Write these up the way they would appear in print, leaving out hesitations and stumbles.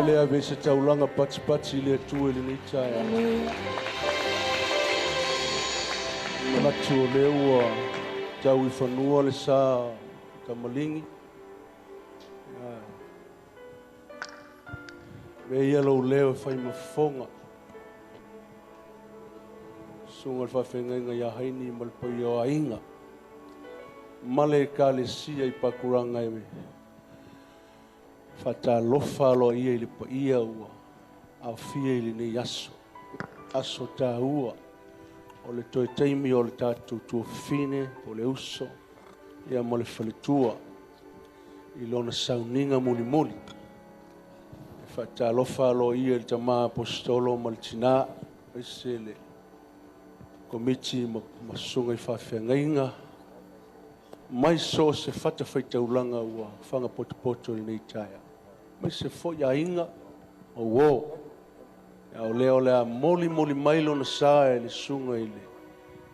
le ave se taulaga patipati i le Atua i lenei taeao. Manatu o lea ua tau i fanua le sa tamaligi. Mea ia lou leo e fai ma fofoga. Susuga i le faafeagaiga ia Haini ma le paia o aiga ma le Ekalesia i Pakuranga e faatalofa aloaia i le paia ua aofia i lenei aso, aso taua o le toe taimi o le tatou tuafafine po o le uso ia ma le faletua i lona sauniga mulimuli. E faatalofa aloaia i le tama Aposetolo ma le tina, aemaise le komiti ma susuga i faafeagaiga mai so o se fatafaitaulaga ua fagapotopoto i lenei taeao, aemaise foi aiga ma uo. A o lea o le a molimoli mai lona sa e le susuga i le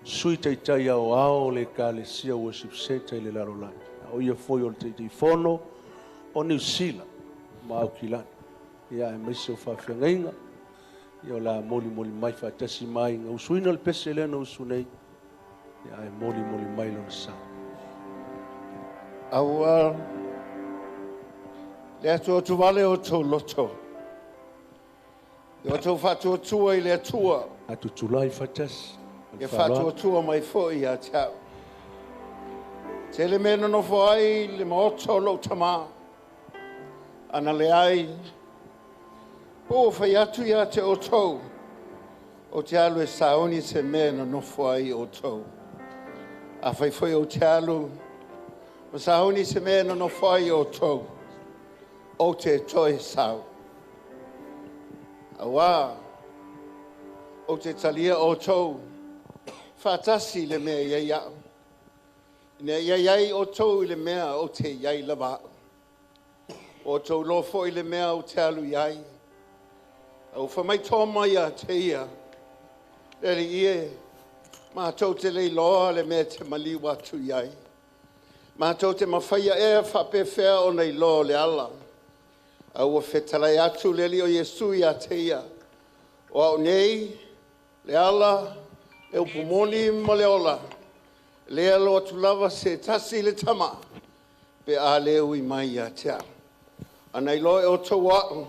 Sui Taitai Aoao o le Ekalesia Worship Centre i le lalolagi, a o ia foi o le Taitaifono o Niu Sila ma Aukilani, ia aemaise o faafeagaiga, ia o le a molimoli mai faatasi ma aiga. Usuina le pese lea na usu nei, ia ae molimoli mai lona sa. Aua le atuatuvale o outou loto, ia outou faatuatua i le Atua. Atutulai faatasi. Ia faatuatua mai foi ia te au. Tele mea nonofo ai le maota o lou tama, ana leai, po ua fai atu ia te outou, ou te alu e sauni se mea e nonofo ai outou. Afai foi ou te alu ma sauni se mea e nonofo ai outou, ou te toe sau. Auā, ou te talia outou faatasi i le mea e i ai au, ina ia i ai outou i le mea ou te i ai lava au. Ua outou iloa foi le mea ou te alu i ai. A ua fai mai Toma ia te ia, Le Alii e, matou te le iloa le mea e te maliu atu i ai. Matou te mafaia ea faapefea ona iloa o le ala? A ua fetalai atu le Alii o Iesu ia te ia, O au nei le ala, le upu moni ma le ola, e le alo atu lava se tasi i le Tama pe a le ui mai ia te au. Ana iloa e outou o au,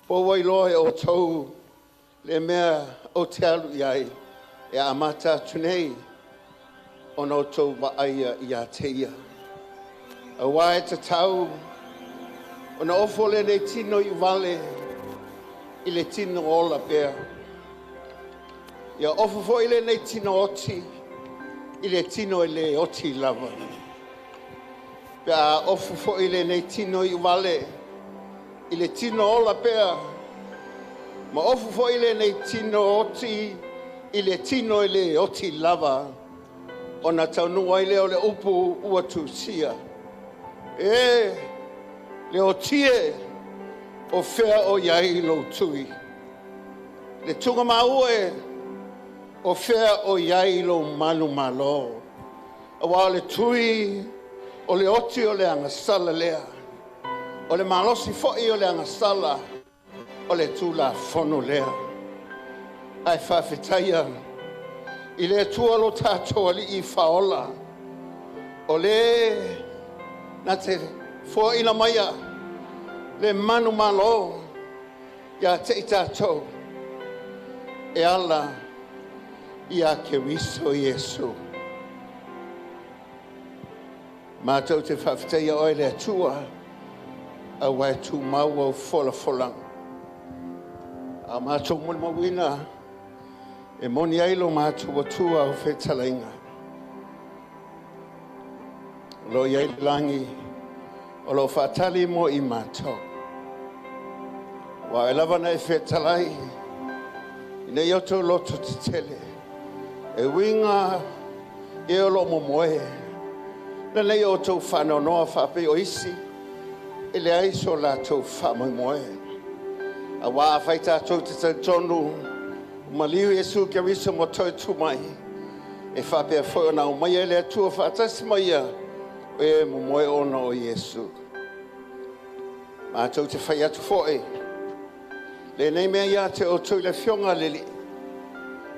po ua iloa e outou le mea ou te alu i ai, e amata atu nei ona outou vaaia ia te ia. Auā e tatau ona ofo lenei tino iuvale i le tino ola pea. Ia ofo foi lenei tino oti i le tino e le oti lava. Pe a ofo foi lenei tino iuvale i le tino ola pea, ma ofo foi lenei tino oti i le tino e le oti lava, ona taunuu ai lea o le upu ua tusia, E le oti e, o fea o i ai lou tui? Le tugamau e, o fea o i ai lou manumalo? Aua o le tui o le oti o le agasala lea, o le malosi foi o le agasala o le Tulafono lea. Ae faafetaia i le Atua lo tatou Alii Faaola, o le na te foaina maia le manumalo ia te i tatou e ala ia Keriso Iesu. Matou te faafetaia oe le Atua, aua e tumau au folafolaga. A o matou molimauina e moni ai lo matou Atua au fetalaiga. O lo o i ai le lagi o lo o faatali mo i matou. Aua e lava ona e fetalai ina ia outou loto tetele, e uiga i e o lo o momoe, ina ia outou faanoanoa faapei o isi e leai so latou faamoemoe. Aua afai tatou te talitonu ua maliu Iesu Keriso ma toe tu mai, e faapea foi ona aumaia e le Atua faatasi ma ia o e momoe ona o Iesu. Matou te fai atu foi, Lenei mea ia te outou i le afioga a le Alii,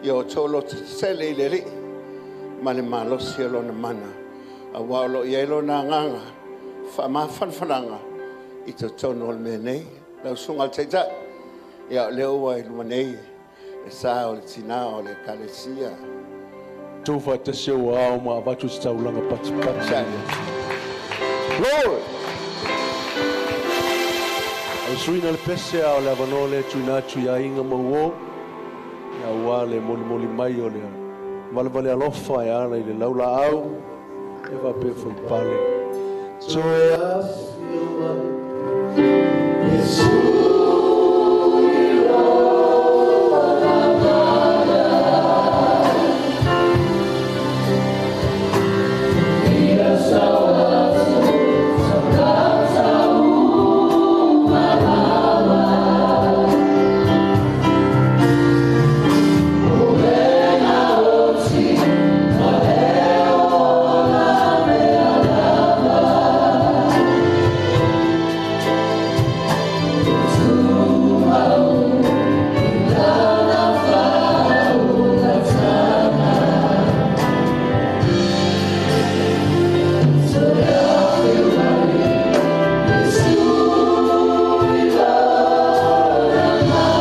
ia outou lototetele i le Alii ma le malosi o lona mana, auā o lo o i ai lona agaga faamafanafanaga i totonu o le mea nei. Lau Susuga i le Taitai, ia o lea ua i luma nei le sa o le tinā o le Ekalesia. Tou faatasi ua ao ma avatu se taulaga patipati. Glory! O le suiga le pese a o le avanoa lea tuuina atu i aiga ma uo, ia auā le molimoli mai o le valevale alofa e ala i le laulaau e faapea foi pale. Toe afio mai Iesu i lona mana. Ia sauatu tagata uma lava. O e gaosi ma e ola mea lava. E tumau i lana faaulataga. Toe afio mai Iesu i lona mana.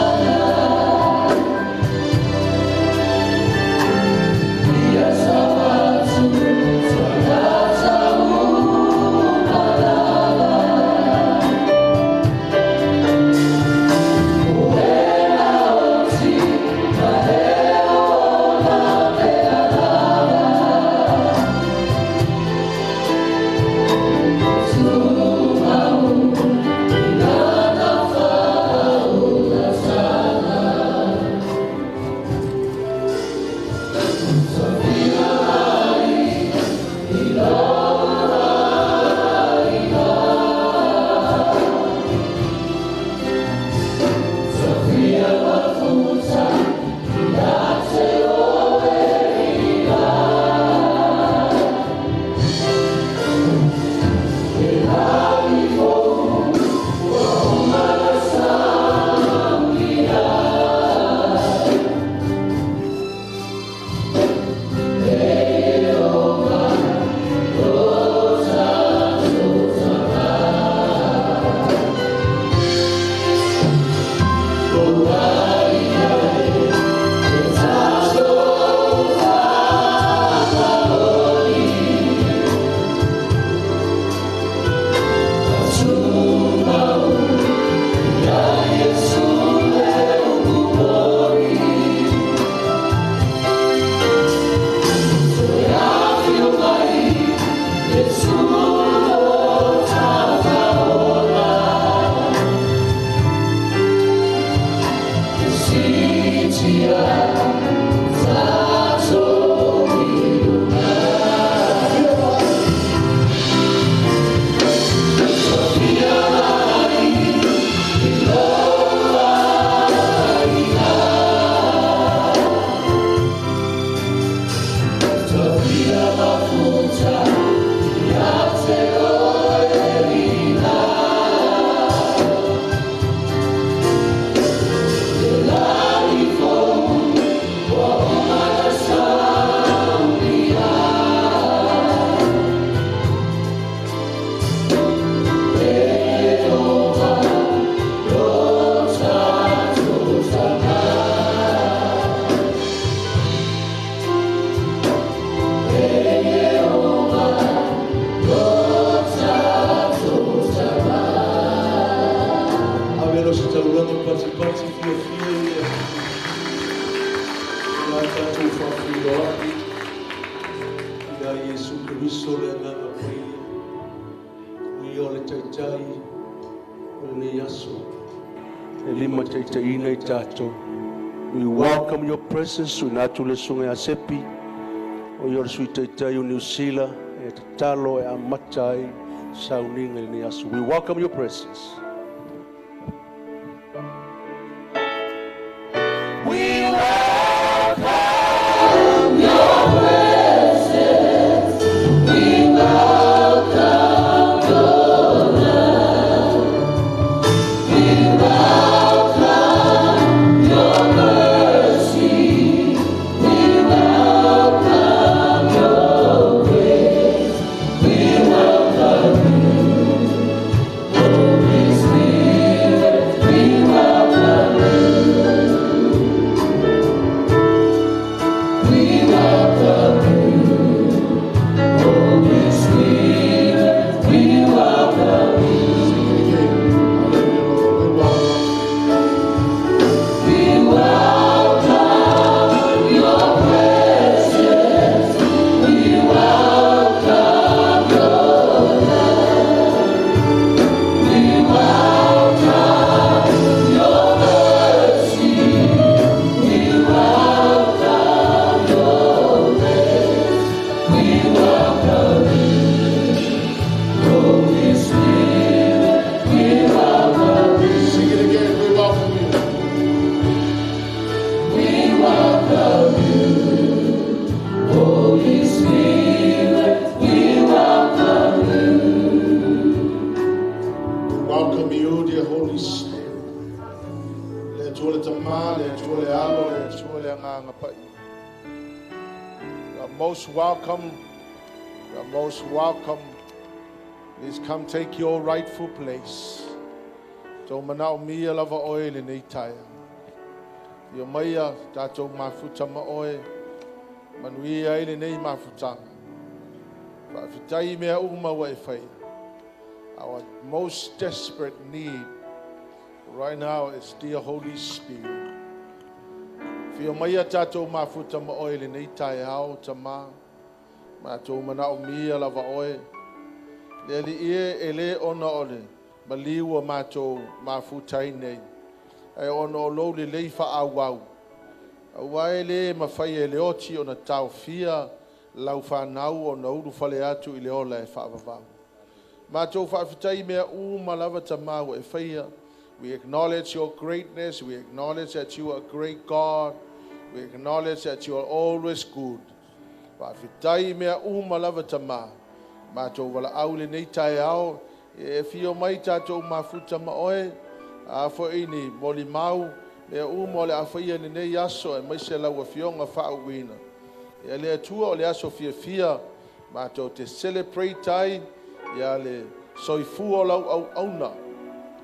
Ia sauatu tagata uma lava. O e gaosi ma e ola mea lava. E tumau i lana faaulataga. Sophia mai i lona iga. Sophia mafuta ia te oe ia. E lagi fou ua uma na saunia. E Ieova lo tatou Tama. O ai ai e tatou fakaoli. Tumau ia Iesu le upu moni. Toe afio mai Iesu lo tafaola. E siitia tatou i luga. Sophia mai i lona iga. Sophia mafuta ia te oe ina. E lagi fou ua uma na saunia. E Ieova lo tatou Tama. E Ieova lo tatou Tama. Ave lo se taulaga patipati fiafia ia. Ia tatou faafeiloai ia Iesu Keriso le agaga paia. O ia o le taitai o lenei aso. E lima taitaiina i tatou. We welcome your presence. Tuuina atu le susuga ia Sepi. O ia o le sui taitai o Niu Sila e tatalo e amata ai sauniga i lenei aso. We welcome your presence. We welcome your presence. We welcome your love. We welcome Atua le Tama, le Atua le Alo, le Atua le Agaga Paia. You are most welcome. You are most welcome. Please come take your rightful place. Tou manaomia lava oe lenei taeao. Afio maia tatou mafuta ma oe. Manuia ai lenei mafutaga. Faafetai mea uma ua e faia. Our most desperate need right now is dear Holy Spirit. Afio maia tatou mafuta ma oe lenei taeao Tama. Matou manaomia lava oe. Le Alii e, e le ona o le maliu ua matou mafuta ai nei, ae ona o lou lelei faaauau. Aua e le mafai e le oti ona taofia lau fanau ona ulufale atu i le ola e faavavau. Matou faafetai i mea uma lava Tama ua e faia. We acknowledge your greatness, we acknowledge that you are a great God, we acknowledge that you are always good. Faafetai i mea uma lava Tama. Matou valaau lenei taeao, e afio mai tatou mafuta ma oe, a foi ni molimau, mea uma o le a faia i lenei aso aemaise lau Afioga faauuina. Ia le Atua o le aso fiafia matou te celebrate ai ia le soifua o lau auauna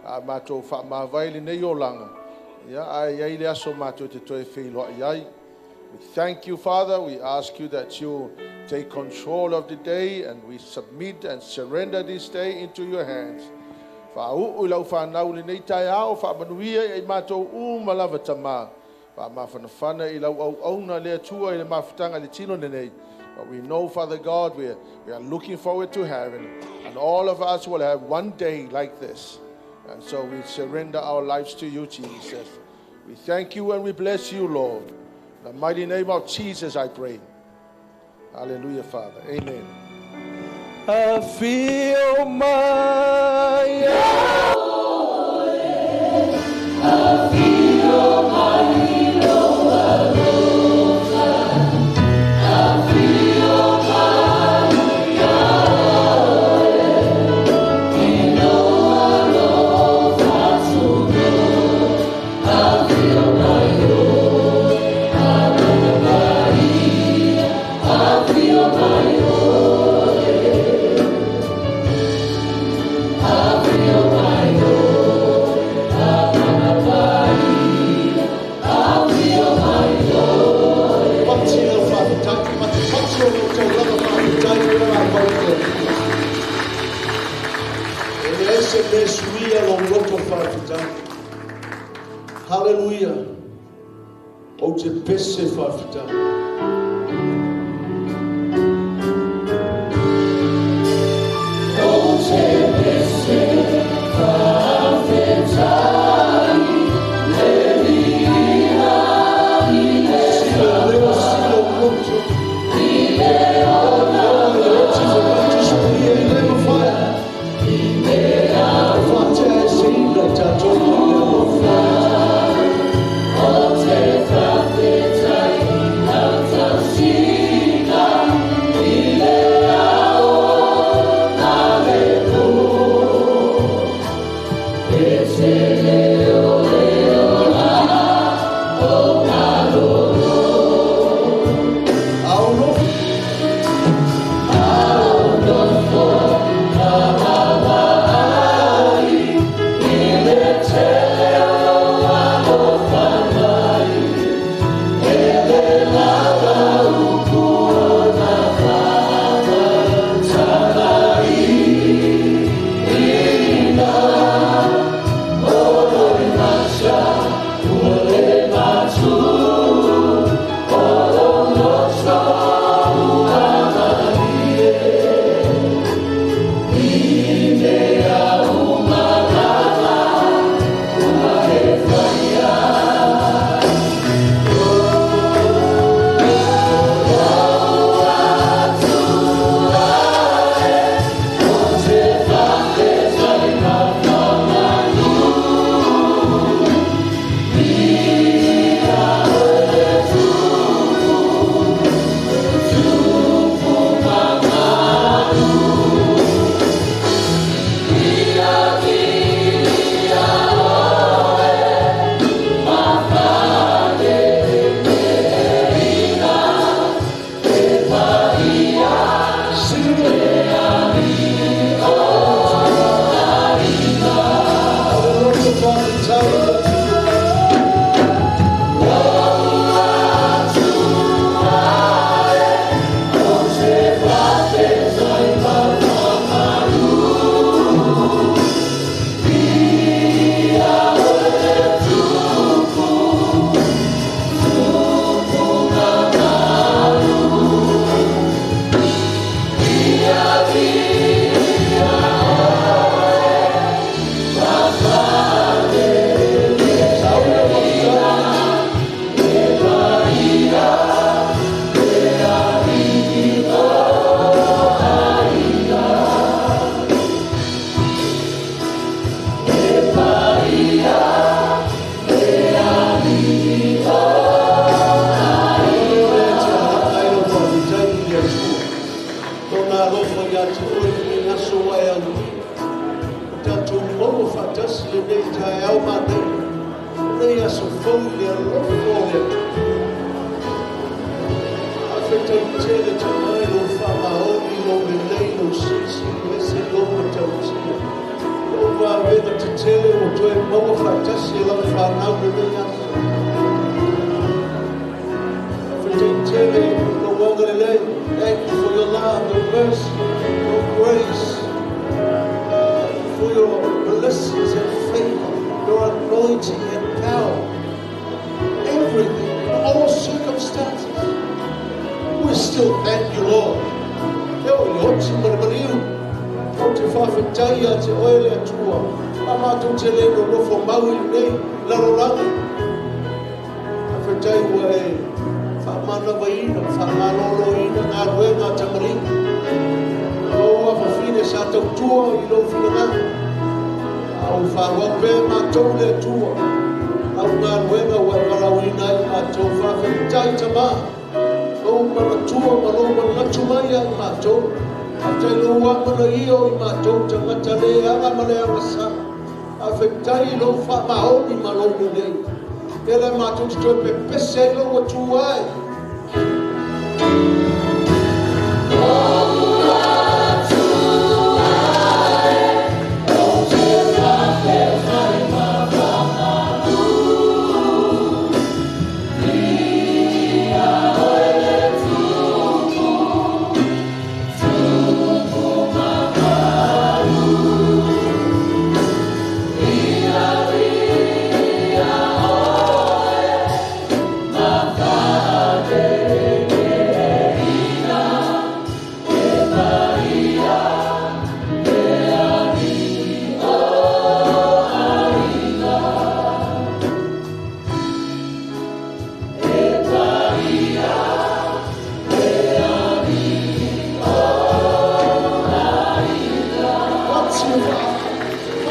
a matou faamavae lenei olaga, ia ae i ai le aso matou te toe feiloai ai. We thank you, Father. We ask you that you take control of the day, and we submit and surrender this day into your hands. Faauu i lau fanau lenei taeao, faamanuia i matou uma lava Tama. Faamafanafana i lau auauna le Atua i le mafutaga i le tino lenei. But we know, Father God, we are looking forward to heaven, and all of us will have one day like this. And so we surrender our lives to you, Jesus. We thank you and we bless you, Lord. In the mighty name of Jesus, I pray. Hallelujah, Father. Amen. Afio mai. Afio mai lou alofa, afio mai ia oe, i lou alofa tunoa, afio mai oe, Agaga Paia, afio mai oe, afio mai oe, Agaga Paia, afio mai oe. Pati lau faafetai, patipati o lou taulaga faafetai o le a le Atua. E leai se mea suia lou loto faafetai. Haleluia. Ou te pese faafetai. Ou te pese faafetai, le viiga i le Sila leo sila o loto. I le ona Le oti whakati suia i le mawhai. I mea Whātea e se ina i tātou mai le alofa. O te faafetai lau tausiga i le ao ma le po. E te leo leo a o malolo. Ao nofo. Ao nofo ma vaavaai i le tele o lou alofa mai. E le lava upu ona faamatalaina. O loimata ua le matu, o lou loto ua malie. I mea uma lava ua e faia. O Atua e, o te faafetai ma faamanu. Ia oe le Tupu, Tupu mamalu. Ia viia oe, lenei aso fou i le alofa o le Atua. Faafetai tele Tamā i lou faamaoni, lou lelei, lou silisili ese, lou matautia. Lou vavega tetele ua toe maua faatasi e lau fanau lenei aso. Faafetai tele lou agalelei. Thank you for your love, your mercy, your grace. Thank you for your blessings and favor, your anointing and power. Everything, in all circumstances. We still thank you, Lord. E o le oti ma le maliu. Ou te faafetai ia te oe le Atua. A matou te le nonofo mau i lenei lalolagi. Faafetai ua e faamanavaina, faamaloloina galuega a tamalii. O afafine sa tautua i lou finagalo. A o faaauau pea matou le Atua. Au galuega ua e valaauina ai matou. Faafetai Tamā. Lou manatua ma lou manatu mai ia i matou. Faafetai lou amanaia o i matou tagata le aga ma le agasala. Faafetai lou faamaoni ma lou lelei. E le matou te toe pepese ai lou Atua e.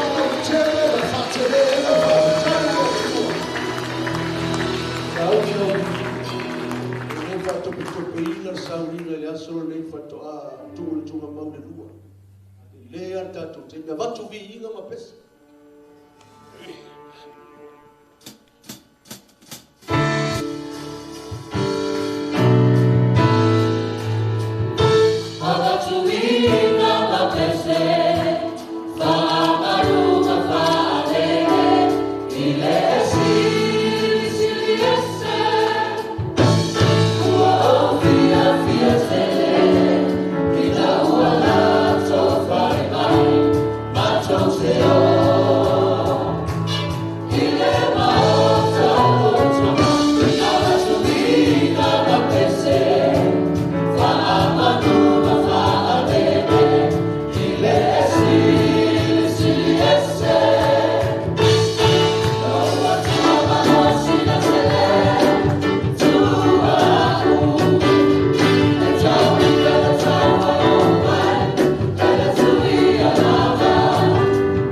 Faatele, faatele, faafetai le Atua. Sauni au lenei faatopetopeina le sauniga i le aso lenei faatoa tuu le tugamau le lua. Le a le tatou taimi avatu viiga ma pese. Avatuina ma pese, faamaluga faalele, i le silisili ese. Ua ou fiafia tele, ina ua latou fale mai, matou te o. I le maota o Tama, avatuina ma pese, faamaluga faalele, i le silisili ese. Lou Atua malosi na tele, tuaʻu. E tauiga le tauau mai, e le tuia lava,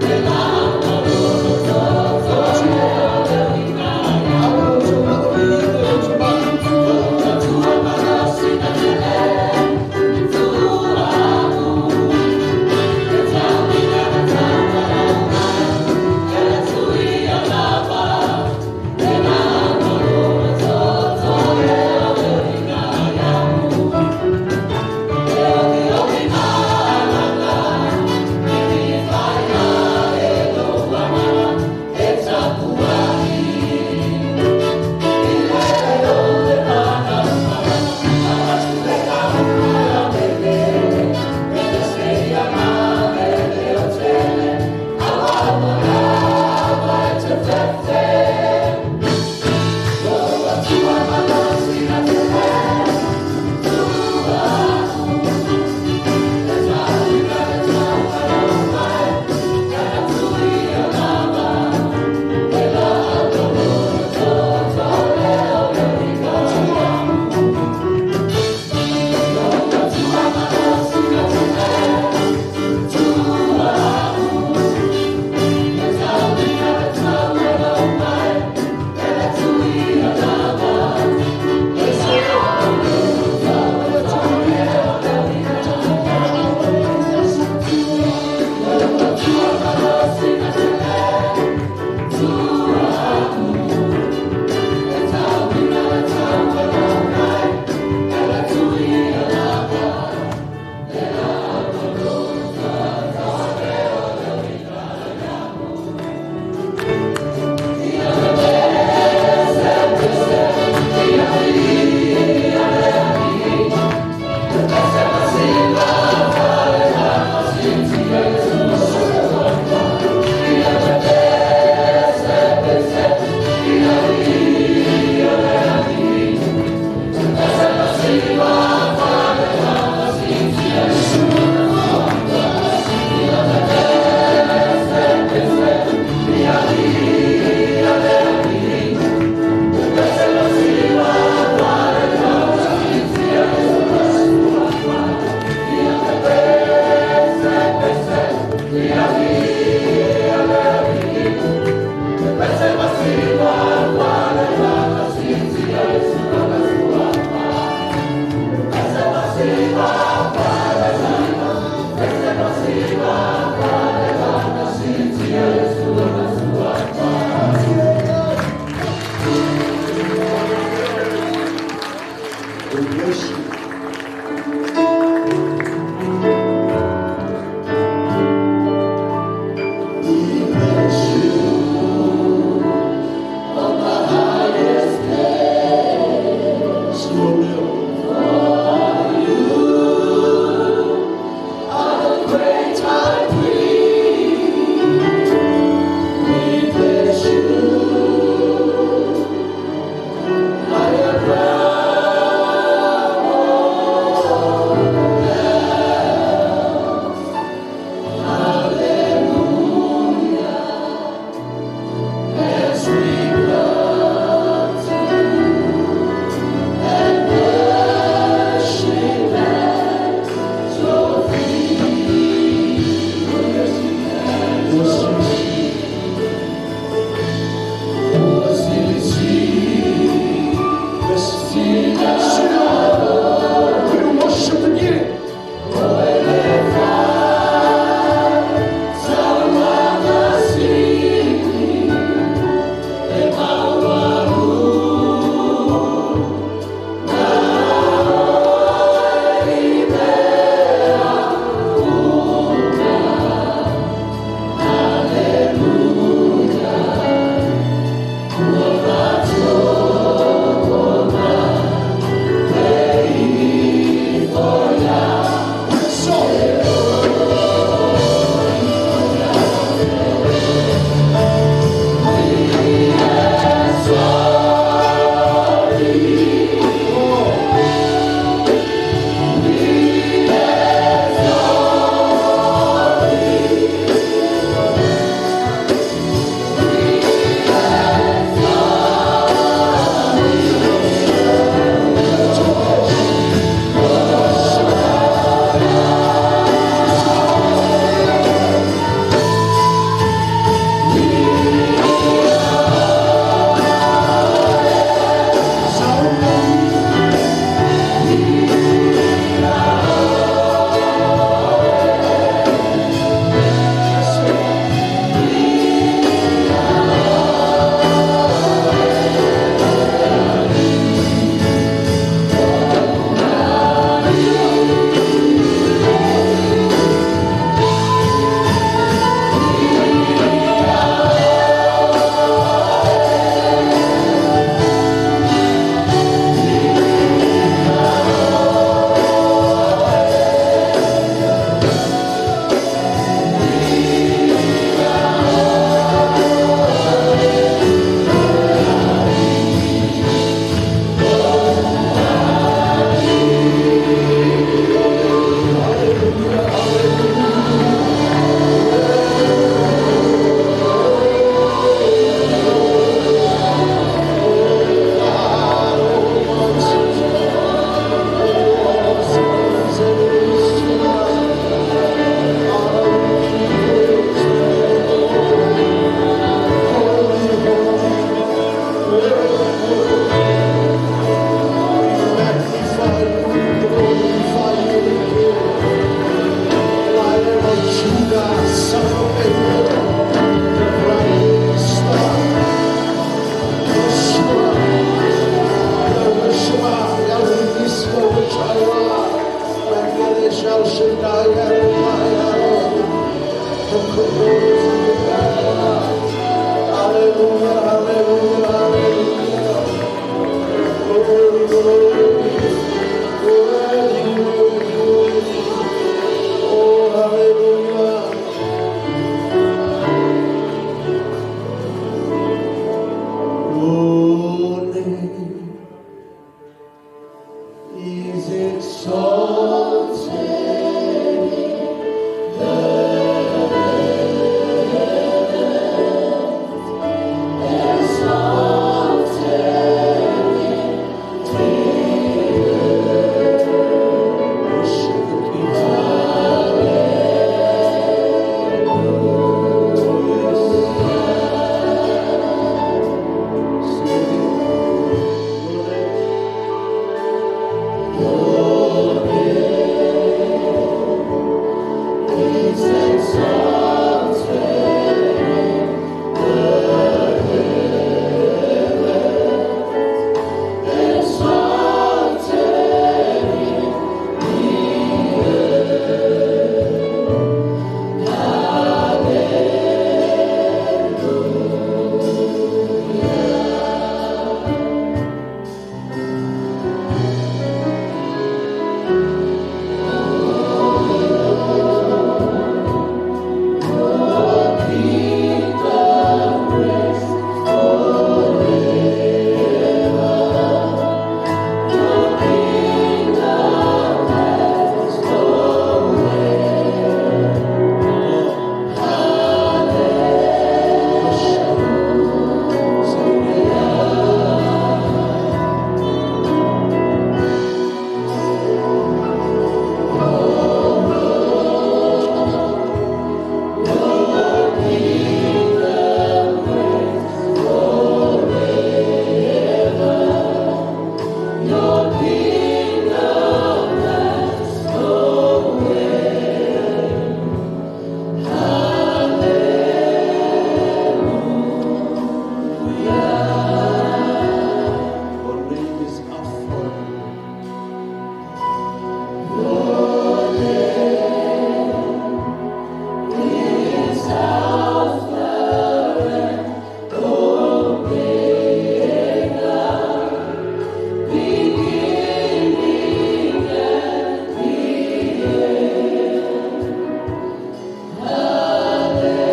e la malolo toto e o le uiga ia. Lou Atua malosi na tele, tuaʻu. E tauiga le tauau mai, e le tuia lava, e la malolo toto e o le uiga ia. E oki maalaga, i fai ae lou agaga, e tapuai. I le o le mana avatu le kaua mele, e te seia ma le leo tele, aua ua lava e te fefe. Lou Atua malosi na tele, tuaʻu. E tauiga le tauau mai, e le tuia lava, e la malolo toto e o le uiga ia. Lou Atua malosi na tele, tuaʻu. E tauiga le tauau mai, Hallelujah, hallelujah, hallelujah. Glory, glory. Worthy, worthy, worthy. Oh, hallelujah. Your name is exalted in the heavens, exalted in the earth. Worship the King. Hallelujah. Sing it. Your name is exalted in the heavens, exalted in the earth. Hallelujah. Your name is Alpha. Your name is Alpha and Omega, beginning and the end. Hallelujah.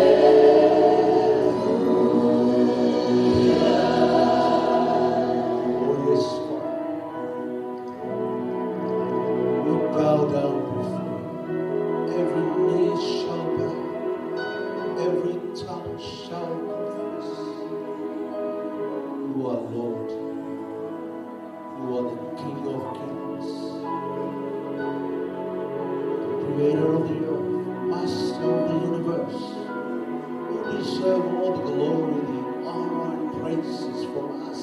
Oh, yes, Father. We bow down before you. Every knee shall bow, every tongue shall confess. You are Lord. You are the King of kings, the creator of the earth, master of the universe. You deserve all the glory, the honor, and praises from us,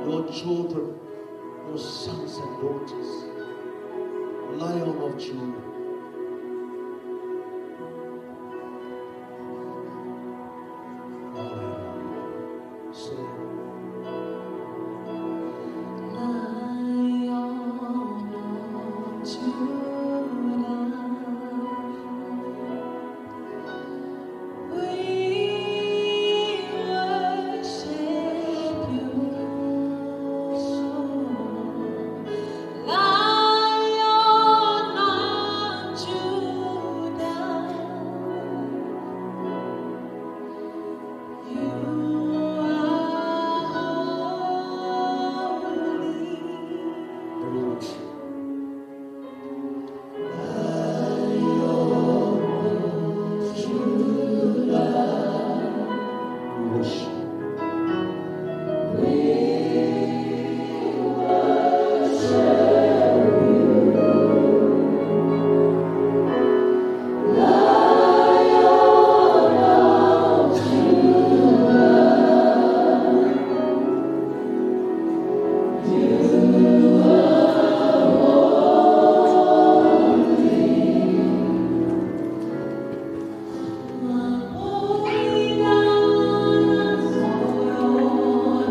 your children, your sons and daughters. Lion of Judah. Hallelujah. Sing. Lion of Judah, we worship you. Lion of Judah, you are holy. Everyone. We worship.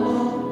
Holy.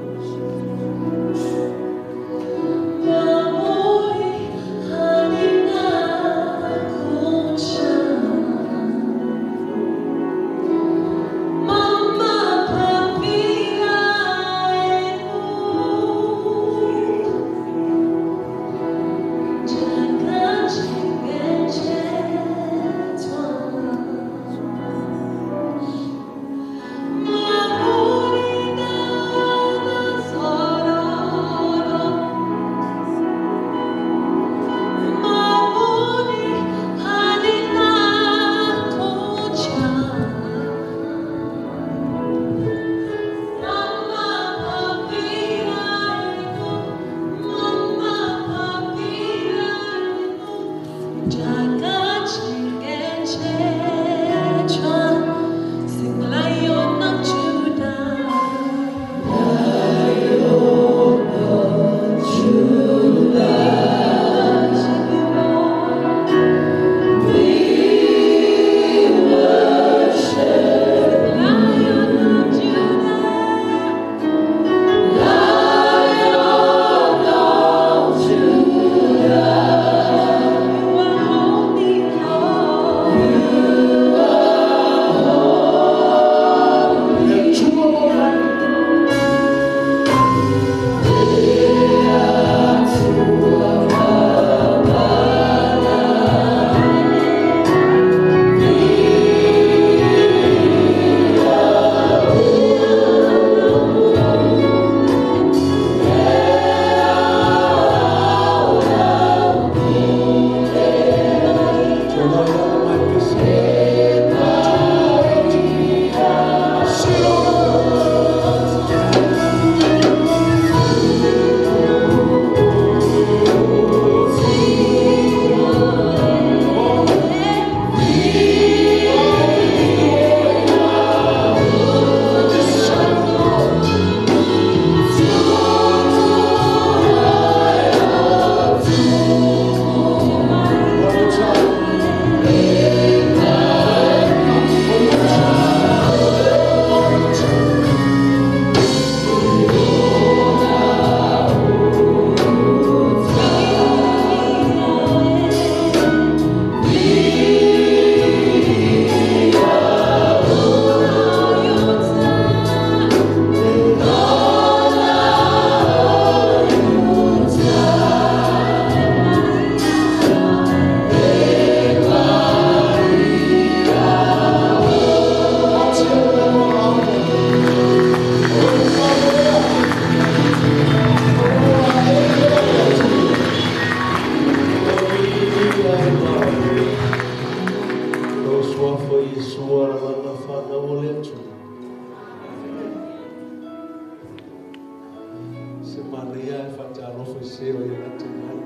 manaia e faatalofa i se o ia lata i ai.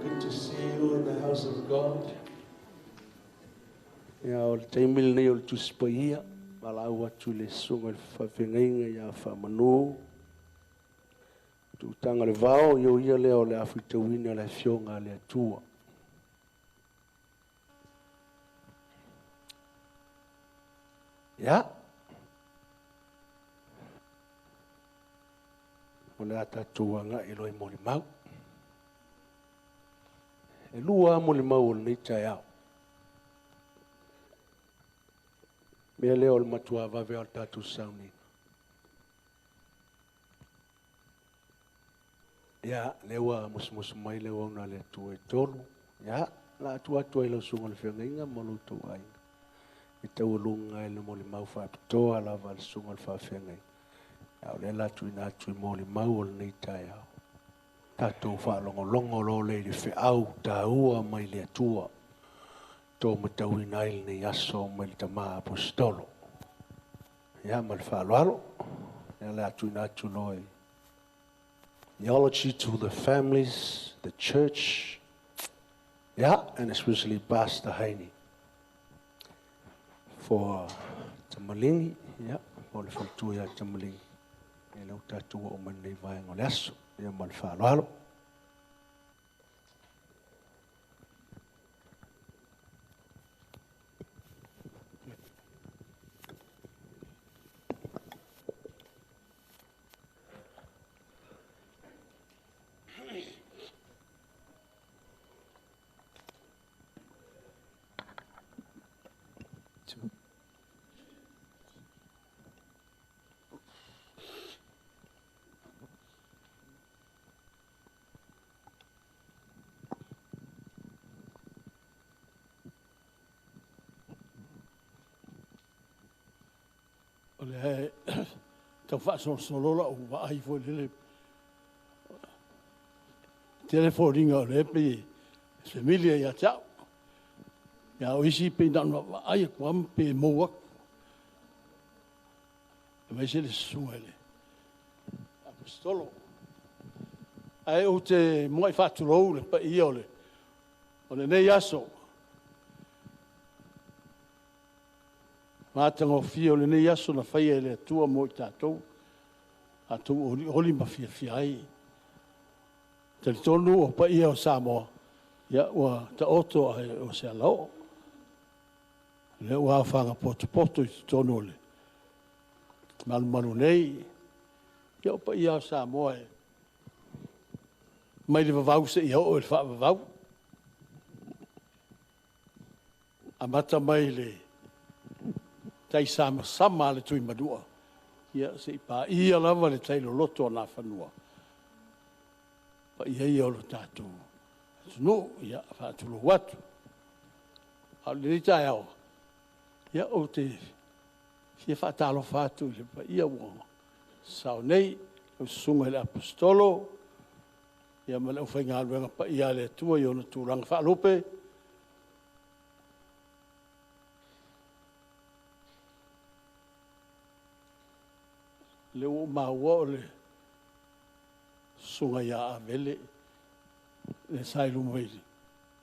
Good to see you in the house of God. Ia, o le taimi lenei o le Tusi Paia, valaau atu i le susuga i le faafeagaiga ia Faamanu. Tutaga le vao, ia o ia lea o le a faitauina le afioga a le Atua. Ia, o le a tatou agai loa i molimau. E lua lava molimau o lenei taeao. Mea lea o le matua vave lava o le tatou sauniga. Ia, lea ua musumusu mai le auauna a le Atua e tolu. Ia, o le a tuu atu ai i lau susuga i le feagaiga ma lo outou aiga e taualuga ai le molimau faapitoa lava a le susuga i le faafeagaiga. A o lea o le a tuuina atu i molimau o lenei taeao. Tatou faalogologo loa lea i le feau taua mai le Atua to matauina ai lenei aso mai le tama Aposetolo. Ia, ma le faaaloalo, ia o le a tuuina atu loa i theology to the families, the church, yeah, and especially Pastor Heini for Tamalingi, yeah, mo le faletua ia Tamalingi. Ia lea ua tatou oo mai lenei vaega o le aso. Ia ma le faaaloalo. O lea e tau faasolosolo lau vaai foi lele. Tele foliga o lea e pei e familiar ia te au. Ia o isi pei na ona vaai atu lava ma pei e mou atu. Aemaise le susuga i le Aposetolo. Ae ou te muai faatulou le paia o lenei aso. Matagofie o lenei aso na faia e le Atua mo i tatou, tatou olioli ma fiafia ai. Talitonu o paia o Samoa, ia ua taoto ae o se alaoo. Lea ua aofaga potopoto i totonu o le malumalu nei. Ia o paia o Samoa e mai le vavau seia oo i le faavavau. Amata mai le taisamasama a le Tuimanua, ia se i paia lava le tailoloto o Nafanua. Paia ia o lo tatou atunuu, ia faatulou atu. A o lenei taeao, ia ou te fia faatalofa atu i le paia ua sao nei, lau susuga i le Aposetolo, ia ma le aufaigaluega paia a le Atua i ona tulaga faalupe. Lea ua ou maua o le susuga ia Avele le sa i luma i le,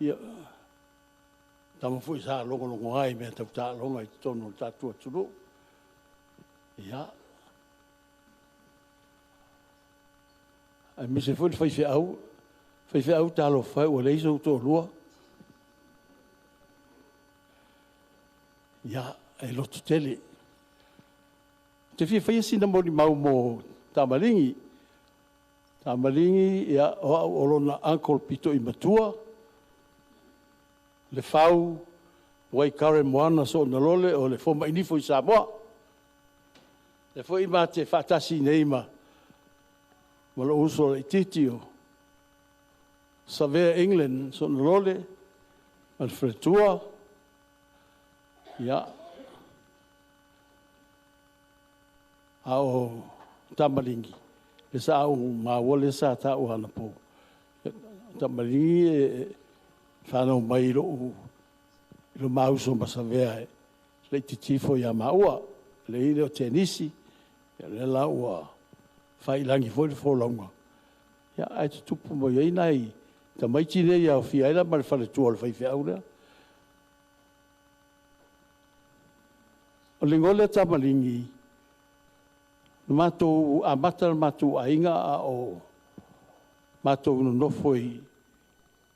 ia, tama foi sa logologoa i mea tau taaloga i totonu o le tatou atunuu. Ia, aemaise foi le faifeau, faifeau talofa e ua leai sou toalua. Ia, e loto tele. Ou te fia faia sina molimau mo Tamaligi. Tamaligi, ia, o au o lona uncle pito i matua, le Fau, Waikare Moana Soonalole o le Fomainifo i Samoa. Le foi ma te faatasi nei ma lou uso laitiiti o Savea England Soonalole ma le faletua. Ia, a o Tamaligi, le sa au maua le sa tāua anapo. Tamaligi e whanau mai i lou mauso ma Savea e laitiiti foi ia maua. Le ile o tenisi, ia le la ua Faiilagi foi le folauga, ia, ae tutupu mai ai nai tamaiti nei e aofia ai la ma le faletua o le faifeau lea. O le igoa lea Tamaligi, na matou amata le matou aiga a o matou nonofo i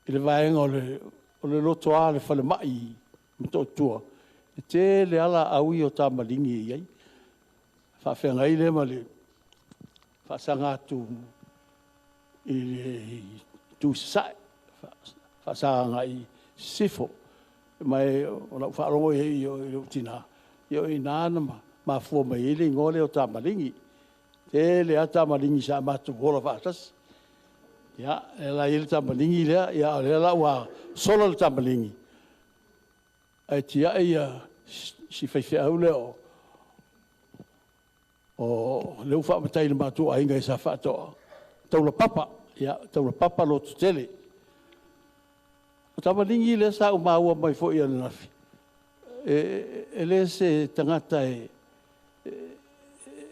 le vaega o le lotoa o le falemai i Motootua, e tele lava laau ia o tamaligi e i ai. Faafeagai lea ma le faasaga atu i le itu i sasae, faasaga agai i sisifo. Ma o lau faalogo i ai i lou tina, ia o i ina na mafua mai ai le igoa lea o Tamaligi. E tele lava tamaligi sa matou ola faatasi. Ia, lea la e i ai le tamaligi lea, a o lea la ua sola le tamaligi, ae tiai si faifeau lea o lea ua faamatai i le matou aiga sa faatoa Taulapapa, ia Taulapapa Lototele. O Tamaligi lea sa ou maua mai foi ananafi, e le se tagata e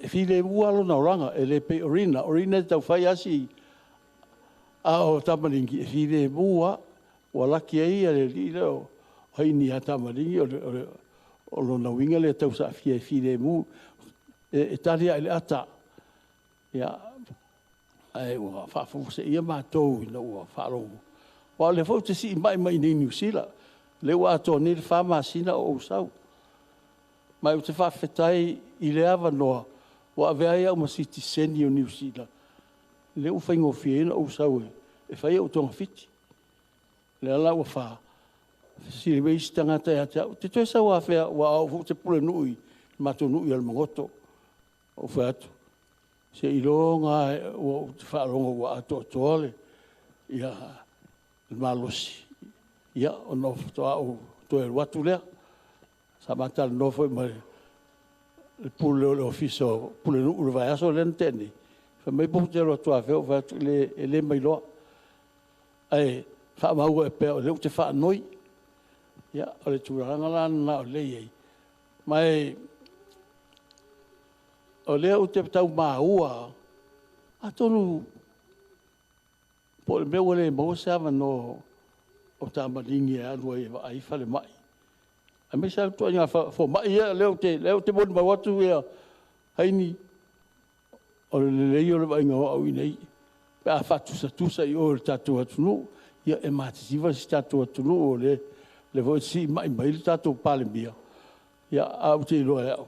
filemu lava lona olaga, e le pei o Rina. O Rina e taufai lava si... a o Tamaligi, e filemu lava. Ua laki ai le alii lea o Haini ia Tamaligi, o lona uiga lea e tausaafia e filemu, e tali lava i le ata. Ia, ae ua faafuaseia matou ina ua faalogo, aua o lea foi ou te siimai mai i Niu Sila, lea ua atoa nei le 4 masina o ou sau. Ma ou te faafetai i le avanoa ua avea ai au ma sitiseni o Niu Sila, lea ua faigofie ai ona ou sau e fai au togafiti. O lea la ua fa, fesili mai isi tagata ia te au, e te toe sau afea aua o au foi ou te pulenuu i le matou nuu i Alamagoto. Ou fai atu, seiloga lava ua ou faalogo ua atoatoa le malosi, ia ona faatoa ou toe alu atu lea. Sa ma talanoa foi ma le pule o le ofisa o pulenuu i le vaiaso lea na tea nei, fai mai pe ou te alu atu afea, ou fai atu, e le ma iloa, ae faamau oe pea o lea ou te faanoi. Ia, o le tulaga la lena o lea e i ai, ma o lea ou te tau maua, atonu po o le mea ua le maua se avanoa o Tamaligi e alu ai e vaai falemai, aemaise lava ituaiga fomai ia lea ou te molimau atu Haini, o le lelei ia o le vaaiga o au i inei pe a faatusatusa i o i le tatou atunuu. Ia e matitiva si tatou atunuu, o lea foi e siimai mai le tatou Palemia, ae ou te iloa e au,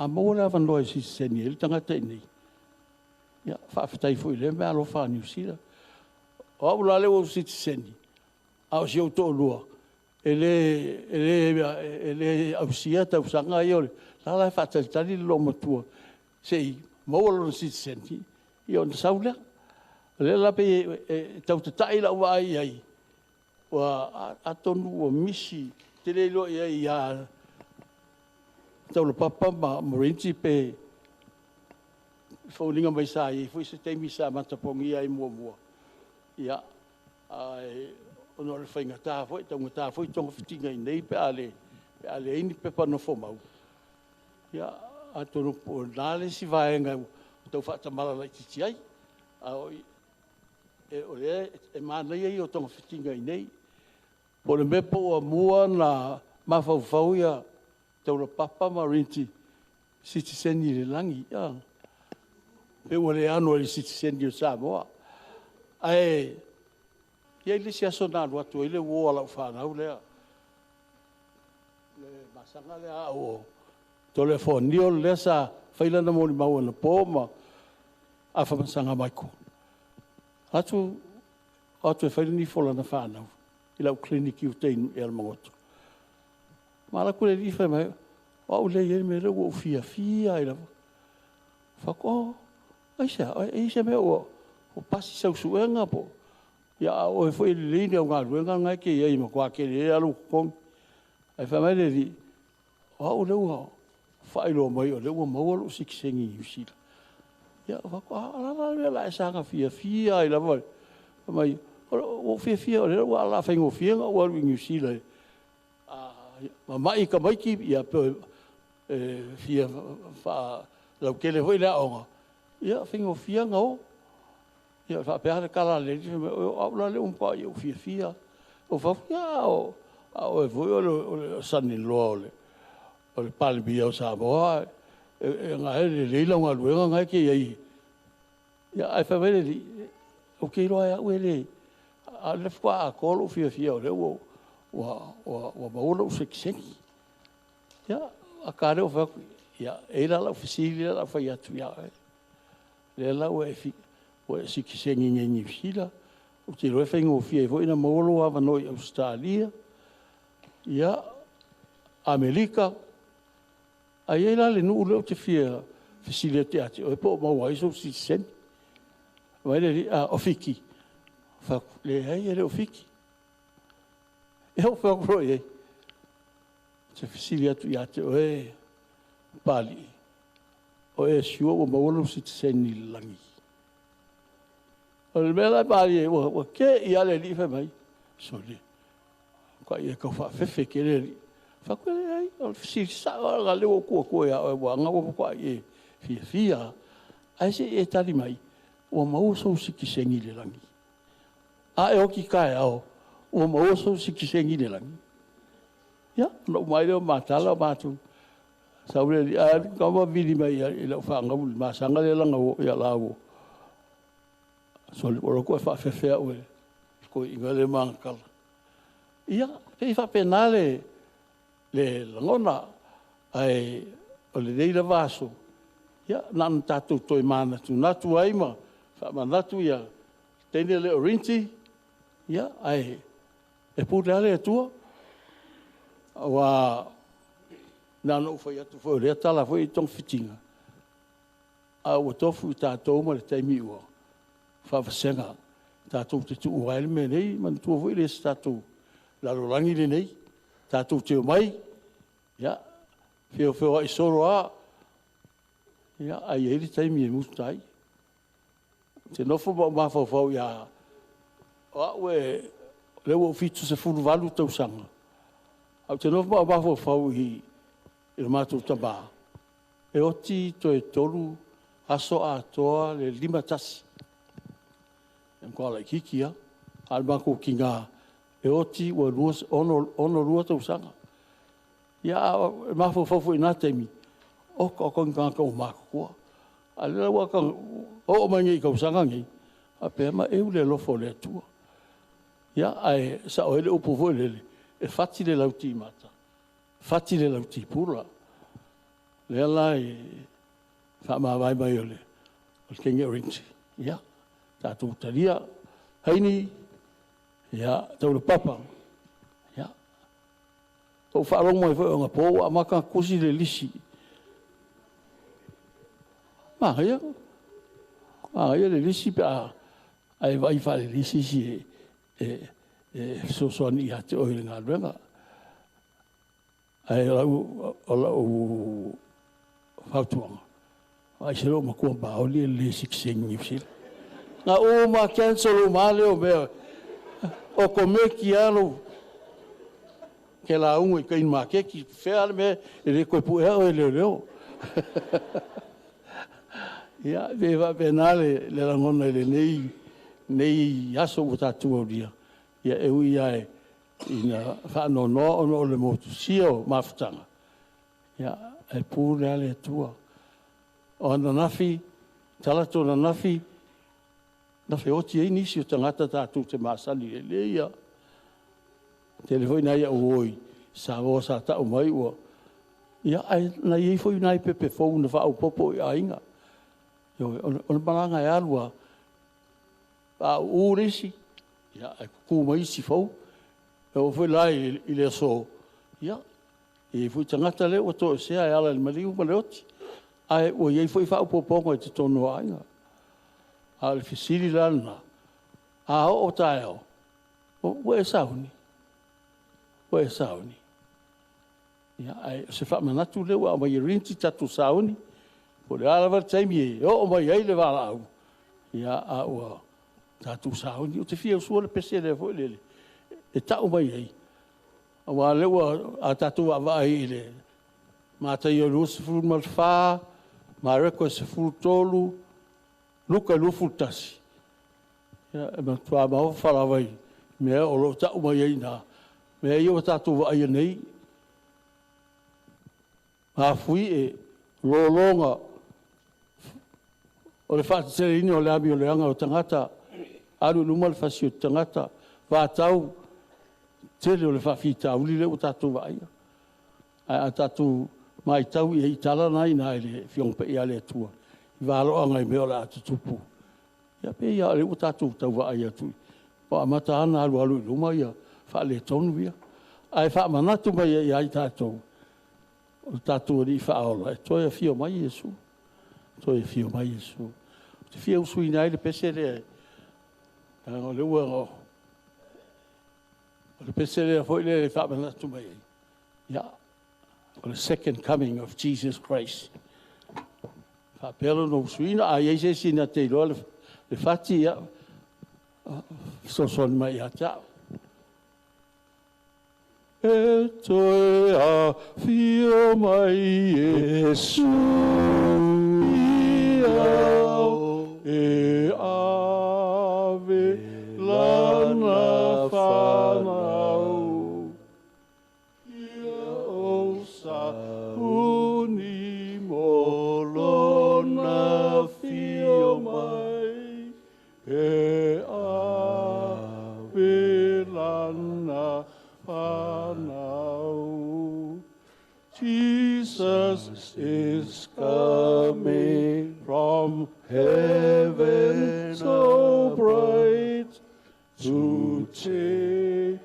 a maua le avanoa e sitiseni ai le tagata i inei, ia faafetai foi i lea meaalofa a Niu Sila. O au la lea ua ou sitiseni, a o si ou toalua, e le ausia tausaga ia, o la e la e faatalitali le loomatua se i maua lona sitiseni ia ona sau lea. O lea la e pei e tau tatai lau vaai i ai, atonu ua misi, ou te le iloa i ai ia Taulapapa ma Rinti pe foliga mai sa i ai foi se taimi sa matapogia ai muamua, ia, ae ona o le faigata foi, taugata foi togafitiga i inei pe a leai ni pepa nofomau. Ia, atonu po o lena le isi vaega e tau faatamala laitiiti ai, a o lea e manaia ia o togafitiga i inei. Po o le mea po ua mua ona mafaufau Taulapapa ma Rinti i sitiseni i le lagi, pe ua le ano i le sitiseni o Samoa. Ae i ai le isi aso na alu atu ai le uo a lau fanau lea, le masaga lea a au o Toleafoa Neal lea sa fai lana molimau anapo ma Afamasaga Michael. Atu o atu e fai le nifo o lana fanau i lau clinic i uta i Alamagoto. Ma alu atu le alii fai mai, o au lea e i ai le mea lea ua ou fiafia ai lava. Fai atu, oh, aisea, e i ai se mea ua pasi sau suega po o… Ia a o oe foi e lelei le au galuega lena e te i ai e matua tele lava lou totogi. Ae fai mai le alii, o au lea ua faailoa mai o lea ua maua lou sitiseni Niu Sila. Ia ou fai atu, a o le a la le mea o le a e saga fiafia ai lava? Fai mai, ua ou fiafia o lea o le a faigofie ona ou alu i Niu Sila a mamai tamaiti, ia pe e fia lautele foi le aoga, ia faigofie ona o. Ia faapea le tala a le alii, fai mai, o au la lea ua matuai ou fiafia lava. Ou fai atu, ia a o oe foi o le son-in-law o le Palemia o Samoa, o lena e lelei lau galuega lena e te i ai. Ia, ae fai mai le alii, ou te iloa lava e au e le, a o lea faatoa atoa lou fiafia o lea ua maua lou sitiseni. Ia, a ta lea ua fai atu, ia, e i ai la lau fesili lea o le a ou fai atu ia oe. O lea la ua e sitiseni nei i Niu Sila, ou te iloa e faigofie ai foi ona maua lou avanoa i Ausetalia, ia, Amerika. Ae i ai la le nuu lea ou te fia fesili atu ia te oe po o maua ai sou sitiseni. Fai mai le alii, a, o Fiti? Ou fai atu, leai e le o Fiti. Ia ou fai atu loa i ai, ou te fesili atu ia te oe Papalii, o e sure ua maua lou sitiseni i le lagi? O le mea la Papalii, ua te i lava le alii fai mai, sole, matua e tau faafefe tele alii. Ou fai atu, e leai, o le fesili sao lava leaga o lea ua ou tu atua ia oe, ua matua e fiafia lava. Ae se i e tali mai, ua maua sou sitiseni i le lagi? A e oti taeao, ua maua sou sitiseni i le lagi? Ia, ona uma ai lea o ma tala matou sau le alii, ae alu le tama vili mai i lau fanau i le masaga lea na o ia ua sole, ua alu atu ae faafefe au e le toeaina lea ma ana tala. Ia, e pei e faapena le lagona, ae o lenei lava aso, ia na ona tatou toe manatunatu ai ma faamanatu le teine lea o Rinti, ia, ae e pule lava le Atua. Aua na ona ou fai atu foi o lea tala foi e togafitiga, a ua tofu i tatou ma le taimi ua faavasega tatou te tuua ai le mea nei. Manatua foi e le o se tatou lalolagi lenei, tatou te omai, ia, feofeoai solo lava, ae i ai le taimi e muta ai. Ou te nofo ma ou mafaufau ia o au o lea ua ou 78 tausaga, ae ou te nofo ma ou mafaufau i le matou tama, e oti toe 3 aso atoa le 51. E matua laitiiti lava. A o le matou tina, e oti ua 62 tausaga. Ia, a o le mafaufau foi i na taimi, oka oka ni tagata ua matutua. A o lea la ua oo mai nei i tausaga nei, faapea, maeu le alofa o le Atua. Ia, ae sao ai le upu foi lele, e fati le lautimata, fati le lautipula. O lea la e faamavae mai o le teine o Rinti, ia, tatou talia. Haini, ia, Taulapapa, ia, ou faalogo mai foi anapo ua amata ona tusi le lisi. Manaia, manaia le lisi pe a e vaai faalelisi isi e fesoasoani ia te oe i le galuega. Ae o lau fautuaga, vaai se lou matua maoli e lelei e sitiseni Niu Sila. Na uma cancel uma lava lea o mea, okomeki lava lou te lauga i tai i le maketi, fea lava le mea e le toe puea oe e leoleo. Ia, e pei e faapena le lagona i lenei aso ua tatou aulia, ia e ui lava ina faanoanoa ona o le motusia o mafutaga, ia, ae pule lava le Atua. O ananafi, talaatu ananafi, na feoti ai nisi o tagata tatou te masani lelei lava. E tele foi nai au uo i Samoa sa tau mai ua… ia ae na i ai foi nai pepe fou na faaopoopo i aiga. Ioe, o le malaga e alu lava, pauu le isi, ae tutu mai isi fou. E oo foi la i le aso, ia, e i ai foi tagata lea ua toesea e ala i le maliu ma le oti, ae ua i ai foi faaopoopoga i totonu o aiga. A o le fesili la lena, a oo taeao, ua e sauni? Ua e sauni? Ia, ae o se faamanatu lea ua aumai e Rinti tatou sauni, po o le a lava le taimi e oo mai ai le valaau, ia, a ua tatou sauni. Ou te fia usua le pese lea foi lele e tau mai ai, aua o lea ua, a tatou vaavaai i le Mataio 24, Mareko e 13, Luka 21. Ia, e matua maofa lava i mea o lo o ta'u mai ai i ina. Mea ia ua tatou vaaia nei, mafui e lologa o le faateteleina o le amioleaga o tagata, alu i luma le fasi o tagata, vatau tele o le faafitauli lea ua tatou vaaia. Ae a tatou matau i ai i tala na i ina i le Afioga Paia a le Atua, i valoaga i mea o le a tutupu. Ia pei lava o lea ua tatou tau vaai atu, ua amata lava ona alualu i luma ia faaletonu ia. Ae faamanatu mai ai ia i tatou, o le tatou Alii Faaola, e toe afio mai Iesu, toe afio mai Iesu. Ou te fia usuina ai le pese lea, leaga o lea ua o le pese lea foi lea e faamanatu mai ai. Ia, o le second coming of Jesus Christ. Faapea lona usuina, a i ai se isi na te iloa le fati, ia, fesoasoani mai ia te au. E toe afio mai Iesu i ao, e ave lana whanau. Ia o sa uni mo lona fio mai, e ave lana whanau. Jesus is coming from heaven so bright to take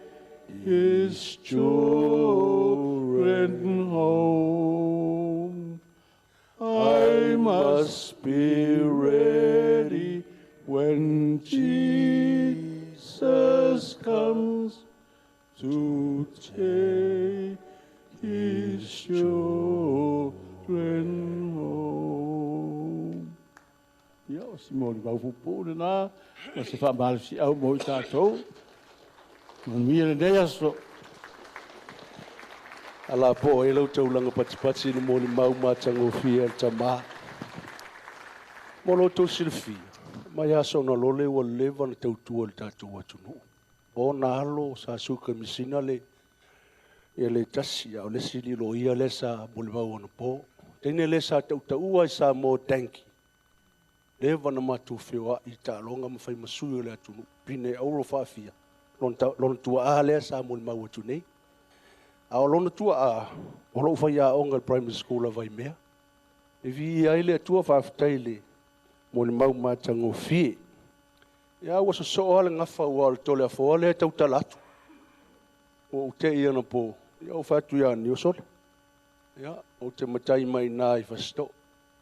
his children home. I must be ready when Jesus comes to take his children home. Ia, o si mo li mau pupu le na, ma se whaamalo si au mo i tātou. Manuia lenei aso. Ala po e lau taulanga patipati ni mo ni mau matagofie a le tamā. Mo lo outou silafia, mai aso na lole ua leva na tautua le tatou atunuu. O na alo sa suka misina le ia le tasi, a o le isi liloia lea sa molimau anapo. Teine lea sa tautaua i Samoa Danki. Leva na matou feoai i taaloga ma fai masui o le atunuu. Pine auro faafia. Lona tuaa lea sa molimau atu nei. A o lona tuaa, o lou faiaoga i le primary school a Vaimea. E viia ai le Atua faafetai i le molimau matagofie. Ia ua sosoo lava le gafa ua o le tole afoa lea e tautala atu. Ua ou tei anapo, ia ou fai atu ia Niosole. Ia, ou te matai mai ina i Fasitoo.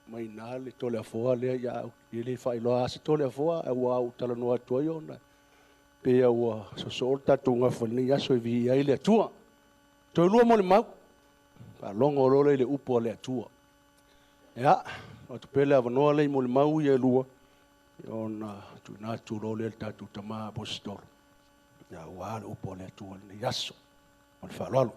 Mai ina le tole afoa lea ia au. E le faailoa se tole afoa, ae ua ou talanoa atu ai ona. Pe ua sosoo le tatou gafa i lenei aso e viia ai le Atua. Toe lua molimau. Faalogo loa lea i le upu a le Atua. Ia, atu pea le avanoa lea i molimau ia e lua, ona tuuina atu loa lea le tatou tama aposetolo. Ia, ua le upu a le Atua i lenei aso. Ma le faaaloalo.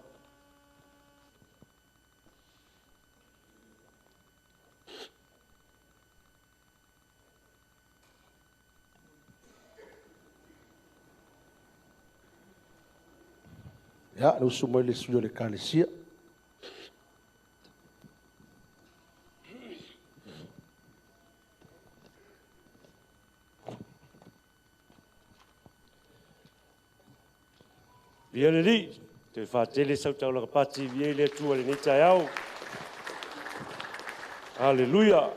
Ia, le usu mai le sui o le Ekalesia. Via le Alii, toe faatele sau taulaga pati via i le Atua i lenei taeao. Haleluia.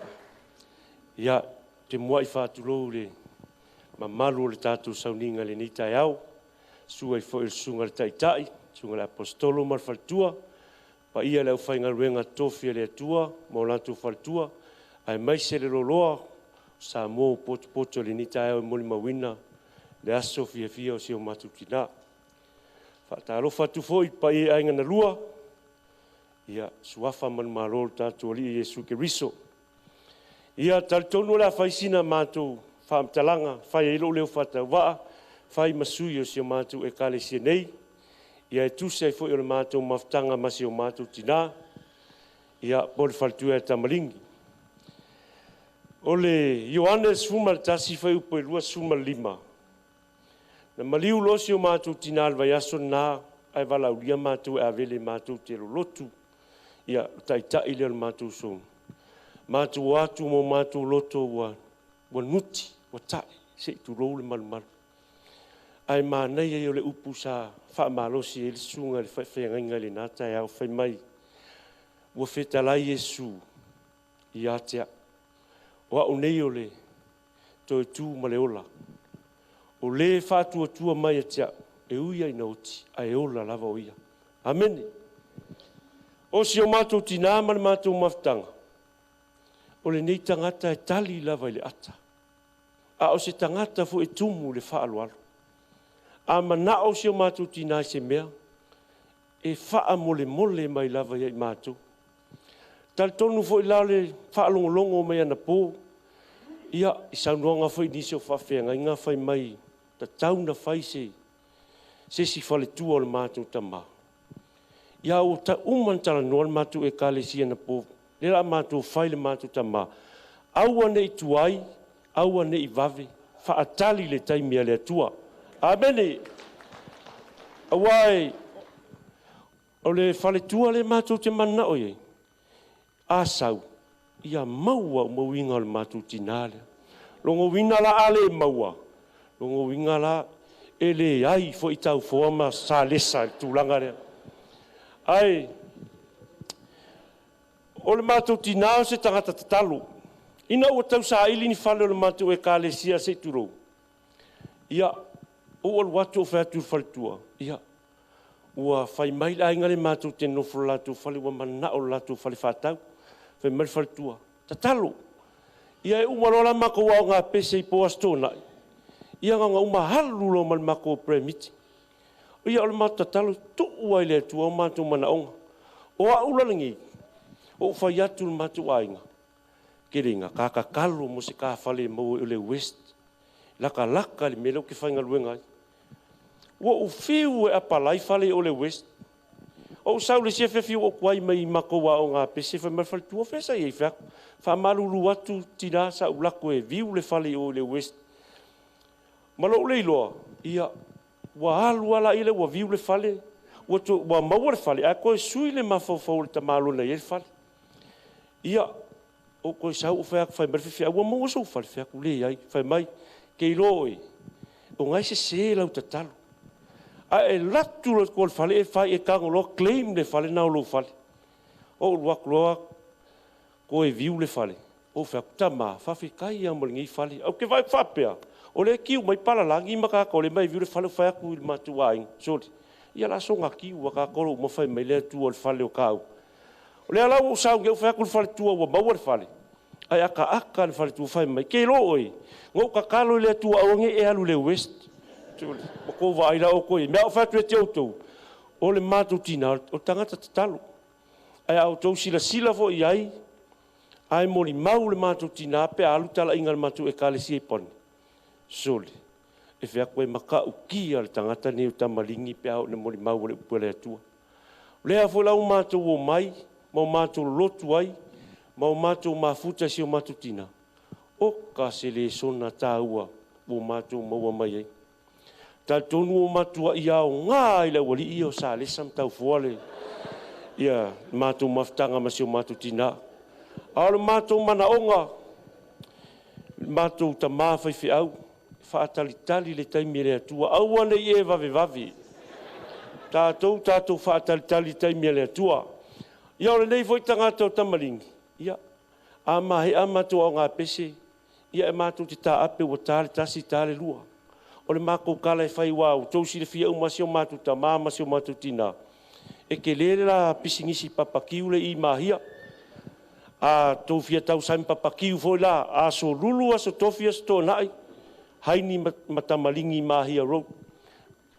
Ia, te muai faatulou le mamalu o le tatou sauniga i lenei taeao. Sua ai foi o le susuga i le Taitai, susuga i le Aposetolo ma le faletua, paia le aufaigaluega totofi a le Atua ma o latou faletua, aemaise le loloa o Samoa ua potopoto i lenei taeao e molimauina le aso fiafia o si o matou tina. Faatalofa atu foi i paia i aiga na lua, ia suafa manumalo o le tatou Alii Iesu Keriso. Ia talitonu o le a fai sina matou faamatalaga, fai ai lou leo faatauvaa, fai ma sui o si o matou Ekalesia nei, ia e tusa ai foi o le matou mafutaga ma si o matou tina, ia po le faletua ia Tamaligi. O le Ioane 11 fuaiupu e 25, na maliu loa si o matou tinā i le vaiaso lena ae valaaulia matou e avele matou te lolotu, ia, o taitai lea o le matou uso. Matou o atu ma o matou loto ua nuti, ua ta'i, se i tulou le malumalu. Ae manaia ia o le upu sa faamalosi ai le susuga i le faafeagaiga i lena taeao, fai mai, ua fetalai Iesu ia te au, o au nei o le toe tu ma le ola, o le faatuatua mai ia te au, e ui lava ina oti, ae ola lava o ia. Amene. O si o matou tinā ma le matou mafutaga, o lenei tagata e tali lava i le ata, a o se tagata foi e tumu i le faaaloalo. A manao si o matou tinā i se mea, e faamolemole mai lava ia i matou. Talitonu foi la o le faalogologo mai anapo, ia, i saunoaga foi i nisi o faafeagaiga fai mai, tatau na fai se isi faletua o le matou tamā. Ia ua uma ona talanoa le matou ekalesia anapo, lea la matou fai le matou tamā, aua ne i tuai, aua ne i vave, faatali le taimi a le Atua. Amene. Aua o le faletua le matou te mananao i ai, a sau, ia maua uma uiga o le matou tinā lea. Logo uiga la a le maua, logo uiga la e leai foi taufoa ma salesa i le tulaga lea. Ae, o le matou tinā o se tagata tatalo, ina ua tausaili ni fale o le matou ekalesia se i tulou, ia, ou alu atu ou fai atu i le faletua, ia, ua fai mai le aiga le matou te nofo le latou fale, ua mananao le latou fale faatau. Fai mai le faletua, tatalo. Ia e uma loa la matou aoga pese i po Aso Toonai, ia na ona uma alu loa ma le matou prayer meeting. Ia o le matou tatalo, tuu ai le Atua o matou manaoga. O au la lenei, ou fai atu le matou aiga, ke le inga kakakalo mo se ka fale maua i o le West, laka laka le mea lea ou te faigaluega ai. Ua ou fiu e apalai fale i o le West. O ou sau le isi afiafi ua ou tuai mai i matou aoga pese, fai mai le faletua, fea sa i ai fea. Faamalulu atu tina sa ou lako e viu le fale i o le West. Ma lou le iloa, ia, ua alu ala i le ua viu le fale, ua maua le fale, ae toe sui le mafaufau o le tamaloa na i ai le fale. Ia, o toe sau o fai atu, fai mai le faifeau, ua maua sou fale, fai atu le ai, fai mai, ke iloa oe, o ngai se se lau tatalo. A e latu loa i le fale e fai e tago loa claim le fale na o lou fale. O ou atu loa koe viu le fale. O fai atu, tama, faafetai ia mo lenei fale. Au ke vai faapea, o le kiu mai palalagi ma kākou le mai viu le fale o fai atu i le matou aiga. Sorry. Ia la songa kiu a kākou lo uma fai mai le atua o le fale o kāu. O le ala ua sau ngeu fai atu le fale tua ua maua le fale. Ai aka aka le fale tua fai mai. Ke lo oe, ngau kakalo i le atua au nge e alu le West. Ma kou vaai la o koe. Mea o fai atu e te outou, o le matou tina, o tangata tatalo. Ai au tou silasila fo i ai, ai moli mau le matou tina, pe alu tala inga le matou ekalesia i pani. Sole, e fea koe maka ukia le tangata ni o tamalingi pe au ne moli mau le upu le atua. Lea fo lau matou o mai, ma o matou lotu ai, ma o matou mafuta si o matou tina. O ka se le sona tāua o matou maua mai ai. Talitonu o matua ia o ngā i le wali i o sa lesa matau fua le ia matou mafutanga ma si o matou tina. A o le matou manaonga, matou tamā faifeau, faatalitali le taimi e le Atua. Aua ne i e vavevave. Tatou faatalitali le taimi e le Atua. Ia o lenei foi tagata o tamalingi, ia, a mahe a matou aoga pese, ia e matou te taape ua tā le tasi, tā le lua. O le matou kala e fai ua o tou silafia uma si o matou tamā ma si o matou tinā. E ke lele la pisinisi papakiu le i mahia. A tou fia tau saim papakiu foi la, a so lulu a so tofi a so tōnai, haini matamalingi mahia road.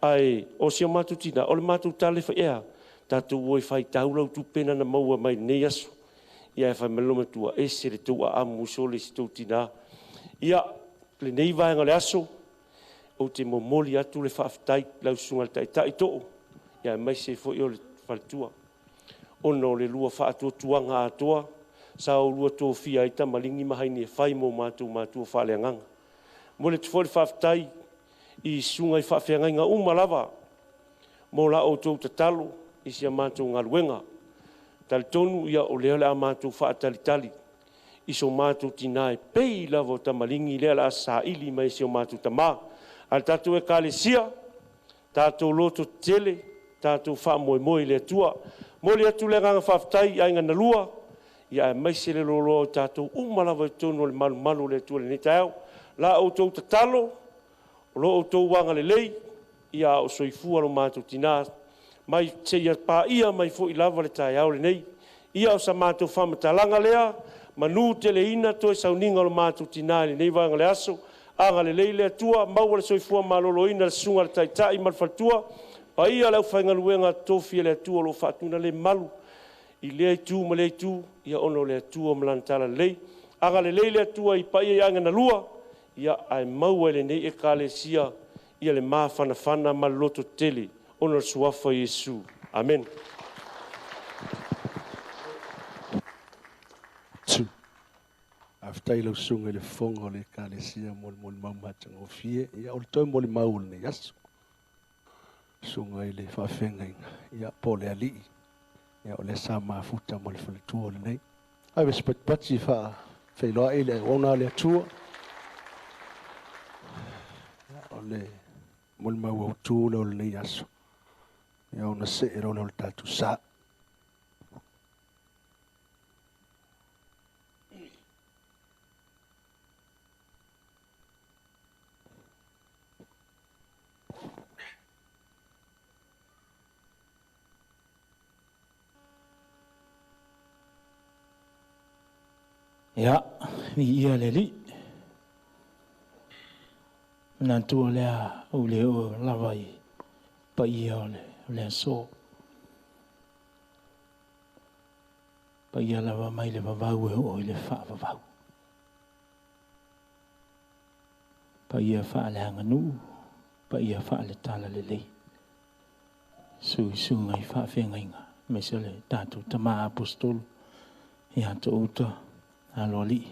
Ai, o si o matou tinā, o le matou tale fai ea, tātou oi fai tau lau tupena na maua mai nei aso. Ia e fai malo matua, e se le tou a amu so le si tou tinā. Ia, le nei vaenga le aso, o te momoli atu le faafetai lau susuga le taitai too, ia mai se foi o le faletua. Ona o le lua faatuatuaga atoa, Sa oulua tofia ai tamaligi ma haini e fai mo matou matua faaleagaga. Momoli atu foi le faafetai i susuga i faafeagaiga uma lava mo la outou tatalo i si a matou galuega. Talitonu ia o lea o le a matou faatalitali i so matou tina e pei lava o tamaligi lea o le a saili mai e si o matou tama. A le tatou Ekalesia, tatou loto tetele, tatou faamoemoe i le Atua. Momoli atu le agaga faafetai i aiga na lua, ia aemaise le loaloa o tatou uma lava i totonu o le malumalu o le Atua i lenei taeao. La outou tatalo, o lo outou agalelei, ia a o soifua lo matou tina, mai seia paia mai foi lava le taeao lenei. Ia o sa matou faamatalaga lea, manuteleina toe sauniga o lo matou tina i lenei vaega o le aso. Agalelei le Atua, maua le soifua maloloina i le susuga i le Taitai ma le faletua, paia le aufaigaluega totofi a le Atua o lo o faatuna le malu i lea itu ma lea itu, ia ona o le Atua ma Lana talalelei. Agalelei le Atua i paia i aiga na lua, ia ae maua e lenei Ekalesia ia le mafanafana ma le lototetele ona o le suafa o Iesu. Amene. Tu. Faafetai i lau susuga i le fofoga o le Ekalesia mo le molimau matagofie. Ia, o le toe molimau o lenei aso. Susuga i le faafeagaiga, ia, po o le alii, ia, o lea sa mafuta ma le faletua o lenei. Ave se patipati e faafeiloai le auauna a le Atua. Ia, o le molimau autu lea o lenei aso. Ia, ona see loa lea o le tatou sa. Ia, viia le Alii. Manatu o lea ou le oo lava i paia o le aso. Paia lava mai le vavau e oo i le faavavau. Paia faaleaganuu, paia faaletalalelei. Suisuga i faafeagaiga, aemaise o le tatou tama aposetolo ia Toouta Aloalii,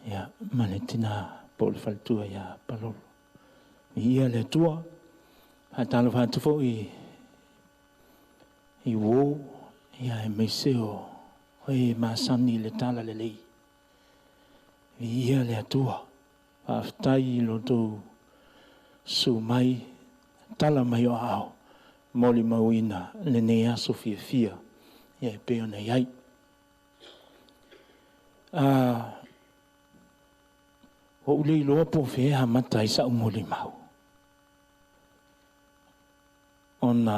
ia, ma le tina po o le faletua ia Palolo. Viia le Atua. Faatalofa atu foi i uo, ia aemaise o e masani i le talalelei. Viia le Atua. Faafetai i lo outou susu mai, tala mai o aao, molimauina lenei aso fiafia ia e pei ona i ai. Ua ou le iloa po o fea e amata ai sa'u molimau ona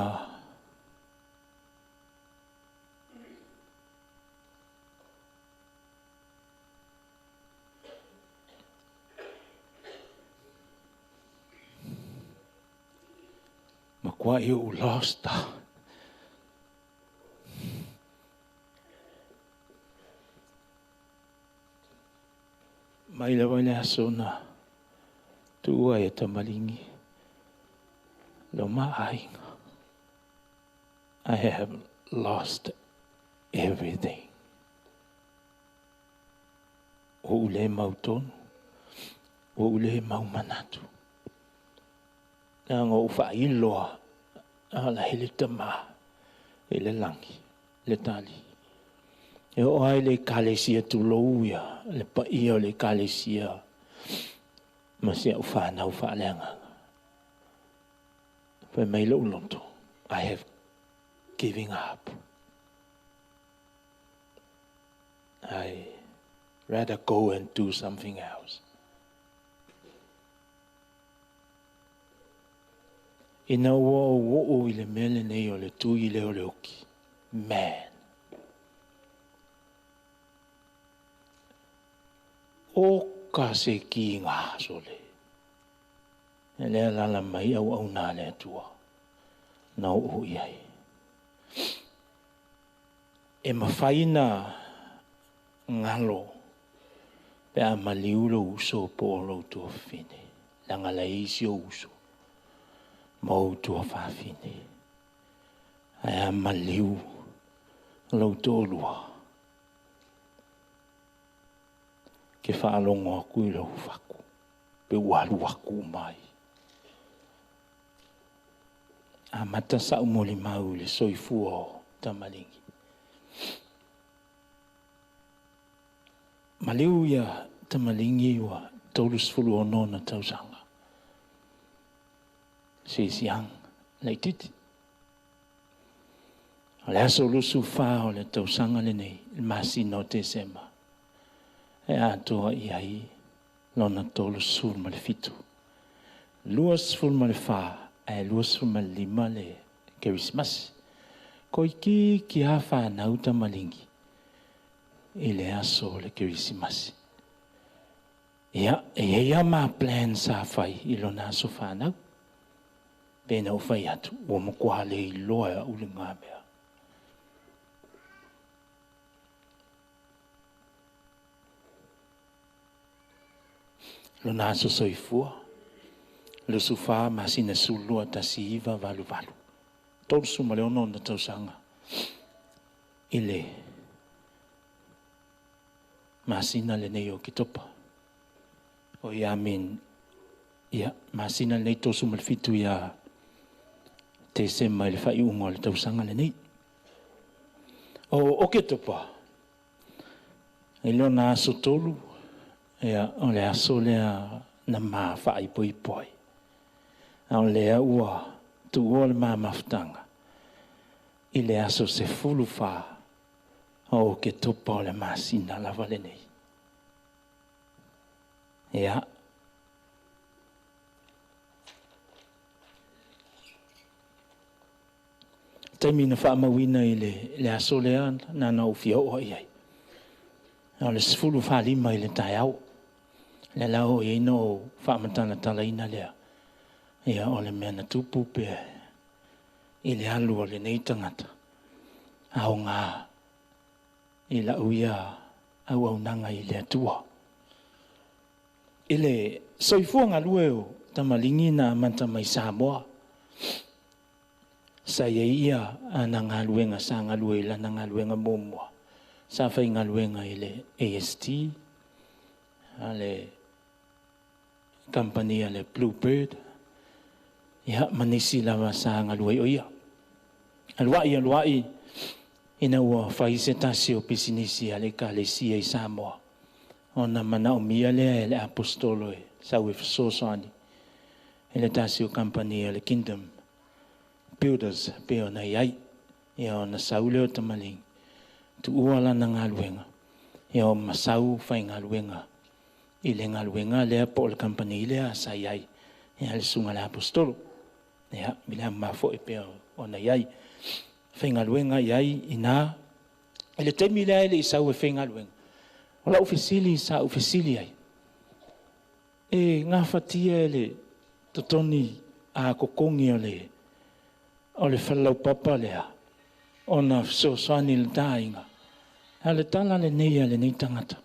matuai ou lost. Mai lava i le aso na tuua ai e tamaligi lo ma aiga. I have lost everything. Ua ou le mautonu, ua ou le mau manatu. Leaga ua ou faailoa a la hele tama i le lagi, le tali. E oo lava i le ekalesia tulou ia, le paia o le ekalesia ma si au fanau faaleagaga. Fai mai lou loto, I have giving up. I rather go and do something else. Ina ua ou oo i le mea lenei o le tui lea o le oki, man. O ka se ki ngā sole. E lea lala mai auauna a le Atua na oo i ai. E mafai na galo pe a maliu lou uso po o lou tuafafine, leaga la e i ai si ou uso ma ou tuafafine. Ae a maliu lou toalua, Ke faalogo aku i lou faku, pe ua alu aku uma ai. Amata sa'u molimau i le soifua o Tamaligi. Maliu ia Tamaligi ua 36 ona tausaga. Siisiaga laitiiti. O le aso 24 o le tausaga lenei, le masina o Tesema, e atoa i ai lona 37. 24 ae 25 le Kerisimasi. Koikiki lava fanau Tamaligi i le aso o le Kerisimasi. Ia, e i ai lava ma plan sa fai i lona aso fanau. Pe na ou fai atu, ua matua le iloa e au le mea. Lona aso soifua, 24 masina 12 1988. 36 ona tausaga i le masina lenei o Oketopa. O ia amin, ia, masina lenei 37 ia Tesema i le faaiuga o le tausaga lenei. O Oketopa, i lona aso 3, ia, o le aso lea na ma faaipoipo ai. A o lea ua tuua le ma mafutaga i le aso 14 o Oketopa o le masina lava lenei. Ia, taimi na faamauina i le aso lea na na ou fia oo i ai. O le 15 i le taeao. Le la o i no faamatalatalaina lea. Ia, o le mea na tupu pe i le alu o lenei tagata. Aoga i lau ia auaunaga i le Atua. I le soifua galue o Tamaligi na amata mai Samoa. Sa ia ia ana galuega sa galue i lana galuega muamua. Sa faigaluega i le AST, a le company a le Bluebird. Ia, ma nisi lava sa galue o ia. Aluai, aluai, ina ua fai se tasi o pisinisi a le ekalesia i Samoa. Ona manaomia lea e le apostolo e sau e fesoasoani i le tasi o company a le Kingdom Builders pe ona i ai. Ia ona sau lea o Tamaligi, tuua lana galuega. Ia o masau faigaluega i le galuega lea po o le company lea sa i ai. Ia le susuga i le apostolo. Ia, mi le ama foi pe ona i ai. Faigaluega i ai ina. I le taimi lea e le i sau e faigaluega. O lau fesili sa ou fesili ai. E gafatia e le totoni a kokogi o le falelaupapa lea ona fesoasoani i le taaiga. A le tala lenei a lenei tagata.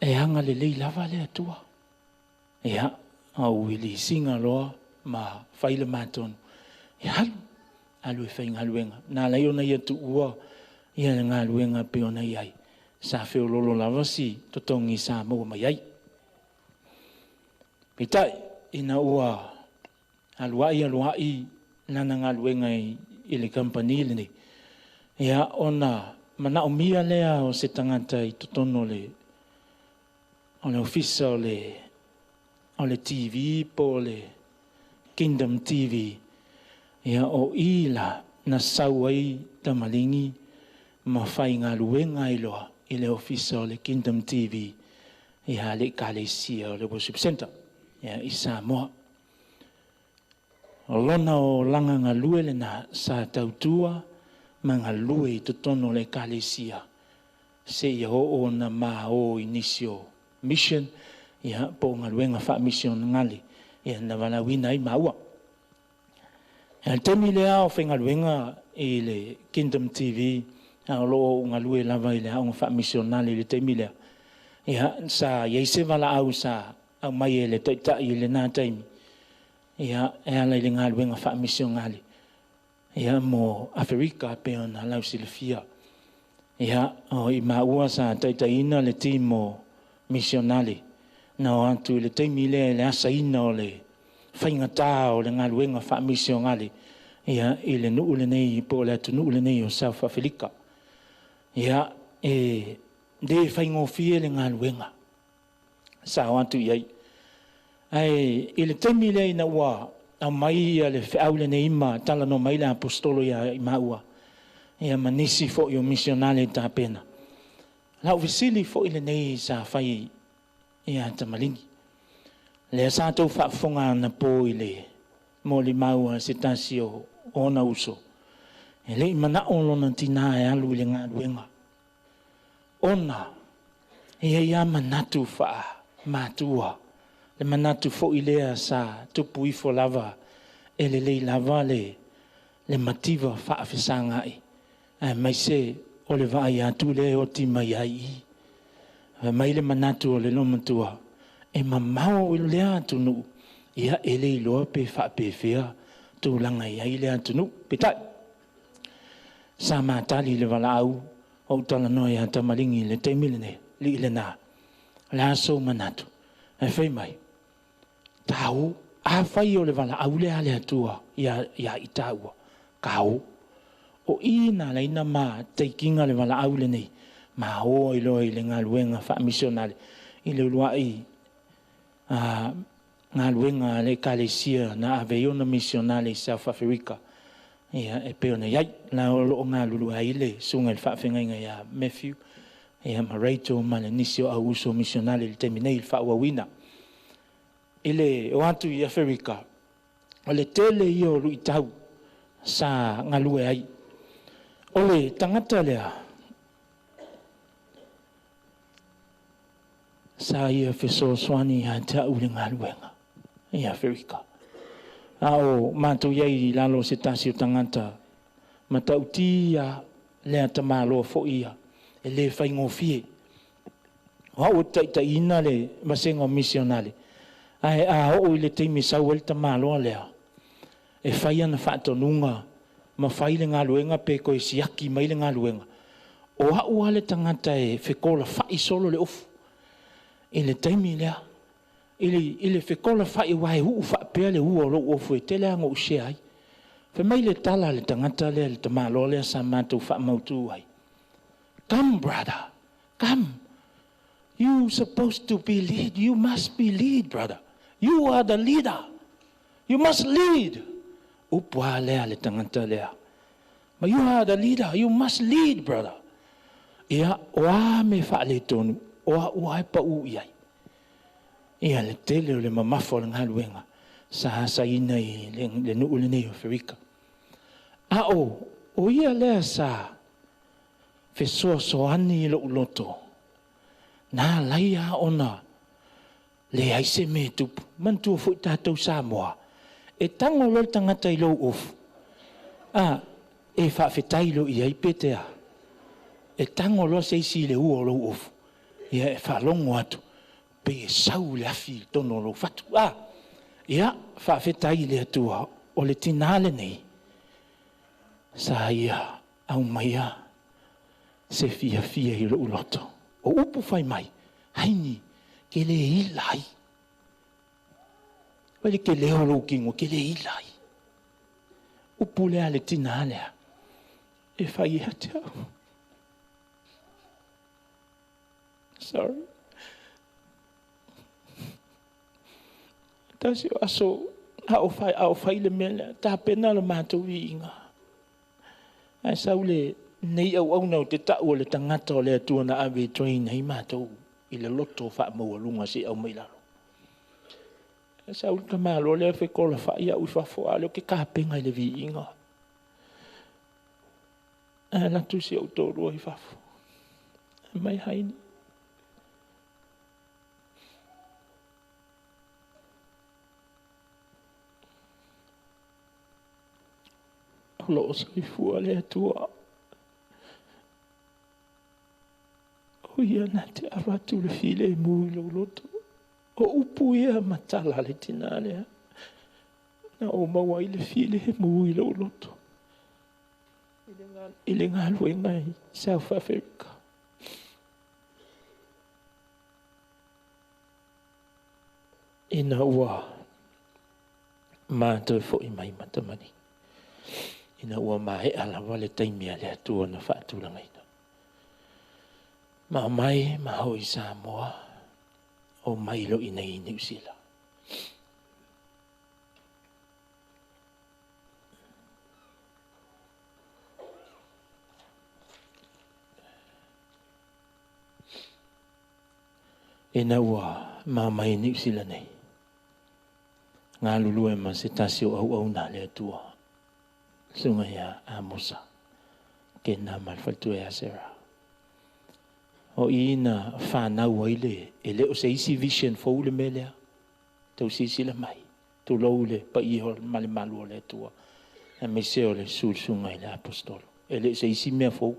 E aga lelei lava le Atua. Ia, au ilisiga loa ma fai le matonu. Ia alu, alu e faigaluega. Na ala ai ona ia tuua ia le galuega pe ona i ai. Sa feololo lava si totogi sa maua mai ai. Peitai, ina ua aluai aluai lana galuega i le company lenei. Ia, ona manaomia lea o se tagata i totonu o le ofisa o le TV po o le Kingdom TV. Ia, o i la na sau ai Tamaligi ma faigaluega ai loa i le ofisa o le Kingdom TV ia le ekalesia o le Worship Center ia i Samoa. O lona o laga galue lena sa tautua ma galue i totonu o le ekalesia seia oo ona ma o i nisi o mission ia po o galuega faamisionagali ia na valaauina ai maua. Le taimi lea o faigaluega i le Kingdom TV, o loo ou galue lava i le aoga faamisionale i le taimi lea. Ia, sa i ai se valaau sa aumai e le taitai i lena taimi. Ia, e ala i le galuega faamisionale. Ia, mo Aferika pe ona lausilafia. Ia, o i maua sa taitaiina le team o misionale na o atu i le taimi lea i le asaina o le faigata o le galuega faamisionale ia i le nuu lenei po o le atunuu lenei o South Africa. Ia e le faigofie le galuega sa o atu i ai. Ae i le taimi lea ina ua aumai ia le feau lenei ma talanoa mai le aposetolo ia i maua ia ma nisi foi o misionale tapena. Lau fesili foi lenei sa fai ia tamaligi. Lea sa tou faafofoga anapo i le molimau a se tasi o ona uso. E le i manao lona tinā e alu i le galuega. Ona e i ai lava manatu faamatua. Le manatu foi lea sa tupu ifo lava e lelei lava le mativa faafesagai aemaise o le vaai atu lea e oti mai ai i. Fai mai le manatu o le loomatua, e mamao i lea atunuu, ia e le iloa pe faapefea tulaga i ai le atunuu. Peitai, sa matali le valaau o talanoa ia tamaligi i le taimi lenei, lii lena, o le a sou manatu, ae fai mai, tau, afai o le valaau lea a le Atua ia i taua, kau, o i nā laina ma teikinga le valaau lenei, ma o i loa i le galuega faamisionale, i le uluai galuega a le Ekalesia na ave ai ona misionale i South Africa. Ia, e pei ona i ai, la o loo galulue ai le susuga i le faafeagaiga ia Matthew, ia ma Rachel ma le nisi o au uso misionale i le taimi nei i le faaauauina. I le o atu i Aferika, o le tele ia o luitau sa galue ai. O le tagata lea, sa ia fesoasoani ia te au i le galuega i Aferika. A o matou i ai i lalo o se tasi o tagata matautia lea tamaloa foi ia, e le faigofie. O au e taitaiina le vasega o misionale, ae a oo i le taimi sau ai le tamaloa lea, e fai ana faatonuga ma fai le galuega pe toe siaki mai le galuega. O au lava le tagata e fekolafai solo le ofu i le taimi lea. I le fekolafai aua e uu faapea le ua o lou ofu e tele lava ona ou share ai. Fai mai le tala a le tagata lea, le tamaloa lea sa matou faamautu ai. Come brother, come. You supposed to be lead. You must be lead, brother. You are the leader. You must lead. Upu lava lea le tagata lea. But you are the leader. You must lead, brother. Ia, o a me faaletonu, o au lava e pau i ai. Ia le tele o le mamafa o le galuega sa asaina i le nuu lenei o Aferika. A o ia lea sa fesoasoani i lou loto, na ala ai ona leai se mea e tupu. Manatua foi tatou Samoa, e tago loa le tagata i lou ofu, a, e faafetai loa i ai pe te a. E tago loa se isi i le ua o lou ofu, ia e faalogo atu, pe e sau le afi i totonu o lou fatu. A, ia, faafetai i le Atua, o le tinā lenei, sa ia aumaia se fiafia i lou loto. O upu fai mai, haini, ke le ila ai. Vai le ke leo lou kingo, ke le ila ai. Upu lea le tinā lea, e fai ia te au. Sorry. Tasi o aso, a o fai, a o fai le mea lea, tapena le matou viiga. Ae sau le nei auauna o te tau o le tagata o le Atua na ave e train ai matou i le loto faamaualuga seia aumai i lalo. Ae sau le tamaloa lea fekolafai au i fafo, a o lea ou te tapena i le viiga. Ae alu atu si ou toalua i fafo. Mai haini. O lo o soifua le Atua. O ia na te avatu le filemu i lou loto. O upu ia ma tala a le tinā lea. Na ou maua ai le filemu i lou loto. I le galuega i South Africa. Ina ua matou fo'i mai ma tamalii, ina ua mae'a lava le taimi a le Atua na fa'atulagaina. Ma omai ma ho i Samoa, o mai lo i nei i Niu Sila. Ina ua ma mai i Niu Sila nei, galulue ma se tasi o auauna a le Atua, susuga ia Amosa, kena ma le faletua ia Sarah. O i na whanau ai le, e le o se isi vision fou le mea lea. Tau silasila mai, tulou le paia o ma le malu o le Atua, aemaise o le susuga i le apostolo. E le o se isi mea fou.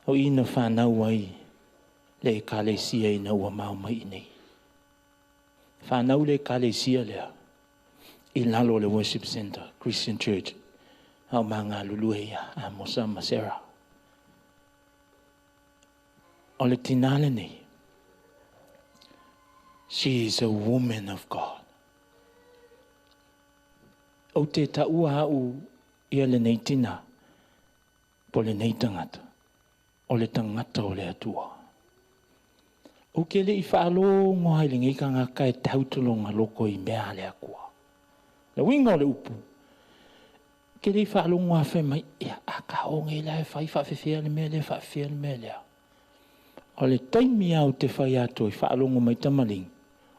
O i na whanau ai le ekalesia ina ua mao mai i nei. Whanau le ekalesia lea i lalo o le Worship Center, Christian Church, au ma galulue ia Amosa ma Sarah. O le tinā lenei, she is a woman of God. Ou te taua au ia lenei tinā, po lenei tagata, o le tagata o le Atua. Ou ke le i whaalogo ai lenei kangaka e tautologa loko i mea a le Akua. Le uiga o le upu, ke le i faalogo a fai mai, ia a ka onge la e fai faafefea le mea lea, faafefea le mea lea. O le taimi au te fai atu i faalogo mai tamaligi,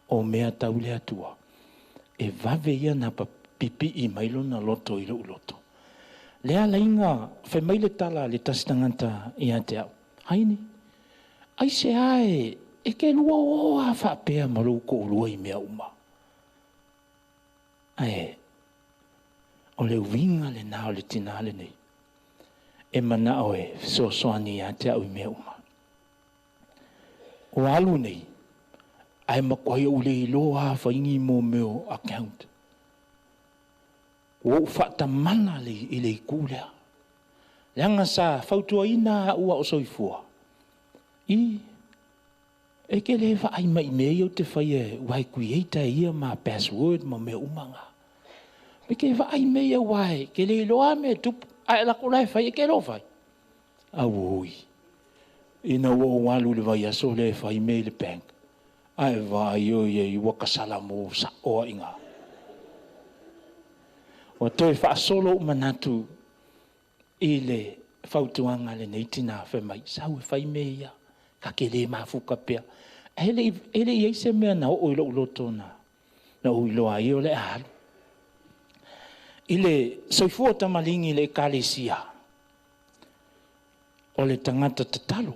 o mea tau le Atua. E vave ia na pipi'i mai lona loto i lou loto. Le alaiga, fai mai le tala le tasi tagata ia te au. Haini, ai se ae, e ke lua o a faapea ma lou to'alua i mea uma. Ae, o le uiga lenā o le tinā lenei. E mana'o e fesoasoani ia te au i mea uma. O alu nei, ae matuai ou le iloa a faigi mo mea account. Ua ou faatamala le, i le itu lea. Leaga sa fautuaina a'u a o soifua. I, e ke le vaai mai mea ia ou te faia ua e create ia ma password ma mea uma ngā. Me ke vaai mea ia ua e, ke le iloa mea tupu, ae lako la e fai e ke lo fai. Auoi. Ina ua ou alu le vaiaso lea e fai mea i le bank. Ae vaai o ia i ua kasala mo sa'o aiga. Ua toe faasolo ou manatu i le fautuaga lenei tinā fai mai, sau e fai mea ia, ka ke lē mafuka pea. Ae e le i ai se mea na oo i lou loto na, na ou iloa ai o le a alu. I le soifua tamaligi i le ekalesia, o le tagata tatalo,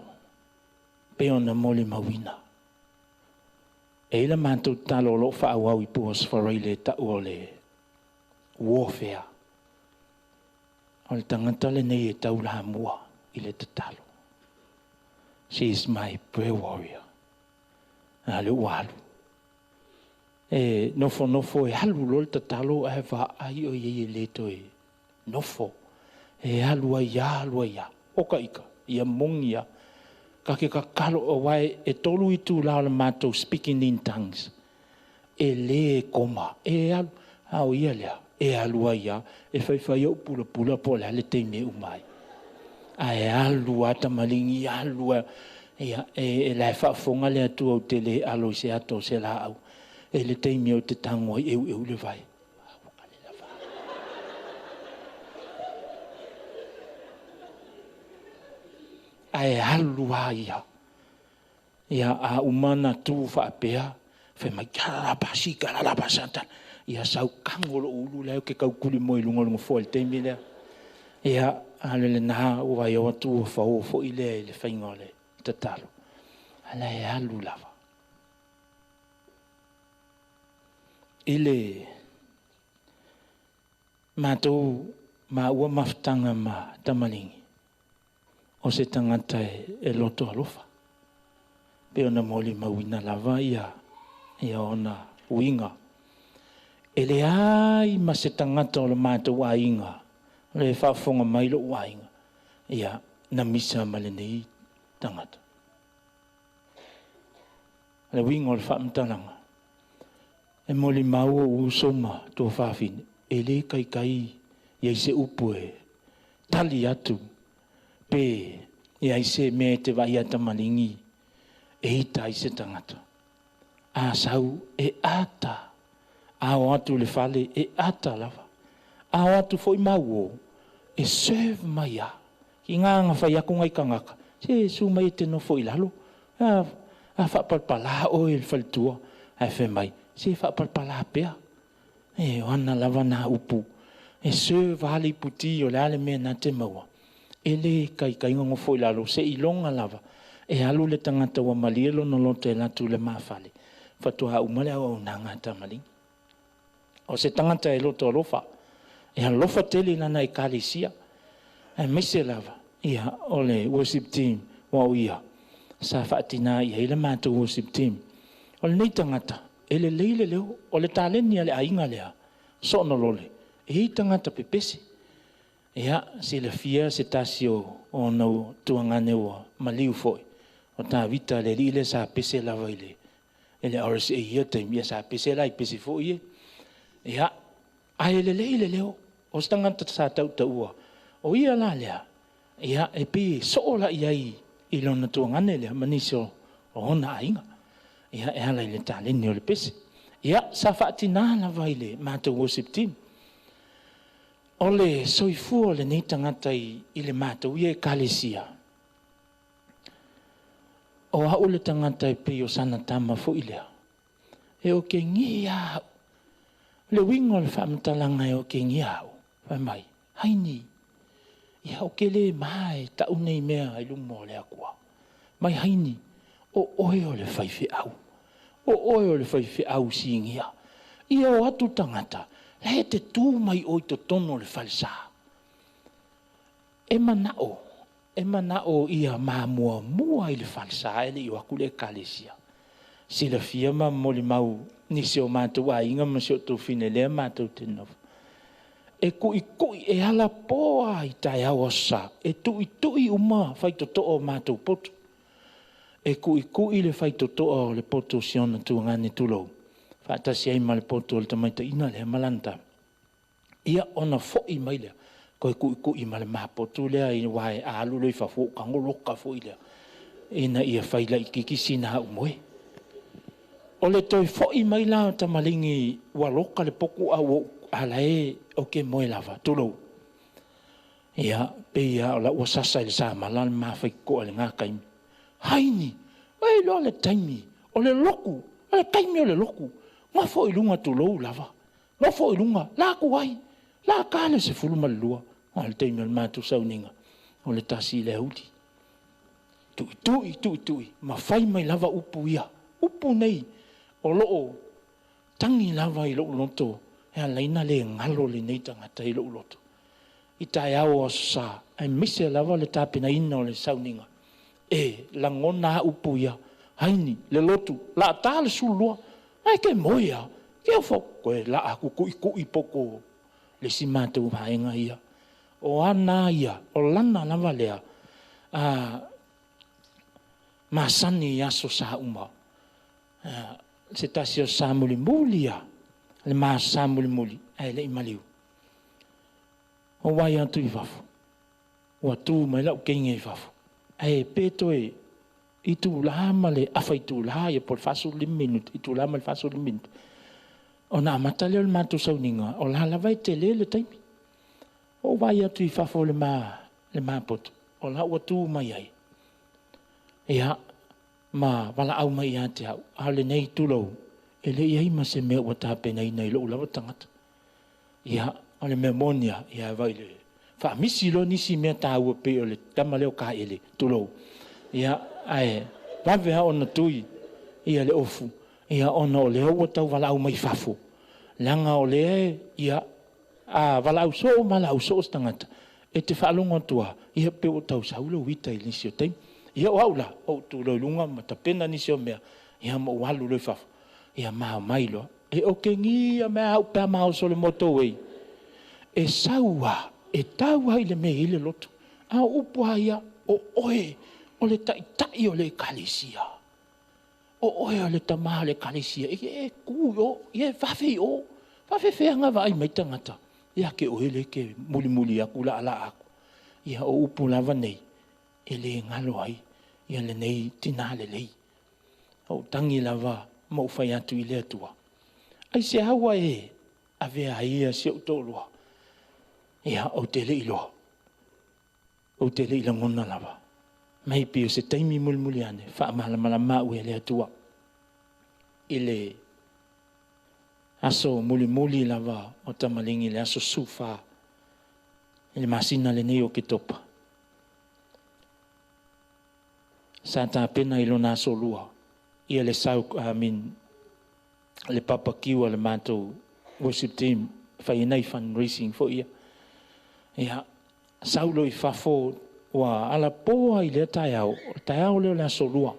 pe ona molimauina. E i la matou tatalo o loo faaauau i Puosfarai le ta'u o le warfare. O le tagata lenei e taulamua i le tatalo. She is my prayer warrior. A le ua alu. E nofonofo e alu loa le tatalo ae vaai o iai e le toe nofo. E alu ai lava alu ai lava. O ka ika, ia moni lava. Ka ke kakalo aua e tolu itulā o le matou speaking in tongues. E lē koma. E alu, a o ia lea, e alu ai lava, e faifai ou pulapula po o le a le taimi e uma ai. Ae alu lava tamaligi, alu lava. Ia, e la e faafofoga le Atua ou te le alo i se ata o se laau. E le taimi ou te tago ai eueu le vai. Ae alu lava ia. Ia, a uma ona tu faapea, fai mai, Kalalabasi, kalalabasata. Ia sau kago lou ulu lea ou te taukuli moe i luga o le nofoa i le taimi lea. Ia, a o le lenā ua vaai atu ua fao foi lea i le faiga o le tatalo. A la e alu lava. I le matou maua mafutaga ma tamaligi, o se tagata e loto alofa. Pe ona molimauina lava ia, ia ona uiga. E leai ma se tagata o le matou aiga, o le faafofoga mai lou aiga, ia, na misa ma lenei tagata. Le uiga o le faamatalaga, E molimau ou uso ma tuafafine, e lē kaikai i ai se upu e tali atu pe i ai se mea e te vaai ia tamaligi e ita ai se tagata. A sau e ata, a o atu i le fale e ata lava. A o atu foi ma uo e serve mai a. Ki ngā nga whai aku ngai kangaka, se su mai e te nofo i lalo. A, a whaapalpala o e le faletua, ae fai mai, se whaapalpala pea. E o ana lava nā upu. E serve a le iputi o le a le mea nā te maua. E le kaikai ngofo i lalo, se iloga lava. E alu le tagata ua malie lona loto e alu atu i le ma fale. Faatoa uma le auaunaga a tamaligi. O se tagata e loto alofa. E alofa tele i lana ekalesia. Aemaise lava, ia, o le worship team, aua o ia sa faatinā i ai le matou worship team. O lenei tagata, e lelei le leo, o le taleni a le aiga lea, soona lole, e i ai tagata pepese. Ia, silafia se tasi o ona tuagane ua maliu foi, o Tavita le alii lea sa pese lava i le i le RSA i ia taimi, ia sa pese la i pese foi ia. Ia, ae lelei le leo, o se tagata sa tautaua, o ia la lea, ia, e pei e soo la i ai i lona tuagane lea ma nisi o ona aiga. Ia, e ala i le taleni o le pese. Ia, sa faatinā lava i le matou worship team. O le soifua o lenei tagata i, i le matou ia ekalesia, o au le tagata e pei o sana tama foi lea. E okegia au. Le uiga o le faamatalaga e okegia au, fai mai, haini, ia o ke lē ma e taʻu nei mea i luma o le Akua. Mai haini, o oe o le faifeau. O oe o le faifeau sigia. Ia o atu tagata, la e te tu mai oe i totonu o le falesa. E manao, e manao ia ma muamua i le falesa ae le i o atu le ekalesia. Silafia ma molimau nisi o matou aiga ma si o outou fine lea matou te nofo. E kuʻikuʻi e ala poa i taeao aso Sa, e tuʻituʻi uma faitotoa o matou poto. E kuʻikuʻi le faitotoa o le poto o si ona tuagane tulou, faatasi ai ma le poto o le tamaitaʻina lea ma lana tama. Ia ona foʻi mai lea, toe kuʻikuʻi ma le mapotu lea i aua e a alu loa i fafo ua tago loka foi lea ina ia fai laitiiti sina aumoe. O le toe foʻi mai la o tamaligi ua loka le potu a ua ou a la e ou te moe lava, tulou. Ia, pei lava o la ua sasa i le samala le mafaitotoa i lena taimi. Haini, ua e iloa le taimi o le lotu, o le taimi o le lotu, nofo i luga tulou lava. Nofo i luga, la atu ai, la ta le 12, a o le taimi o le matou sauniga, o le 1 i le aoauli. Tuitui, tuitui, ma fai mai lava upu ia. Upu nei o loo tagi lava i lou loto e ala ai ona le galo lenei tagata i lou loto. I taeao o Aso Sa, aemaise lava le tapenaina o le sauniga, e lagona a upu ia, Haini, le lotu, laa ta le 12, ae ke moe a, ke ofo, koe laa atu kuʻikuʻi poto le isi matou vaega ia. O ana ia, o lana lava lea, a masani i aso sa uma. Se tasi o sa mulimuli ia, le ma sa mulimuli, ae le i maliu. O wai atu i fafo, ua tu mai lau keige i fafo, ae pe toe itulā ma le afa itulā ia po o le 45 minute, itulā ma le 45 minute. Ona amata lea o le matou sauniga, o la lava e tele le taimi. Ou vaai atu i fafo o le ma, le mapoto, o la ua tu mai ai. Ia, ma valaau mai ia te au, a o lenei tulou, e le i ai ma se mea ua tapenaina i lou lava tagata. Ia, o le mea moni lava, ia e vaai i le faamisi loa nisi mea taua pei o le tama lea o Kaele, tulou. Ia, ae vave lava ona tui ia le ofu, ia ona o lea ua tau valaau mai fafo, leaga o lea ia, a valaau soo ma valaau soo se tagata, e te faalogo atu lava, ia pei ua tau sau lou ita i nisi o taimi. Ia o au la, ou tu loa i luga ma tapena nisi o mea, ia ma ou alu loa i fafo, ia ma omai loa. E okegia mea au pe a maoso le moto ei. E sau lava, e tau lava i le mea e i ai le lotu. A o upu lava ia, o oe o le taitai o le ekalesia. O oe o le tamā o le ekalesia, e ku i o, ia e vave i o. Faafefea vaai mai tagata ia te oe lea e te mulimuli atu laalaa atu. Ia o upu lava nei, e le galo ai ia lenei tinā lelei. Ou tagi lava ma ou fai atu i le Atua, aisea ua e avea ai ia si ou toalua? Ia, ou te le i iloa, ou te le i lagona lava. Mai pei o se taimi mulimuli ane, faamalamalama au e le Atua i le aso mulimuli lava o tamaligi, le aso 14 i le masina lenei o Oketopa. Sa tapena i lona aso lua ia le sau, I mean, le papakiu a le matou worship team fai nei fundraising foi ia. Ia, sau loa i fafo ua alapoa i lea taeao, o le taeao lea o le aso lua.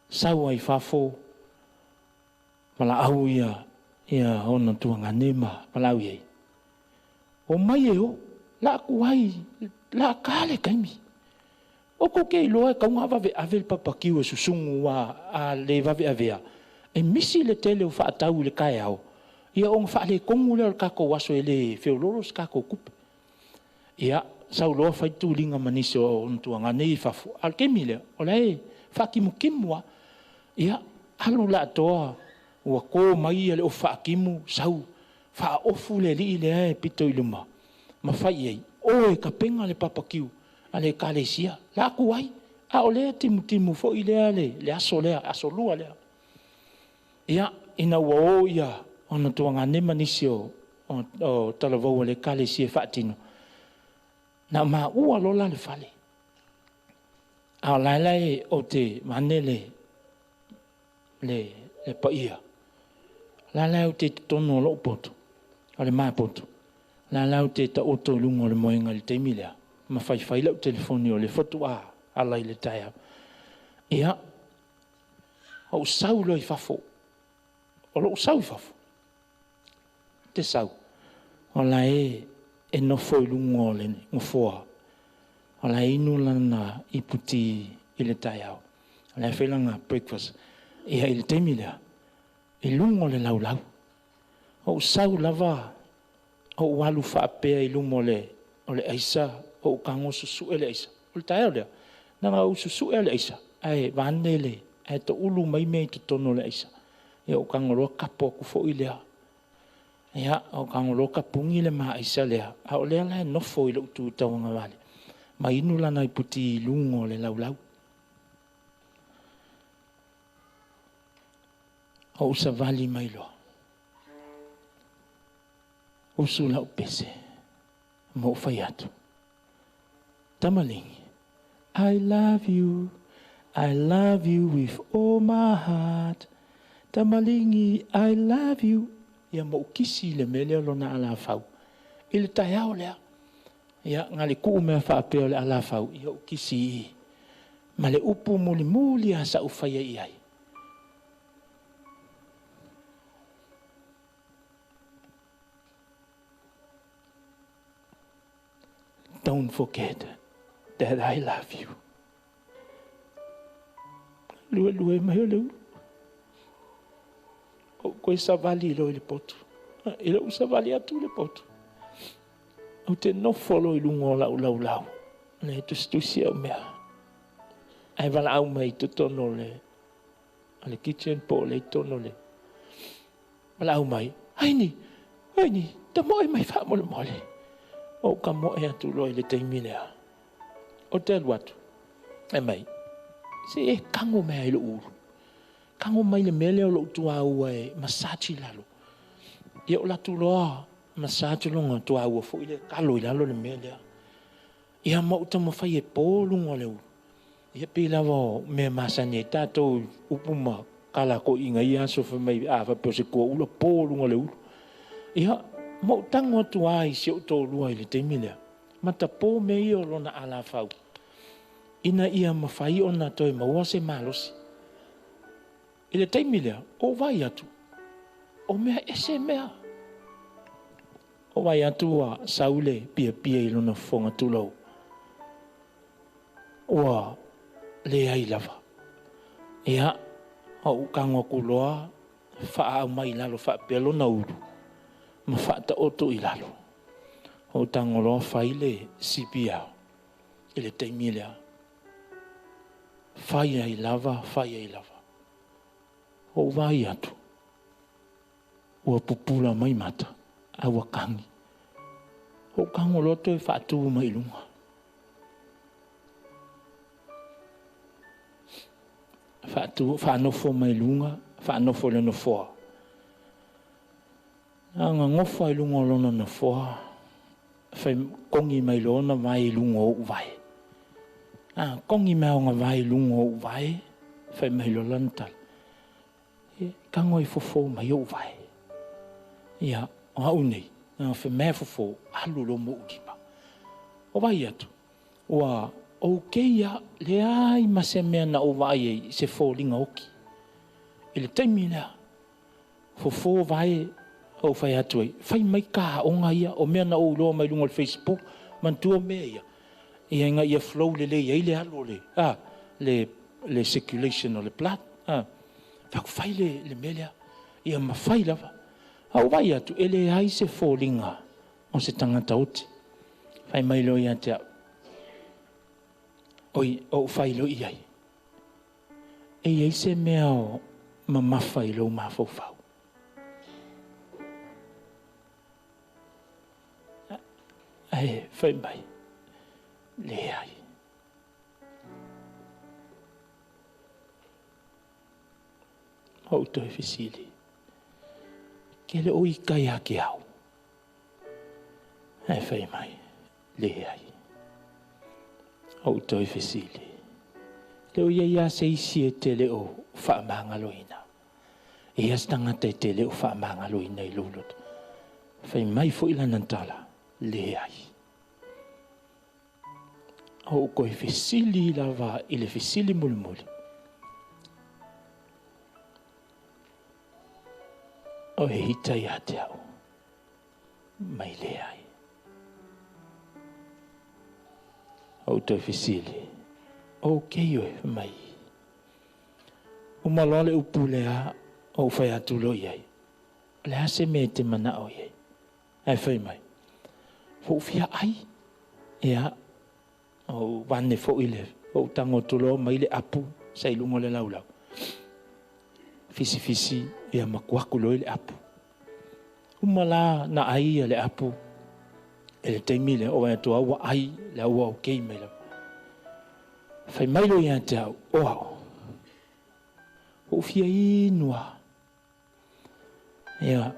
Sau ai i fafo valaau ia ia ona tuagane ma valaau i ai. O mai e o, la aku ai, la ka le taimi. O ko ke iloa e kaunga vave ave le papakiu e susugu a, a le vave avea. E misi le tele o faatau i le kaeao. Ia ona faaletonu lea o le tatou aso e le feololo se tatou tupe. Ia, sau loa fai tuliga ma nisi o ona tuagane i fafo. A o le taimi lea, o la e faakimukimua lava. Ia, alu la atoa ua to mai le ofu faakimu, sau faaofu le alii lea e pito i luma ma fai i ai, o e tapena le papakiu a le ekalesia, la aku ai, a o lea timutimu foi lea le aso lea, aso lua lea. Ia, ina ua o ia ona tuagane ma nisi o talavou a le ekalesia e faatino, na maua loa la le fale. A o la e ou te vaeane le paia, la la ou te totonu o lou poto, o le ma poto, la la ou te taoto i luga o le moega i le taimi lea, ma faifai lau telefoni o le faatoa ala i le taeao. Ia, ou sau loa i fafo, o lou sau i fafo, te sau, o la e nofo i luga o le nofoa, o la e inu lana iputi i le taeao, o la e fai lana breakfast. Ia i le taimi lea, i luga o le laulau, ou sau lava, ou alu faapea i luma o le aisa, ou tago susue le aisa. O le taeao lea, na ona ou susue le aisa, ae vaeane le, ae toulu mai mea i totonu o le aisa. Ia ou tago loa kapo atu foi lea. Ia, ou tago loa tapuni le maaisa lea, a o lea la e nofo i lou tu tauagavale, ma inu lana iputi i luga o le laulau. Ou savali mai loa, usu lau pese, ma ou fai atu, Tamaligi, I love you, I love you with all my heart. Tamaligi, I love you. Ia ma ou kisi i le mea lea o lona alafau. I le taeao lea, ia, na le tuu mea faapea o le alafau, ia ou kisi i ma le upu mulimuli lava sa ou faia i ai. Don't forget that I love you. Luelue mai o le ulu. Ou koe savali loa i le potu. I lou savali atu i le potu, ou te nofo loa i luga o lau laulau, le tusitusi au mea. Ae valaau mai i totonu o le kitchen po o le i totonu o le valaau mai, Aini, Aini, tamoe mai faamolemole. Ou tamoe atu loa i le taimi lea. Ou te alu atu, e mai, se e tago mai i lou ulu. Tago mai le mea lea o lou tuaua e massage i lalo. Ia ou alu atu loa massage lona tuaua foi lea, kalo i lalo le mea lea. Ia ma ou taumafai e po luga o le ulu. Ia pei lava o mea masani ai tatou upu ma kalakoiga i ia aso fai mai a faapea o se kuaula po luga o le ulu. Ia ma ou tago atu lava i si ou toalua i le taimi lea, ma tapo mea ia o lona alafau ina ia mafai ona toe maua se malosi. I le taimi lea, ou vaai atu, o mea ese mea. Ou vaai atu ua sau le piapia i lona fofoga tulou. Ua leai lava. Ia, Ou tago atu loa faaau mai i lalo faapea lona ulu ma faataoto i lalo. Ou tago loa fai le CPR i le taimi lea. Fai ai lava, fai ai lava. Ou vaai atu, ua pupula mai mata, a ua kagi. Ou tago loa toe faatu mai i luga. Faatu, faanofo mai luga, faanofo i le nofoa. A gagofo ai luga o lona nofoa, fai kogi mai loa ona vae i luga o ou vae. A kogi mai ona vae i luga o ou vae, fai mai loa lana tala. E tago e fofo mai ou vae. Ia, o au nei, na fai mea fofo, alu loa ma ou lima. O vai atu, ua okay ia, leai ma se mea na ou vaai ai, se foliga oki. I le taimi lea, fofo vae, ou fai atu ai, fai mai ka aoga ia, o mea na ou iloa mai luga o le Facebook, manatua mea ia. Ia ina ia flow lelei ai le alu o le, le circulation o le blood. Fai atu, fai le mea lea. Ia ma fai lava. A ou vaai atu, e leai se foliga o se tagata oti. Fai mai loa ia te au. Oi, ou fai loa i ai. E i ai se mea o mamafa i lou mafaufau. Ae fai mai, leai. Ou toe fesili, ke le o i kai a ke au? Ae fai mai, leai. Ou toe fesili, le o ia ia se isi e te le o whaamangaloina. E ia se tangata e te le o whaamangaloina i lou loto. Fai mai foi lana tala, leai. Ou koe fesili lava i le fesili mulimuli. O e hita ia te au, mai leai. Ou toe fesili, o kei oe mai. Uma loa le upu lea, ou fai atu loa i ai. O le a se mea e te manao i ai? Ae fai mai, fou fia ai. Ia, ou vane foi le, ou tago atu loa mai le apu, sa i luga o le laulau. Fisi fisi, ia makuaku loa i le apu. Uma la na ai ia le apu, e le taimi lea, o vai atu au ua ai, le au ua okay mai lava. Fai mai loa ia te au, o au. Ou fia inu a. Ia,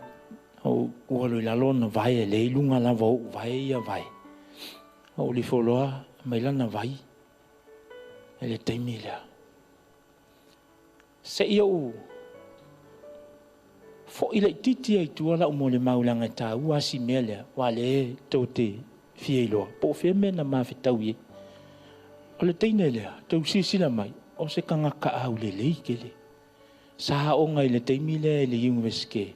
ou ua loa i lalo ona vae e le i luga lava o ou vae ia vae. Ou lifo loa mai lana vai. E le taimi lea. Se i ou foi le titi ai tua la mo le maulanga e tāua si mea lea, wa le tau te fia iloa. Po o fea mea na mawhitau i e. O le teine lea, tau sisila mai, o se kangaka au le lei ke le. Sa aoga i le taimi lea i le university,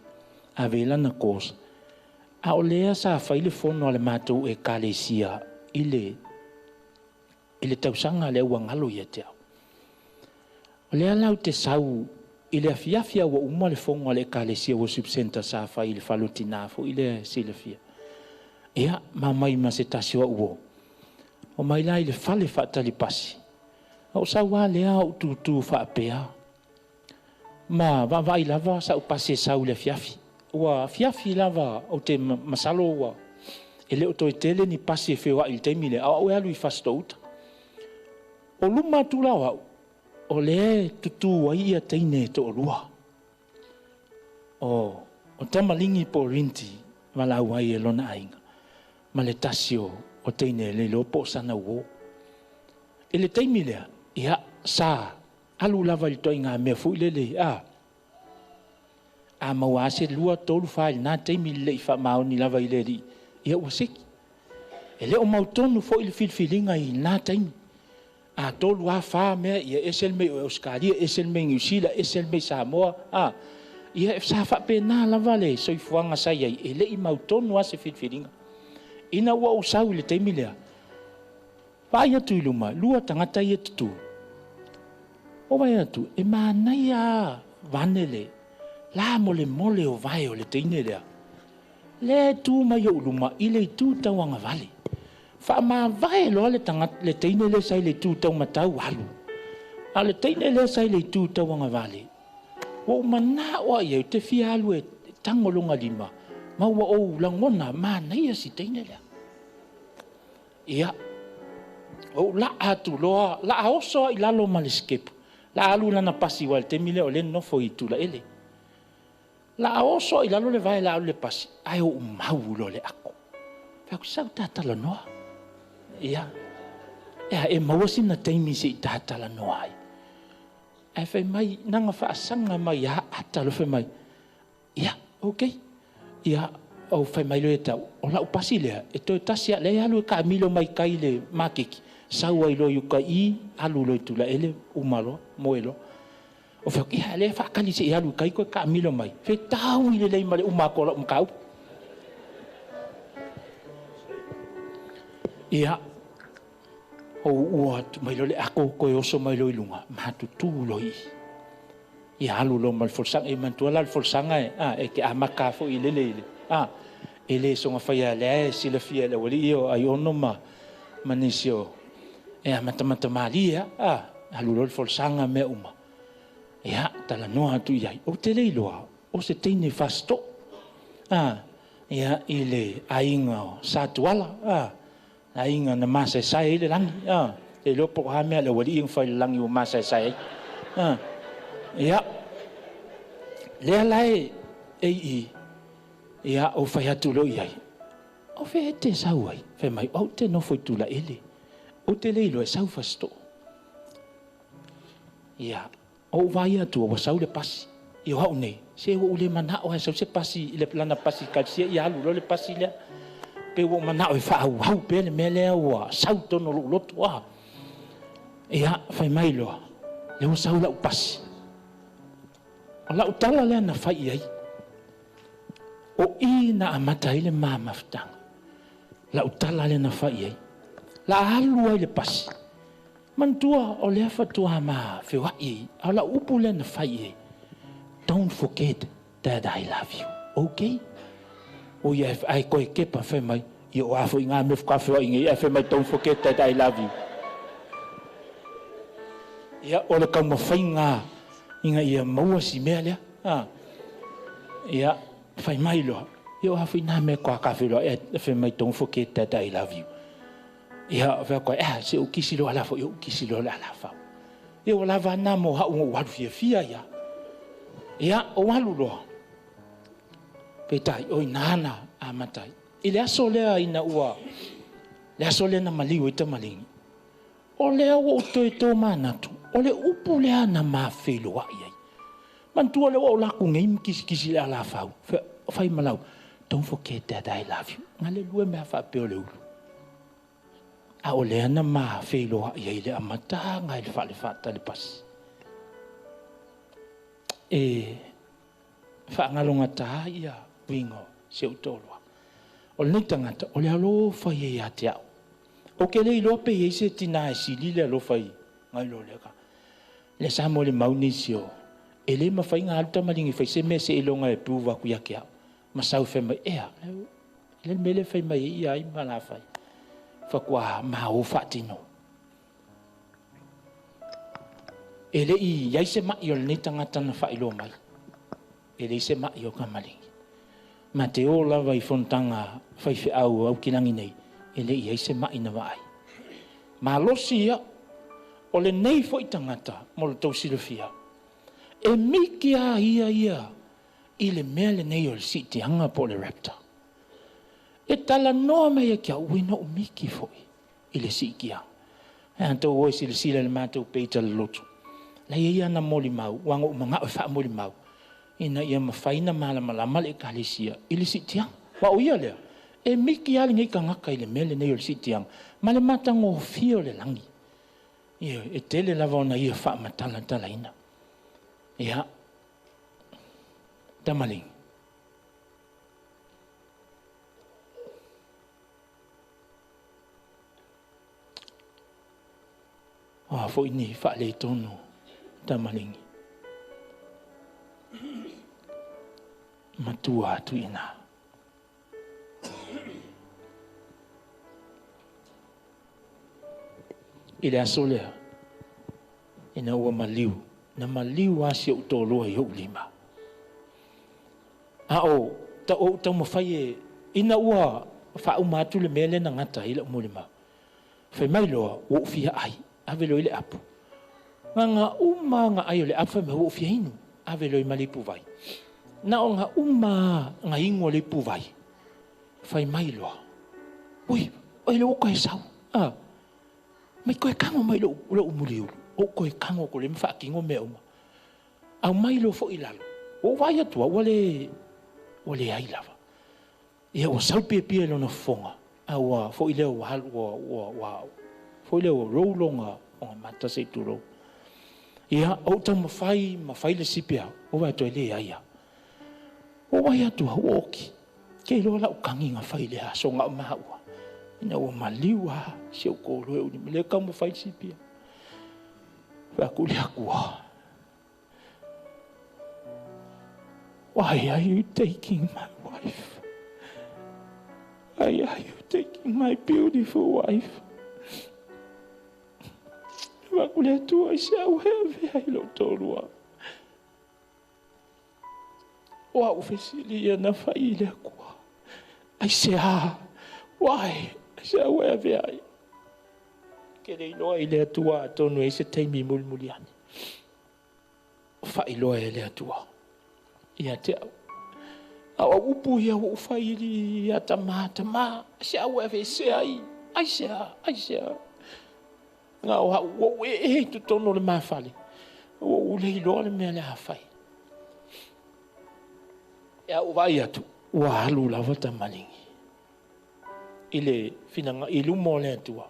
a ve lana course. A o lea sa fai le fono a le matou ekalesia i le tausaga lea ua galo ia te au. O lea lau te sau i le afiafi a ua uma le fono a le ekalesia worship center sa fai i le falotina foi i le silafia. Ia, ma mai ma se tasi o au o. O mai la i le fale whaatalipasi. O sau a lea o tūtū whaapea. Ma vaavai lava sa upasi e sau le afiafi. Ua afiafi lava o te masalo ua. E le o toi tele ni pasi e whioa i le taimi le. Au e alu i fasto uta. O luma atu la au. O le tutu ai ia teine to olua. O tamalingi po rinti walau ai e lona ainga. Ma le tasi o teine le lopo sana uo. E le taimi lea, ia sa alu lava i toi ngā mea fui lele. A maua ase lua tolu whae nā taimi le i wha maoni lava i le li. Ia ua seki. E le o mautonu fo i le filfilinga i nā taimi. A tolu a wha mea, ia esel mei o Australia, esel mei New Zealand, esel mei Samoa. Ia sa whape nā lava le soifuanga sai ai, e le i mautonu ase filfilinga. Ina ua o sau i le taimi lea. Whaia tui luma, lua tangata ia tutu. O vai atu, e manaia vanele, la mole mole o vai o le teine lea. Le tu mai o luma, i le tu tauanga vale. Wha ma vai loa le tangata, le teine le sai le tu tau matau alu. A le teine le sai le tu tauanga vale. Wa mana oa ia, te fia alu e tango longa lima. Ma ua o langona, manaia si teine lea. Ia, o la atu loa, la oso i lalo ma le skepu. La alu lana pasi wa le temile o le nofo i tula ele. La oso i lalo le vai la alu le pasi. Ai o umau lo le ako. Fa ku sau tatala noa. Ia. Ia e maua sina taimi se i tatala noa ai. Ai fai mai nanga faasanga mai ia ata lo fai mai. Ia, okay. Ia o fai mai lo e tau. O lau pasi lea, e toe tasi a le alu e ka milo mai kai le makeki. Sau ai lo yuka i, alu lo tula ele, umalo, moelo. O fai, ia le whaakali se i alu kai koe ka milo mai. Fe tau i le lei ma le umako la umkau. Ia, o ua mai lo le ako koe oso mai lo i lunga, mahatutu lo i. Ia alu lo ma le folsanga, e mantua la le folsanga e, e ke amaka fo i lele ile. E le songa whaia le e silafia le wali iyo ai ono ma manisio. E a matamata malia, alu lo le folsanga mea uma. Ia, tala noa atu iai. O te leiloa, o se teine fasto. Ia, i le ainga o Satuala, ainga na masa e sae i le langi. Te leo poko ha mea le wali inga whai le langi o masa e sae. Ia, lea lae e i, ia, o whai atu lo iai. O whai e te sau ai. Whai mai, o te nofo i tula ele. O te leiloa e sau fasto. Ia, o vai atu o sau le pasi. I o hau nei, se ua ule mana o sau se pasi, le lana pasi kalsia, i alu lo le pasi lea. Pe ua mana o e whaau hau pe le mea lea ua sau tono lo lotu a. Ia, whai mai loa, le ua sau lau pasi. O lau tala lea na whai ai. O i na amata i le mamafutanga. Lau tala lea na whai ai. La alu ai le pasi. Mantua o lea fatua ma whiwai ai. A la upu lea na whai ai. Don't forget that I love you. Okay? O ia ai koe kepa whai mai. I o afo i ngā me whakawhiwa i ngei. Ai whai mai don't forget that I love you. Ia o le kauma whai ngā. Inga ia maua si mea lea. Ia whai mai loa. Ia o afo i ngā me kwa kawhiwa. Ia whai mai don't forget that I love you. Ia whai koe, se o kisi lo alafa, ia o kisi lo alafa. Ia o lava nā mō hau ngō walu fia fia ia. Ia o walu loa. Pētai, oi nāna a matai. I le aso lea ina ua, le aso lea na maliu i tamalingi. O lea ua uto e tō mānatu, o le upu lea na mawheloa i ai. Mantua le ua o laku ngei mkisi kisi le alafau. Whai malau, don't forget that I love you. Ngā le lue mea whaapeo le ulu. A o lea na mawheloa i ai le amata ngai le whaale whaata le pasi. E whaangalonga tā ia wingo se utoloa. O le nei tangata, o le alofa ia ia te au. O ke lei loa pe i se tina e sili le alofa i ngai lo leka. Le sa mo le mauni o. E le mawhai ngā aluta malingi whai se mea se ilonga e pūwa ku ia ke au. Masau whai mai ea. Le mele whai mai ia i ma la whai. Whakua maho whaatino. E le i iai se mai o le nei tangata na whailo mai. E le i se mai o ka malingi. Ma te o lava i fontanga whai wheau au kilangi nei. E le i iai se mai na waai. Ma losi ia, o le nei fo i tangata mo le tau silofia. E miki a ia ia i le mea le nei o le sitianga po le raptor. E tala noa mai e kia uina o miki foi i le sikia. E anto oi sila sila le mātou peita le lotu. La ia na moli mau, wanga o manga o wha moli mau. Ina ia mawhaina malamalama le ekalesia i le sitianga. Wa o ia lea, e miki ali ngei kangaka i le mele nei o le sitianga. Ma le matango fia o le langi. Ia, e tele lava ona ia wha matala tala ina. Ia, tamaling. O a foi ni wha le tono, Tamaligi. Matua atu i ina. I le aso lea, ina ua maliu, na maliu lava si ou toalua i ou lima. A o ou taumafai e, ina ua faauma atu le mea lea na gata ai lau molimau, fai mai loa, ua ou fia ai, ave loa i le apu. Ga uma ga ai o le apu, fai mai ua ou fia inu, ave loa i ma le ipuvai. Na o ga uma ga inu o le ipuvai, fai mai loa, ui, oi le ua koe sau, ah, mai koe kago mai lou muliulu, ou koe kago ko le ma faatino mea uma. Au mai loa foi i lalo, ua ou vaai atu ua leai lava. Ia ua sau piapia i lona fofoga, a ua foi lea ua ua foi lea ua roll ona mata se i tulou. Ia ou taumafai ma fai le CPR, ua vaai atu ai leai lava. Ua vaai atu ua oki. Ke iloa lau kagi na fai le aso na o maua. Ina ua maliu lava si ou toalua i ou lima, lea taumafai le CPR. Fai atu le Atua. Why are you taking my wife? Why are you taking my beautiful wife? Fai atu le Atua i se au e avea i lou toalua. O au fesili ia na fai i le Atua. Ai se a? Why? Ai se au e avea ai. Ke le iloa i le Atua atonu e se taimi mulimuli ane. Faailoa e le Atua ia te au. A o upu ia ua ou fai ia tamā, tamā, se au e aveesea ai, ai se a, ai se a. Nga o au, ua ou ee i totonu o le mafale, ua ou le iloa le mea le a fai. E au vaai atu, ua alu lava tamaligi. I le finaga, i luma o le Atua.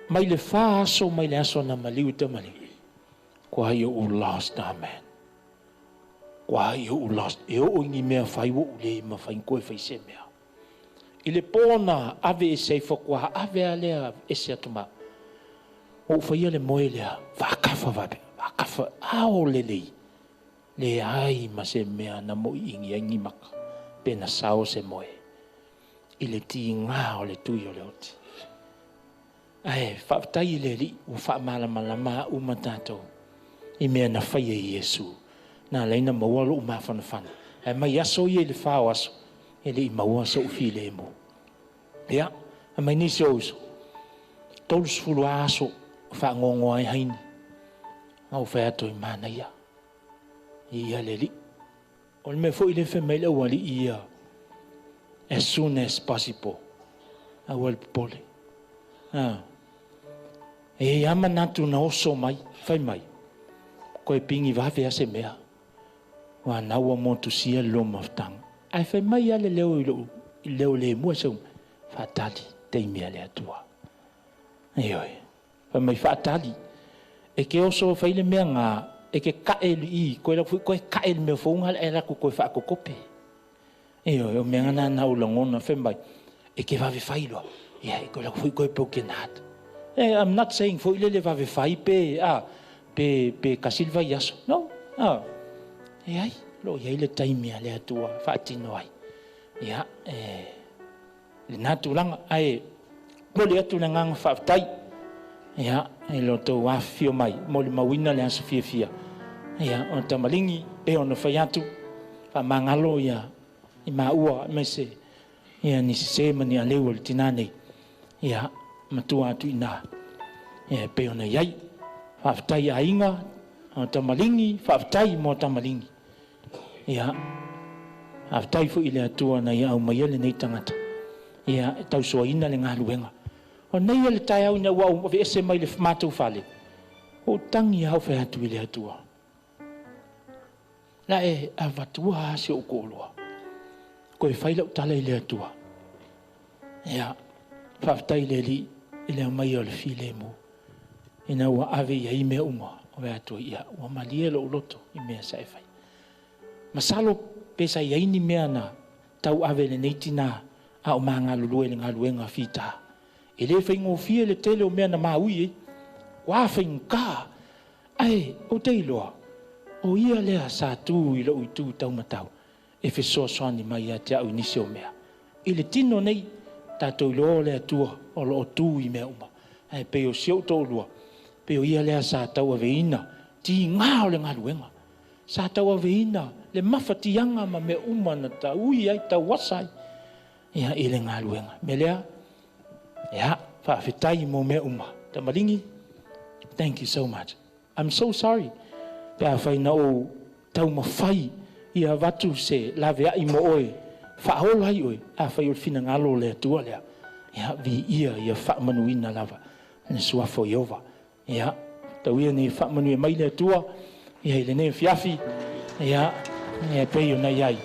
Mai le 4 aso mai le aso na maliu i tamaligi. Kua ai ou lost, amen. Kua ai ou lost. E oo i ni mea fai ua ou le mafai koe fai se mea. I le pōna ave e seifo kua ave a lea ese atu ma. O whaia le moe lea, whakafa wape, whakafa ao lelei. Le ai ma se mea na mo i ingi ai maka, pena sao se moe. I le ti ngā o le tui o le oti. Ai, whaatai i le li, ua whaamalamalama u matatou. I mea na whai e Iesu. Nā leina maua lo mafanafana. Ai mai aso ia i le whao aso. E le i maua so ufi le mo. Ia, a mai nisi o uso. 30 aso whaangongo ai haini. Ngau whai ato i mana ia. Ia le li. O le mea foi le whai mai le wali ia. As soon as possible. A wale popole. E ia manatu na oso mai, whai mai. Koe pingi wawe a se mea. Wa naua motu sia lo maftanga. Ai whai mai ale leo i leo, i leo le mua sau. Whaatali, te mea le atua. Ei oi. Whai mai whaatali. E ke oso whai le mea ngā, e ke kae li i, koe la koe kae le mea whaunga le raku koe whaakokope. Ei oi, o mea ngana nā ulangona, whai mai, e ke wawe whai loa. Ia, e koe la koe broken heart. I'm not saying fo ile le wawe whai pe, pe kasilva iaso. No, E ai, lo ia ile taimi a le atua, whaatino ai. Ia, le nā tūlanga, ai, mo le atu le nganga whaaftai. Ia, e lo tau awhio mai, mo le mawina le aso fia fia. Ia, o tamalingi, pe ona whai atu, wha mangalo ia, i maua, me se, ia, ni se mani a leo le tinane. Ia, matua atu i nā. Ia, pe ona iai, whaaftai a inga, o tamalingi, whaaftai mo tamalingi. Ia, whaaftai fo i le atua na ia au mai ele nei tangata. Ia, e tausoa ina le ngā luenga. O nei ele tae au ina ua au ese mai le mātou whale. O tangi au whai atu i le atua. La e awatua se o kōloa. Koe whai lau tala i le atua. Ia, whaaftai le li i le mai o le file mo. Ina ua ave ia i mea uma. O whai atua ia, ua malie lo uloto i mea sa e whai. Masalo pesa ia ini mea na tau ave le nei tina a o maa lulue le ngaluenga fita. E le whai ngōfia le tele o mea na maui e. Wa whai ngā. Ae ou te iloa, o ia lea sa tu i lou itu taumatau, e fesoasoani mai ia te au i nisi o mea. I le tino nei, tatou iloa o le Atua o lo o tu i mea uma. Ae pei o si ou toalua, pei o ia lea sa tauaveina tiga o le galuega. Sa tauaveina le mafatiaga ma mea uma na taui ai, tauasa ai ia, i le galuega. Mea lea, ia, faafetai mo mea uma. Tamaligi, thank you so much. I'm so sorry. Pe afai na ou taumafai ia avatu se laveai mo oe, faaola ai oe, afai o le finagalo o le Atua lea. Ia, viia ia faamanuina lava le suafa o Ieova. Ia, tau ia ina faamanuia mai le Atua, ia i lenei afiafi, ia, ia pei ona i ai.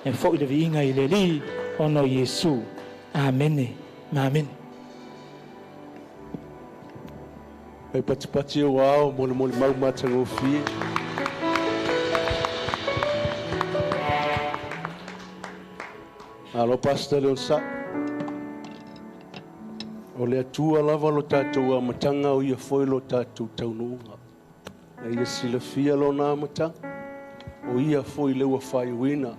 E foi le viiga i le Alii ona o Iesu. Amene ma amene. E patipati o ao mo le molimau matagofie. Alo Pastor Leon Sa. O le Atua lava lo tatou amataga o ia foi lo tatou taunuuga. Na ia silafia lona amataga. O ia foi le ua faaiuina.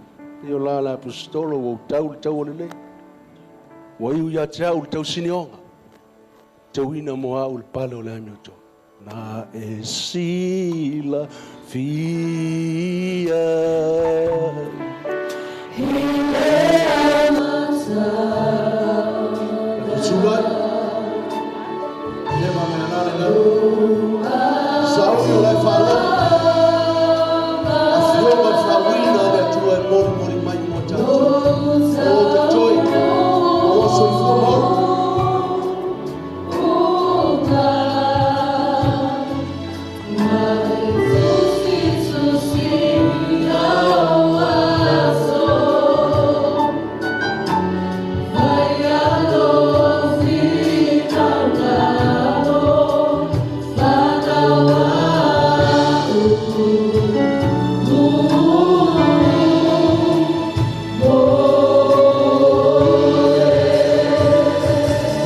E o la la apostolo ua tau le tau o lelei. Ua iu ia te au le tau sinioga. Tauina mo au le pale o le amioto. Na e sila fia. Sugai. Le ma mea nā le nau. Sa o le whaalo. A fioga whawina le atua e mori mori mai mo tātou. O te toi. O soifua mau.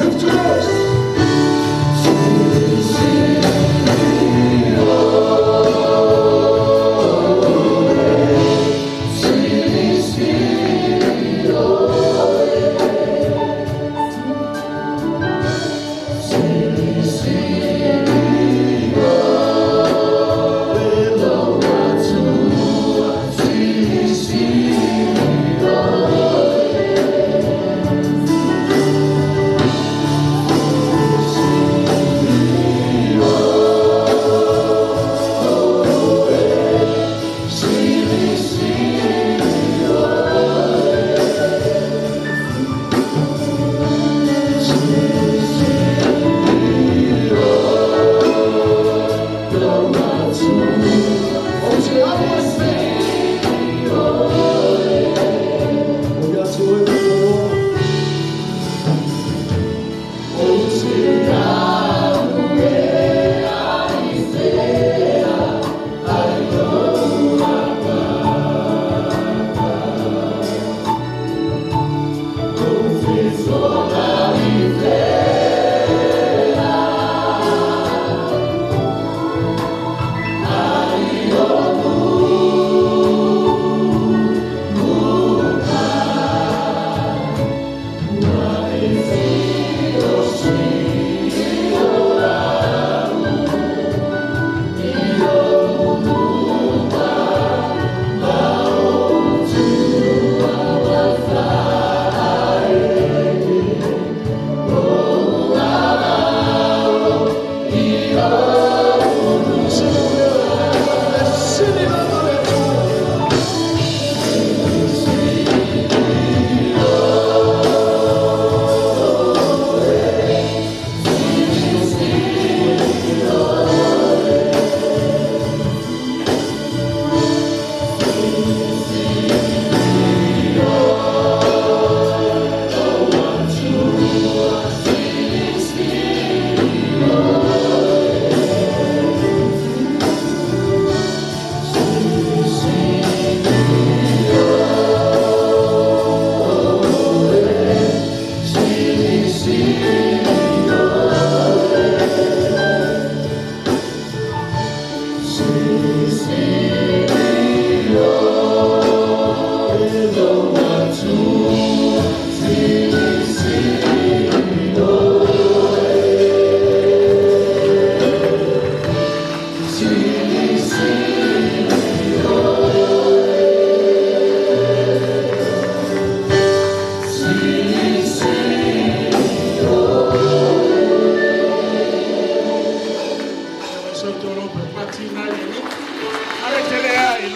Lift your voice.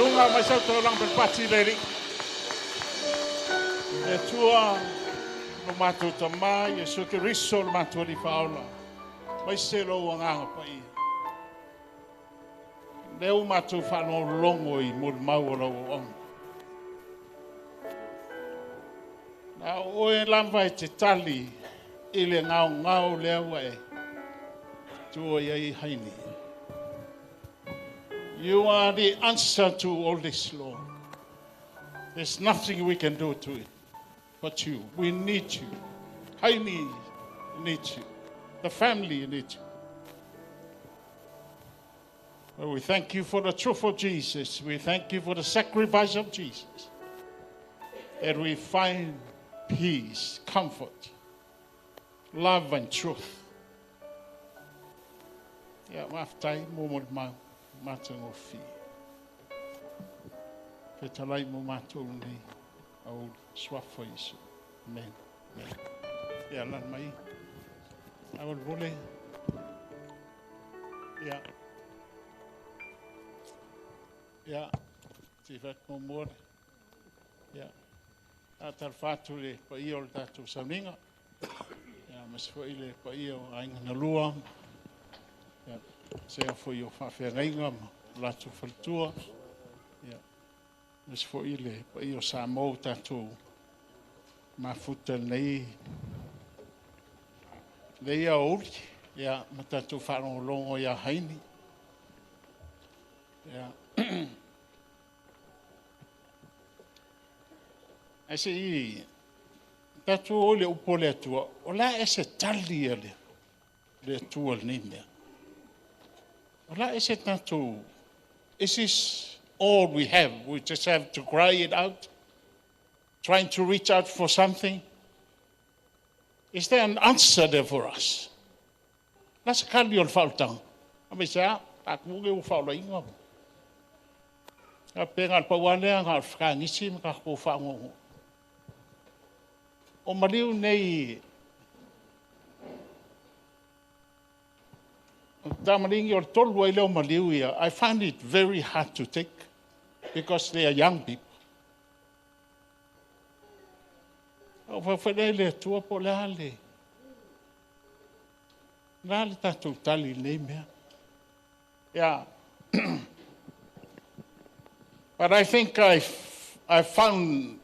lunga mai sau tau lang pati le li. Le tua lo mātou tamā, Yesu Keriso lo mātou li whaola. Mai se lo uanganga pa ia. Leo mātou whaanolongo i muri mau o lau oanga. Nā oe lava e te tali i le ngao ngao lea ua e tua i ai haini. You are the answer to all this, Lord. There's nothing we can do to it but you. We need you. Haini needs you. The family needs you. Well, we thank you for the truth of Jesus. We thank you for the sacrifice of Jesus. That we find peace, comfort, love and truth. Ia, maafetai mo mo le mau matagofie. Fetalai mo matou lenei aoauli. Suafa o Iesu. Amen. Amen. Ia, lana mai. Faamolemole. Ia. Ia. Se i fai atu muamua le. Ia. Faatalofa atu i le paia o le tatou sauniga. Ia, aemaise foi le paia o aiga na lua. Ia, sea foi o faafeagaiga ma o latou faletua. Ia, aemaise foi le paia o Samoa ua tatou mafuta i lenei aoauli. Ia, ma tatou faalogologo ia Haini. Ia. Ae se i tatou o i le upu a le Atua, o le a ea se tali a le Atua i lenei mea? O le a ea se tatou, is this all we have? We just have to cry it out, trying to reach out for something? Is there an answer there for us? La se kali o le faaolataga? A mai se a, tatou le ua faaolaina. A pe na o le pau lava lea na o le fekagisi ma tatou faanoanoa. O maliu nei o tamaligi o le tolu ai lea o maliu ia, I find it very hard to take because they are young people. Ou faafetai lea i le Atua po o le a le, le a le tatou tali i lenei mea. Yeah. But I think I found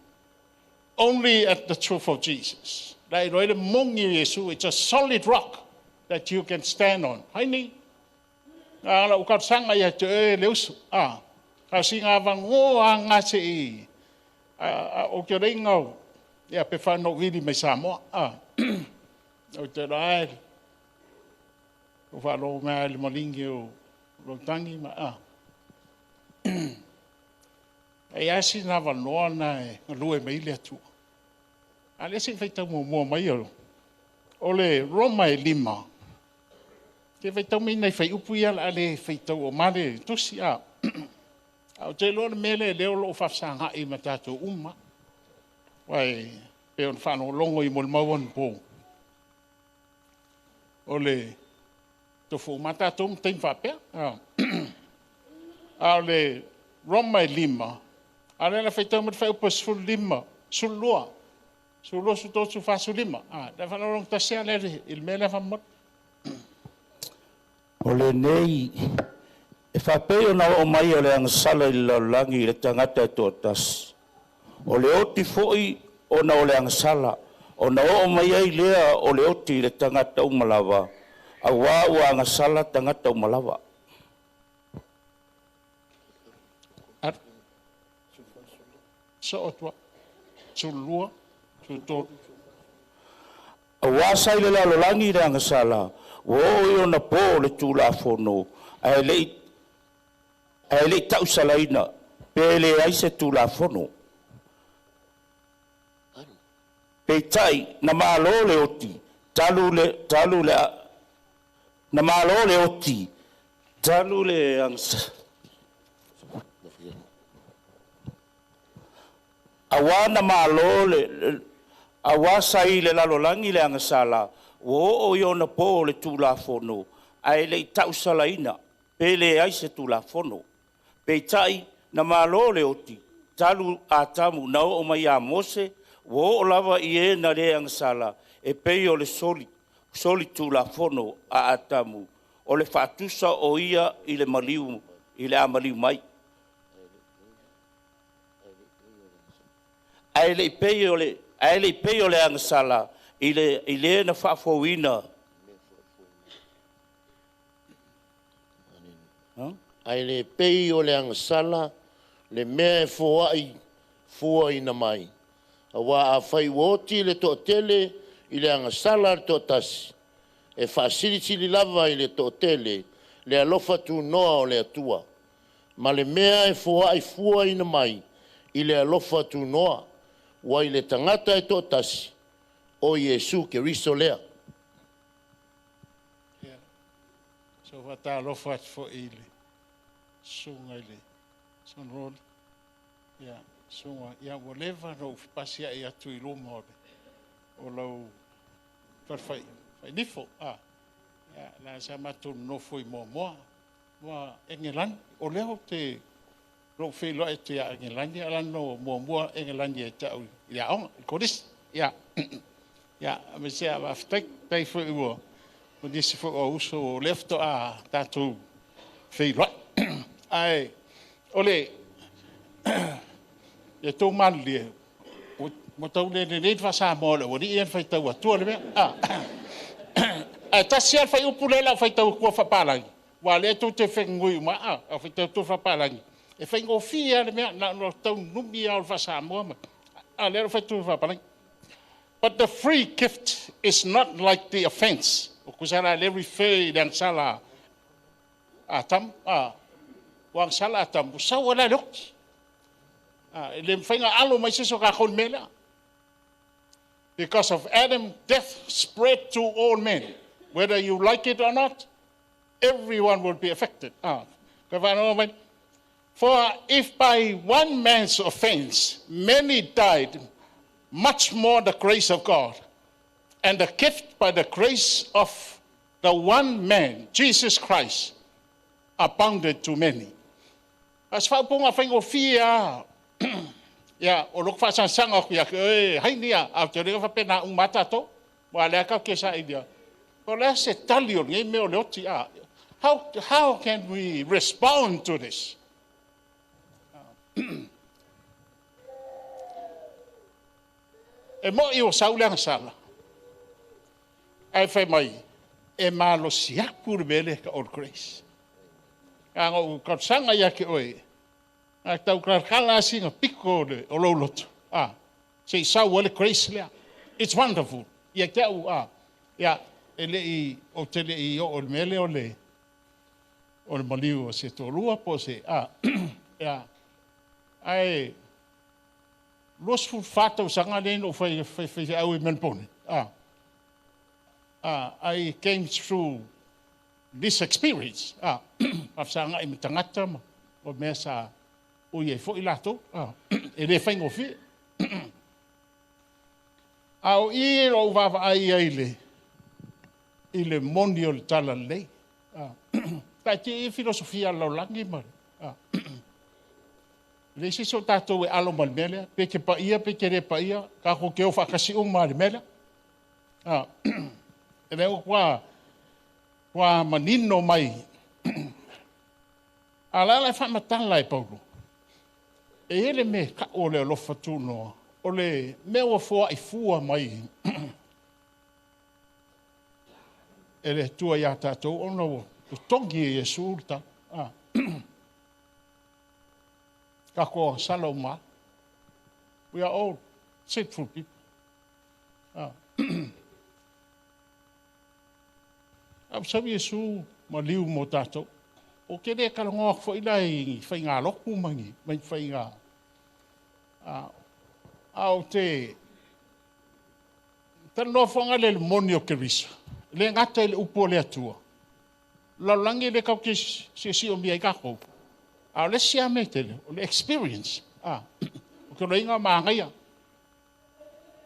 only at the truth of Jesus. La iloa ai le moni o Iesu, it's a solid rock that you can stand on. Haini, na lau talosaga ia te oe le uso. Ah, ka singa avanoa a nga se i o te reinga o ia pe whanau vili mai Samoa. Ah, o te rae, o whalo mea le malingi o Rotangi ma ah. E ai sina avanoa na e galue mai le Atua. A le se i faitau muamua mai o o le Roma e lima. Te faitau mai nai fuaiupu ia o le a le faitau o ma le tusi a. A ou te iloa le mea lea lea o lo o faafesagai ma tatou uma. Aua e pei ona faalogologo i molimau anapo. O le tofu uma tatou ma taimi faapea. A o le Roma e lima, a lea la faitau mai le fuaiupu e 15, 12, 12, 13, 14, 15. A, le faalogologo tasi lava lea i le mea lea faamolemole. O lenei, e faapei ona oo mai o le agasala i le lalolagi i le tagata e toatasi. O le oti foi ona o le agasala, ona oo mai ai lea o le oti i le tagata uma lava, auā ua agasala tagata uma lava. Auā sa i le lalolagi le agasala, ua oo i ona po le Tulafono, ae le i ae le i tausalaina, pe leai se Tulafono. Peitai, na malo le oti, talu le, talu le, na malo le oti, talu le agasala. Auā na malo le, auā sa i le lalolagi le agasala, ua oo i ona po le Tulafono, ae le i tausalaina, pe leai se Tulafono. Peitai, na malo le oti, talu Atamu na oo mai ia Mose, ua oo lava i e na le agasala, e pei o le soli tulafono a Atamu, o le faatusa o ia i le maliu, i le a maliu mai. Ae le i pei o le, ae le i pei o le agasala i le na faafouina. Ae le pei o le agasala le mea e foai fuaina mai. Auā afai ua oti le toatele i le agasala a le toatasi, e faasilisili lava i le toatele le alofa tunoa o le Atua, ma le mea e foai fuaina mai i le alofa tunoa, ua i le tagata e toatasi, o Iesu Keriso lea. Ia, so faatalofa atu foi i le susuga i le Sonololi. Ia, susuga, ia ua leva ona ou fepasiai atu i luma o le o lau falefai fainifo. Ia, la sa matou nonofo i Moamoa. Ua Engelani, o lea ou te lou feiloai atu ia Engelani, a lana muamua Engelani e te au i le aoga, i le kolisi. Ia, ia, me se a faafetai, tai foi ua o nisi foi o uso o lea faatoa tatou feiloai. Ae o le ia tou malilie, ua tau le lelei le faa-Samoa o le aualii ia na faitau atua le mea. Ae tasi lava le fuaiupu lea o le a ou faitau atua faapalagi, aua o lea tou te fegugui uma, a faitau atua faapalagi, e faigofie lava le mea, na ona tau numi lava o le faa-Samoa ma, a o lea o le a faitau faapalagi. But the free gift is not like the offense. O tusa la le refer i le agasala Atamu, ua agasala Atamu, ua sau ai la le oti. E le mafai ona alo mai se isi o tatou i le mea lea. Because of Adam, death spread to all men. Whether you like it or not, everyone will be affected. For if by one man's offense many died, much more the grace of God and the gift by the grace of the one man, Jesus Christ, abounded to many. As faaupuga faigofie a ia o lou faasasaga aku ia e haini a au te le faapena uma a tatou ua lea ka ke sa ilia o le se tali o lenei mea o le oti a. How can we respond to this? E mo'i o sau le agasala ae fai mai e malosi aku le mea lea ka all grace. A ou talosaga ia te oe, a tau talatala lava sina pito o lou loto, se i sau ai le grace lea. It's wonderful. Ia te au, ia, e le i, ou te le i oo i le mea lea o le maliu o se toalua po o se, ia, ae 24 tausaga lea na ou fai fai au i Melbourne. I came through this experience. Faafesagai ma tagata ma o mea sa ui ai foi latou. E le faigofie. A o i lou vaavaai ai i le moni o le tala lelei. Taatia i filosofia a le lalolagi ma le isi o tatou e alo ma le mea lea, pe te paia pe te le paia, tatou te o faatasi uma i le mea lea. E lea ua manino mai. A la la e faamatala e Paulo. E i ai le mea tau o le alofa tunoa, o le mea ua foai fua mai e le Atua ia tatou ona ua totogi e Iesu le tau. Tatou agasala uma. We are all sinful people. A ua sau Iesu maliu mo tatou. O te le talanoa atu foi la i faigalotu ma ni faiga. A o te talanoa foi le moni o Keriso. Le gata i le upu o le Atua. Lalolagi le kau te siosio mia i tatou. A o le isi lava mea tele, o le experience. O ke loiga magaia.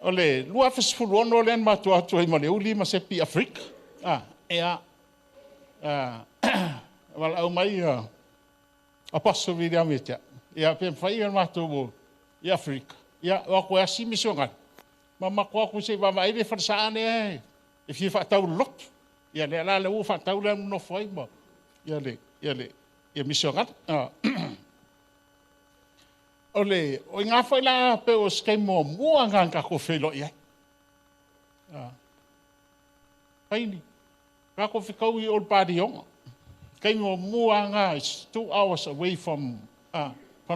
O le 2016 lea na matou atu ai ma le uli ma sepi Afrika. Ea, valaau mai Apostle William ia te au. Ia, pe mafai ona matou i Aferika. Ia, o atu e asi misionari, ma matou o atu se i vaavaai le falesaa lea e fia faatau i le lotu. Ia, lea la lea ua faatau lea nonofo ai ma ia le, ia le, ia misionari. O le, o i ngā foi la pe o se taimi muamua lena na tatou feiloai ai. Paini, tatou fetau i Old Padioga. Taimi muamua lena, it's 2 hours away from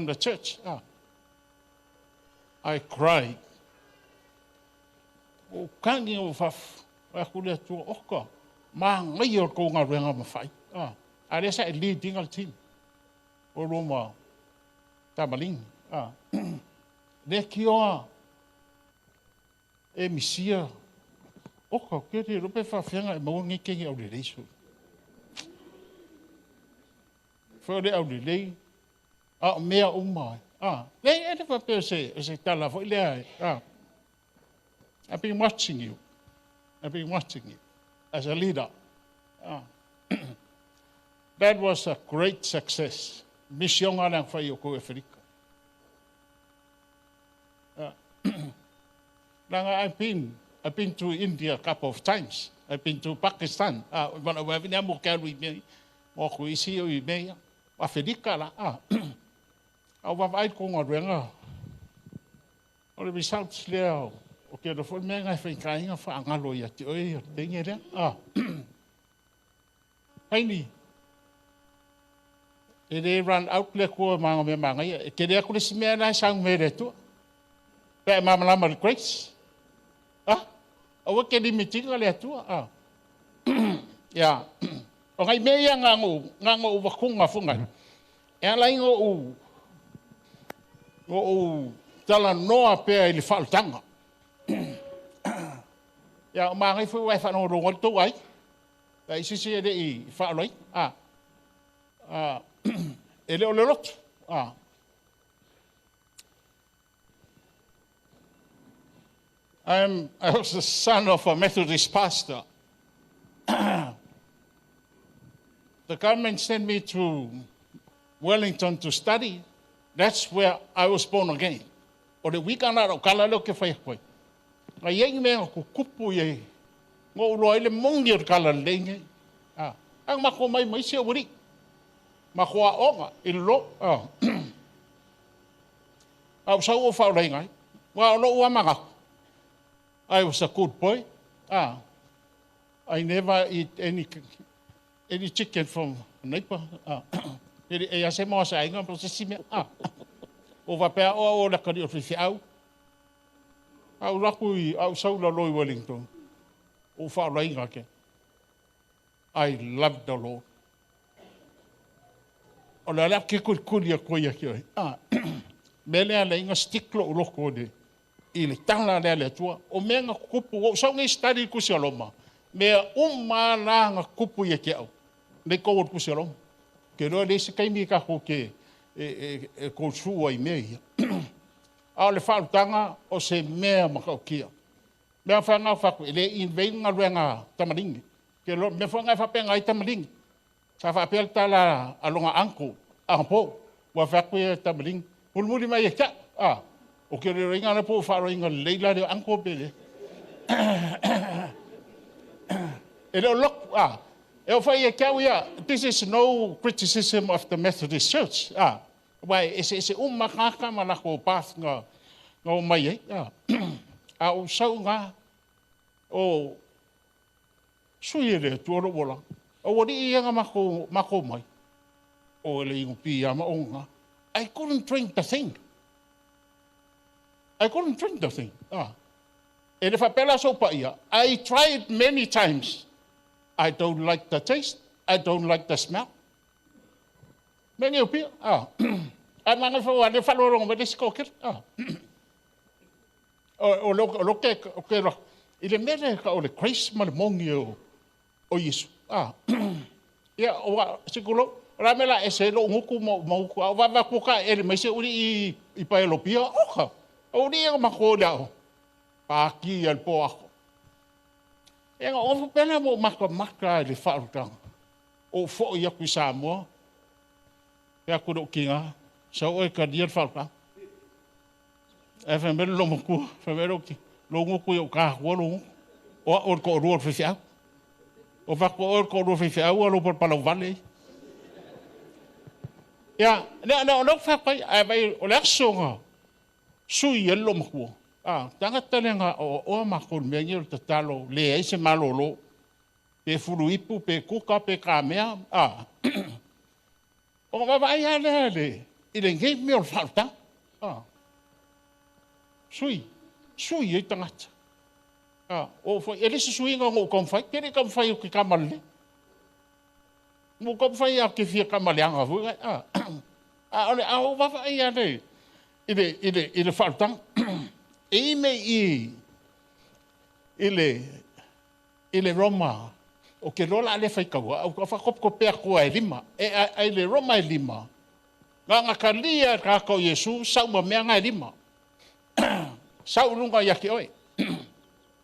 the church. I cried. O kagi o faf, o aku le Atua oka, manaia o le tou galuega ma fai. A lea sa e leading le team. O luma tamaligi. Le kioa e misia oka ke te lope faafeaga e maua nei kegi au lelei so. Foi le au lelei a o mea uma. Le e le faapea se tala foi lea. I've been watching you. I've been watching you as a leader. That was a great success. Mission ala fai o ko Afrika. Langa I've been to India a couple of times. I've been to Pakistan. Mana wa vina mo ka lui me. Mo ko isi o i me. Afrika la. Au va vai ko ngaruenga. O le results lea o ke lo foi mea ngai fai kainga fa angalo ia te oi o tenge lea. Paini. E le run out le kua manga mea manga ia. E ke lea kule si mea nai sang me le tua. Pe mamalama le grace. Aua ke limitinga le atua. Ya. O ngai mea ia ngā ngō wakunga funga. E ala ingo u tala noa pea i le whaaltanga. Ya, o maangai fui wai whanau rongo tō ai. Ta isi si e le i whaaloi. E le o le lotu. I was the son of a Methodist pastor. The government sent me to Wellington to study. That's where I was born again. O le wika na o kala leo ke whai koe. Ngai iei mea ku kupu i ngō uloa i le mongi o le kala le ngai. Ang mako mai mai se uri. Mako a onga i lo. Au sau o whaolai ngai. Wa o lo ua manga. I was a good boy. I never eat any chicken from neighbor. E e se mo sa inga po se si me. O va pea o o la kari o fi au. Au raku i au sau la loi Wellington. O fa la inga ke. I love the Lord. O la la ke kul kul ya ko ya ke. Me le ala inga stiklo o loko de i le tala le le tua o mea nga kupu o sau ngai study ku se loma mea uma la nga kupu ye ke au le ko ku se loma ke lo le se kai mi ka ko ke e ko sua i mea ia a o le faalutaga o se mea ma kaukia mea faga faku e le invei galuega tamaligi ke lo mea foi gai faapega ai tamaligi sa faapea le tala a loga uncle agapo ua feaku ia tamaligi mulimuli mai e kia a o ke le roiga le po faaloiga lelei la le uncle pe le e le o loku a e o fai e kia ia. This is no criticism of the Methodist Church, a wai e se uma kaka ma lako path nga nga o mai ai a a o sau nga o sui e le tua lo wola o wari ia nga mako mako mai o le ingo pi ama o nga. I couldn't drink the thing. I couldn't drink the thing. E le whapela so pa ia. I tried many times. I don't like the taste. I don't like the smell. Many o pia. A manga fo a le whalorongo me le siko kere. O lo ke, o ke lo. I le mere ka o le grace ma le mongi o Yesu. Ia, o wa, sikulo, o la mela e se lo nguku mo mo nguku. A o vava kuka e le mai se uri i pa e lo pia. Oka. O uri e mako le ao. Pāki al po ako. E nga ofu pena mo maka maka i le whaarutanga. O fo i aku i Samoa. Pe aku do kinga. Sau oe talia le faaolataga. Ae fai mai le loomatua, fai mai lou lou gutu ia ou ta atua lou gutu. O au o le toalua o le faifeau. O fai atu o oe o le toalua o le faifeau a o lou palapalauvale ia. Ia, lea lea o lea ou te fai atu ai, ae vaai o le aso na sui ai le loomatua, a, tagata lea na aoaoa matou i le mea lenei o le tatalo, leai se malolo. Pe fuluipu, pe kuka, pe kamea, a. Ona vaavaai lava lea le, i lenei mea o le faaolataga. A. Sui, sui ai tagata. A, o foi, e le se suiga na ou taumafai, ou te le i taumafai ou te tama lelei. Na ou taumafai lava ou te fia tama leaga foi, a. A o le, a ou vaavaai lava i le, i le, i le faaolataga. E i mea i i, i le, i le Roma, ou te iloa o le a le faitaua, ae ou faatopetope atu lava e lima. E, a, i le Roma e lima, na ona talia e le tagata o Iesu sau ma mea na e lima. Sau i luga ia te oe.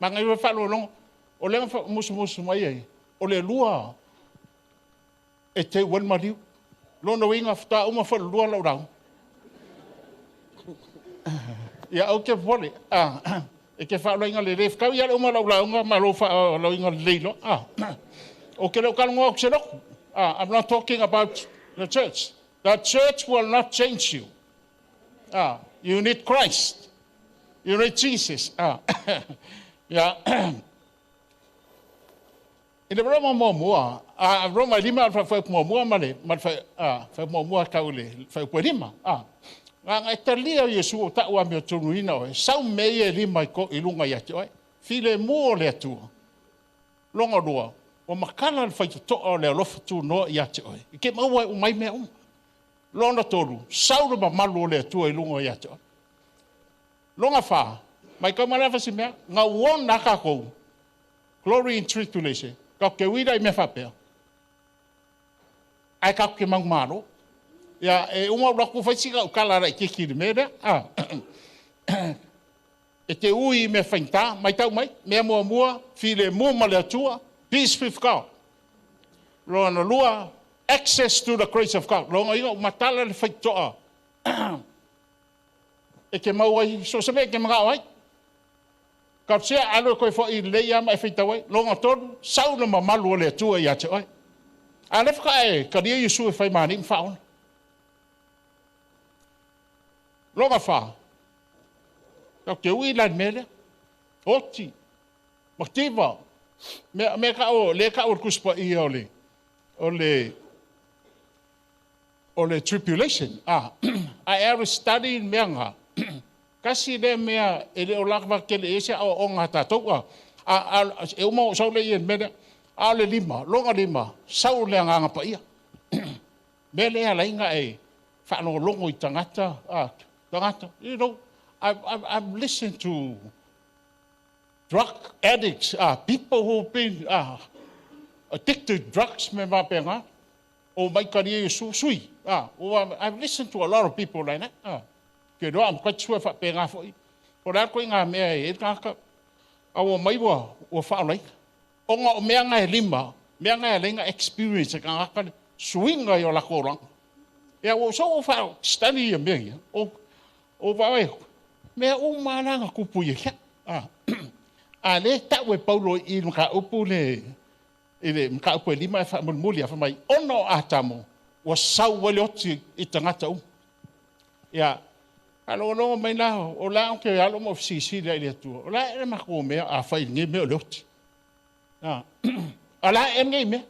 Manaia foi le faalogologo, o lea na musumusu mai ai, o le lua e teu ai le maliu. Lona uiga faatoa uma foi le lua lau lauga. Ia ou te popole, e te faaloiga lelei, fetaui lava le uma o lau lauga ma lou faaloiga lelei loa. Ou te le o talanoa atu i se lotu. I'm not talking about the church. The church will not change you. You need Christ. You need Jesus. Yeah. I le Roma muamua, a Roma e lima le faaiupu muamua ma le ma le faaiupu muamua tau i le faaiupu e lima. A, na e talia Iesu o ta'u amiotonuina oe, sau mea ia e lima i, ko, i luga ia te oe. Filemu o le Atua. Lona lua, ua matala le faitotoa o le alofa tunoa ia te oe. I ke maua e umai mea uma. Lona tolu, sau le mamalu o le Atua i luga ia te oe. Lona fa, mai kau mai le mea, gauona kākou, glory in tribulation, ka ke uira i mea faapea. Ae ka ke mangu malo. Ia, e uma ula ku fai sika ukala ra i kiki le mea lea. Ah. E te ui i mea faigata, mai tau mai, mea muamua, filemu ma le Atua, peace with God. Lona lua, access to the grace of God. Lona iga, matala le faitotoa. E ke mau ai, so se mea e ke mangao ai. Ka sia alo koe fo i lei ama e whitau ai. Longa tolu, sau le mamalu o le Atua ia te oe. A le whaka e, ka ria Iesu e whai mani ma whaona. Longa wha, ka te ui lai mea lea. Oti, mativa, mea, mea ka o, le ka o le kuspa ia o le, o le, o le tribulation. Ah, a e study mea ngā. Kasi le mea e le o lava kele e se o ngā tātou a. A, a, e uma o sau le ia mea lea. A o le lima, longa lima, sau le anganga pa ia. Mea lea lainga e whaalongolongo i tangata, a, tangata. You know, I've listened to drug addicts, people who've been addicted to drugs, me mapenga, o mai karia i sui. I've listened to a lot of people like that. Ke roa am kai sua whapenga foi. O la koe ngā mea e e ngāka, a ua mai ua, ua whaolaika. O ngā o mea ngā e lima, mea ngā e lenga experience e ka ngāka le suinga i o lako oranga. Ia, ua so o whao study ia mea ia. O, o wao e, mea o malanga kupu ia kia. A le tau e Paulo i maka upu le, i le maka upu e lima e whaamulmuli a whamai, ono a tamo, ua sau wale oti i tangata u. Ia, a mai la, o la o ke alo mo sisi le i atua. O la e mako mea a whai nge mea o le oti. A la e nge mea.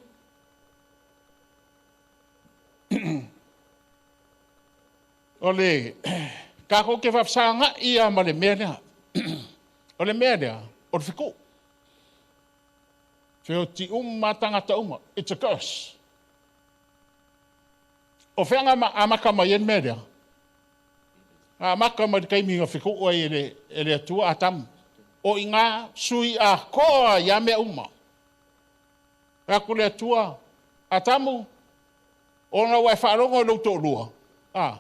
O le, kako ke whapsanga ia ma le mea lea. O le mea lea, o le fiku. Whio ti uma tangata uma. It's a curse. O whenga ma amaka mai en mea lea. A maka mai kai minga fiku o e le, e le atua a tamu. O i ngā sui a koa ia mea uma. Ka ku le atua a tamu, o ngā wai whaarongo i lauto lua. A.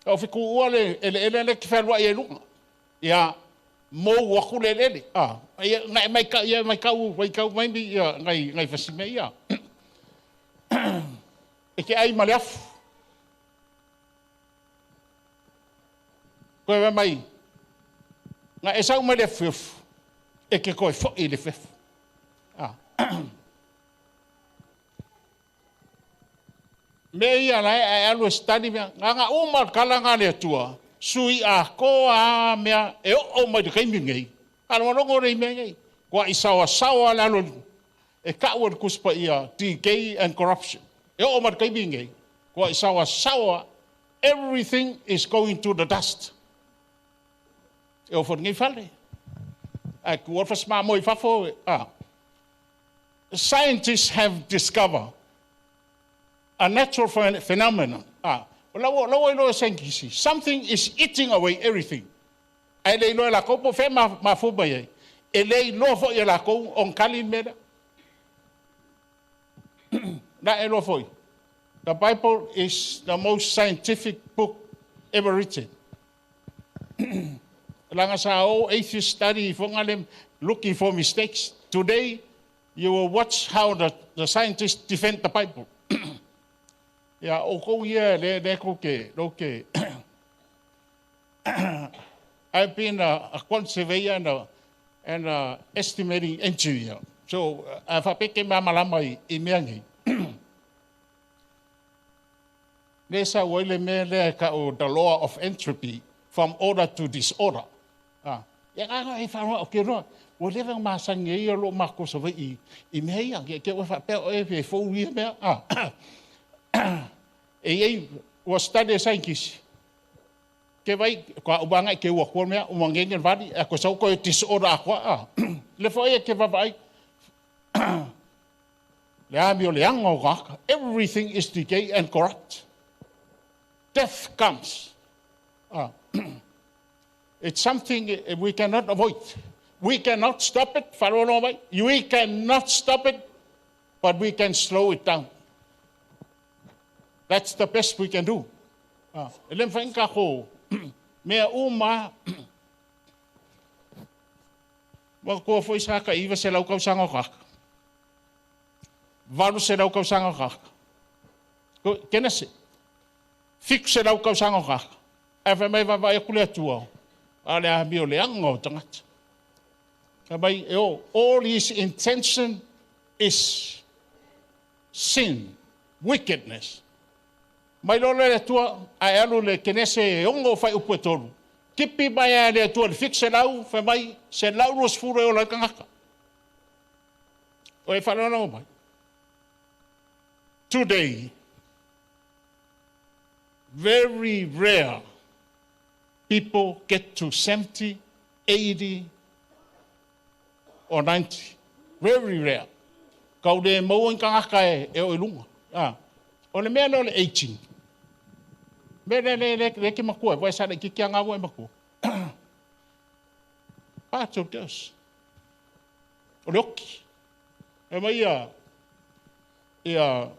Ka o fiku ua le ele ele le ki whenua i e lunga. Ia, mou waku le ele. A. Ia, ngai mai ka, ia mai kau, mai kau mai ni, ia, ngai, ngai fasime ia. E ke ai ma le afu. Koe mai, nga e sau mai le fuefu, e ke koe fo i le fuefu. Me ia lai ai alu e study mea, nga nga uma kala nga le atua, sui a koa mea e o mai le kaimi nei. Alo longo rei mea nei. Kua i sawa sawa le alo e kau le kuspa ia decay and corruption. E o mai le kaimi nei. Kua i sawa sawa, everything is going to the dust. E o fo ngi fale. Ai ku o fas ma moi fafo. Scientists have discovered a natural phenomenon. Something is eating away everything. Ai le iloa la kou po fe ma fu mai ai. E le iloa foi e la kou on kali mea. Na e loa foi. The Bible is the most scientific book ever written. Langa sa o atheist study fonga looking for mistakes. Today, you will watch how the scientists defend the Bible. Ya, o kou ia le ko ke, lo ke. I've been a conservator and a estimating engineer. So, a whapeke mamalama i mea nei. Le sa ua ile mea lea ka o the law of entropy, from order to disorder. Ia nga e whanua o ke roa, ua lewa masangi e ia lo mako sa vai i mea ia, ke ua whapea o e fe fou ia mea. E ei, ua study scientist. Ke vai, kua ubanga ke ua kua mea, ua ngenge vali, a ko sau koe disorder a kua. Le fo ia ke vavai. Le ami o le anga o kaka. Everything is decay and corrupt. Death comes. It's something we cannot avoid. We cannot stop it. We cannot stop it, but we can slow it down. That's the best we can do. E le mwhainga ko, mea uma, wa kua foi sa ka iwa se lau kausanga kaka. Valu se lau kausanga kaka. Kena se, fiku se lau kausanga kaka. E whai mai vava e kule atua. A le a mio le anga o tangata. Ka mai, e o, all his intention is sin, wickedness. Mai lolo le atua, a e alu le kenese e ongo whai upu e tolu. Kipi mai a le atua le fik se lau, whai mai, se lau ros furo e o lau kangaka. O e whanau mai. Today, very rare people get to 70, 80, or 90. Very rare. Kau le maua kangaka e o ilunga. O le mea leo le aging. Me le le le le ke makua, vai sa le ki kia ngā e makua. Pātou Deus. O le oki. E mai ia, ia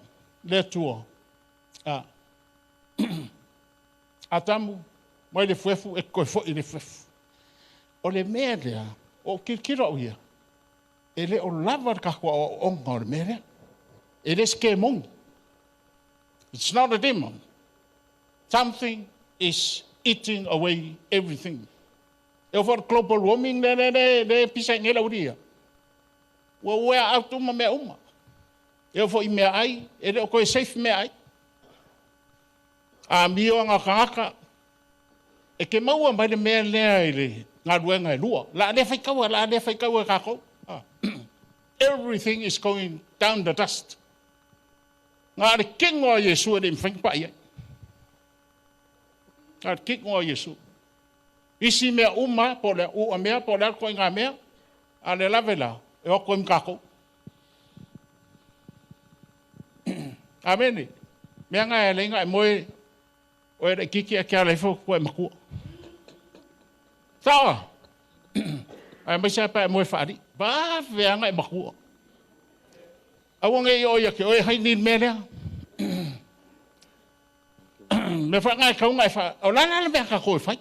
le atua. Atamu, mai le fuefu, e koe foi le fuefu. O le mea lea, o kirikira o ia, e le o lava le kakua o onga o le mea lea. E le ske mongi. It's not a demon. Something is eating away everything. E o for global warming le le le le pisa ngela uria. Ua ua autu ma mea uma. E o fo i mea ai, e le o koe safe mea ai. A mio ngā kangaka, e ke maua mai le mea lea i le ngā luenga e lua. La le whai kaua, la le whai kaua kako. Everything is going down the dust. Ngā le kingo a Yesu e le mwhaingi ai. Ngā le kingo a Yesu. Isi mea uma, po le ua mea, po le alko i ngā mea, a le lave la, e oko im kako. Amene. Mea ngā e le inga e moe, o e le kiki a kia leifo kua e makua. Sawa! Ai mai sa pa e moe whaari. Ba whianga e makua. Aua ngai o ia ke oe hai ni mea lea. Me wha ngai kaunga e wha, o lana le mea ka koe whai.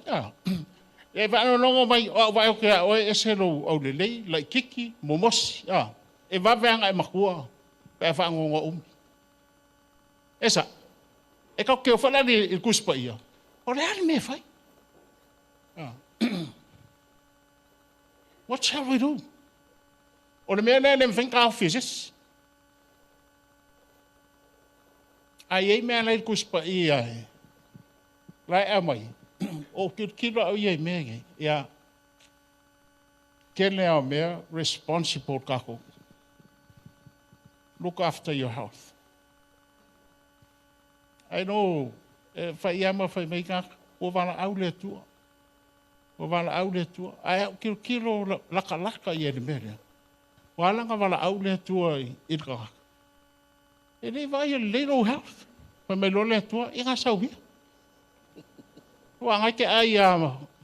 E wha anonongo mai, o au vai o ke a oe ese lo au le lei, lai kiki, momosi. E waweanga e makua, pe wha ngongo umi. Esa, e kau keo whalani i kuspa ia. O le ali mea whai. What shall we do? O le mea lea le mawhainga ka ofi e. Ai ei mea lai kuspa i ai. Lai a mai. O kilo au ia i mea ngai. Ia. Kene au mea responsible kako. Look after your health. I know, whai ama whai mai ngā, o wala au le atua. O wala au le atua. Ai au kilo kilo laka laka i e le mea lea. O alanga wala au le atua i le kakaka. E le vai e le low health. Whai mai lo le atua, i ngā sau hia. O angai ke ai a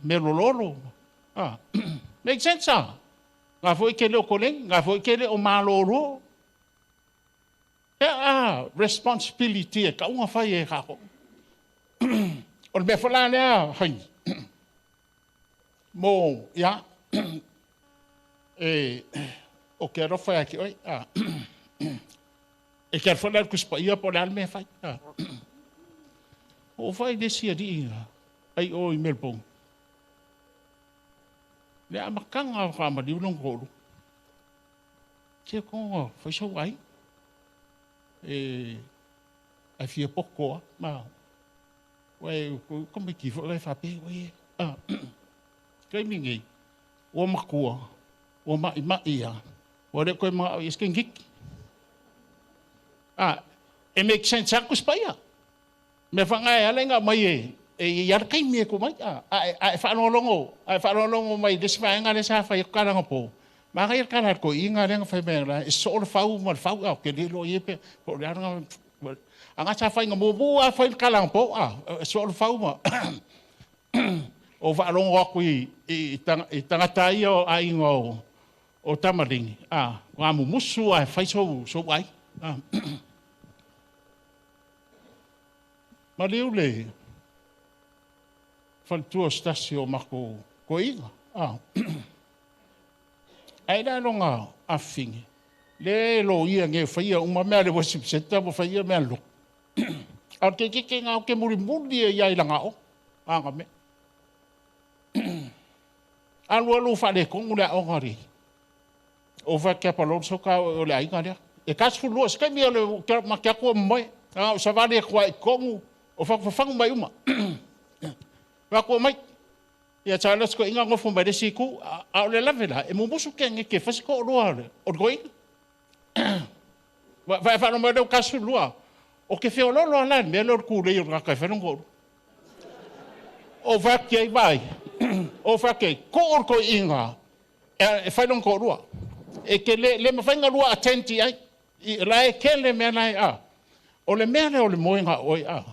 me lololo. Ah. Make sense ah. Ngā fo i ke leo koleng, ngā fo i ke leo malolo. Ia responsibility e kaunga whai e kako. O le mea whala lea hai. Mō, ia, e, o ke arofa ia ki oi, a, e ke arwhala kuspa ia po le al mea whai. O whai le sia di inga, ai o i Melbourne. Le a makanga wha ma liulong kolu. Te konga whai sau ai. E ai fia pokoa ma wai ko me ki fo le fa pe wai a kai mi ngi o makua o mai mai ia o le ko ma is ken gik a e make sense aku spaia me fa ngai ale nga mai e ia kai mi ko mai a a fa no longo a fa no longo mai des fa nga le sa fa ka nga po ma ngai ka ko inga le nga fa me la e so le fau ma fau a ke le lo ye pe po le nga anga sa fai nga mo mo a fai ka lang po a so le fau ma o va longo aku i tangata ia o ai ngo o tamaringi a nga mu musu a fai so so ai a ma le le faltua stasi o mako ko inga a ai la longa afingi le lo ia nge faia uma mea le worship center mo faia mea lo a ke ke ke ngā ke muri muri e ia i langa o anga me alu alu fa le kongu le o ngari o fa ke pa lo so ka o le ai ngari e ka fu lo ska mi le ma ke ko mai a o sa va le kwa kongu o fa fa mai uma va ko mai ia Charles ko inga ngofu mai le siku a o le lavela e mumusu ke nge ke fasi ko loa le o koi va fa no mai le kasu lua o ke fe ololo ala me lo ku le yo ka fe no ko o va ke vai o va ke ko ko inga e fa no ko lua e ke le ma fa nga lua atenti ai la e ke le me la a o le me le o le moinga oi a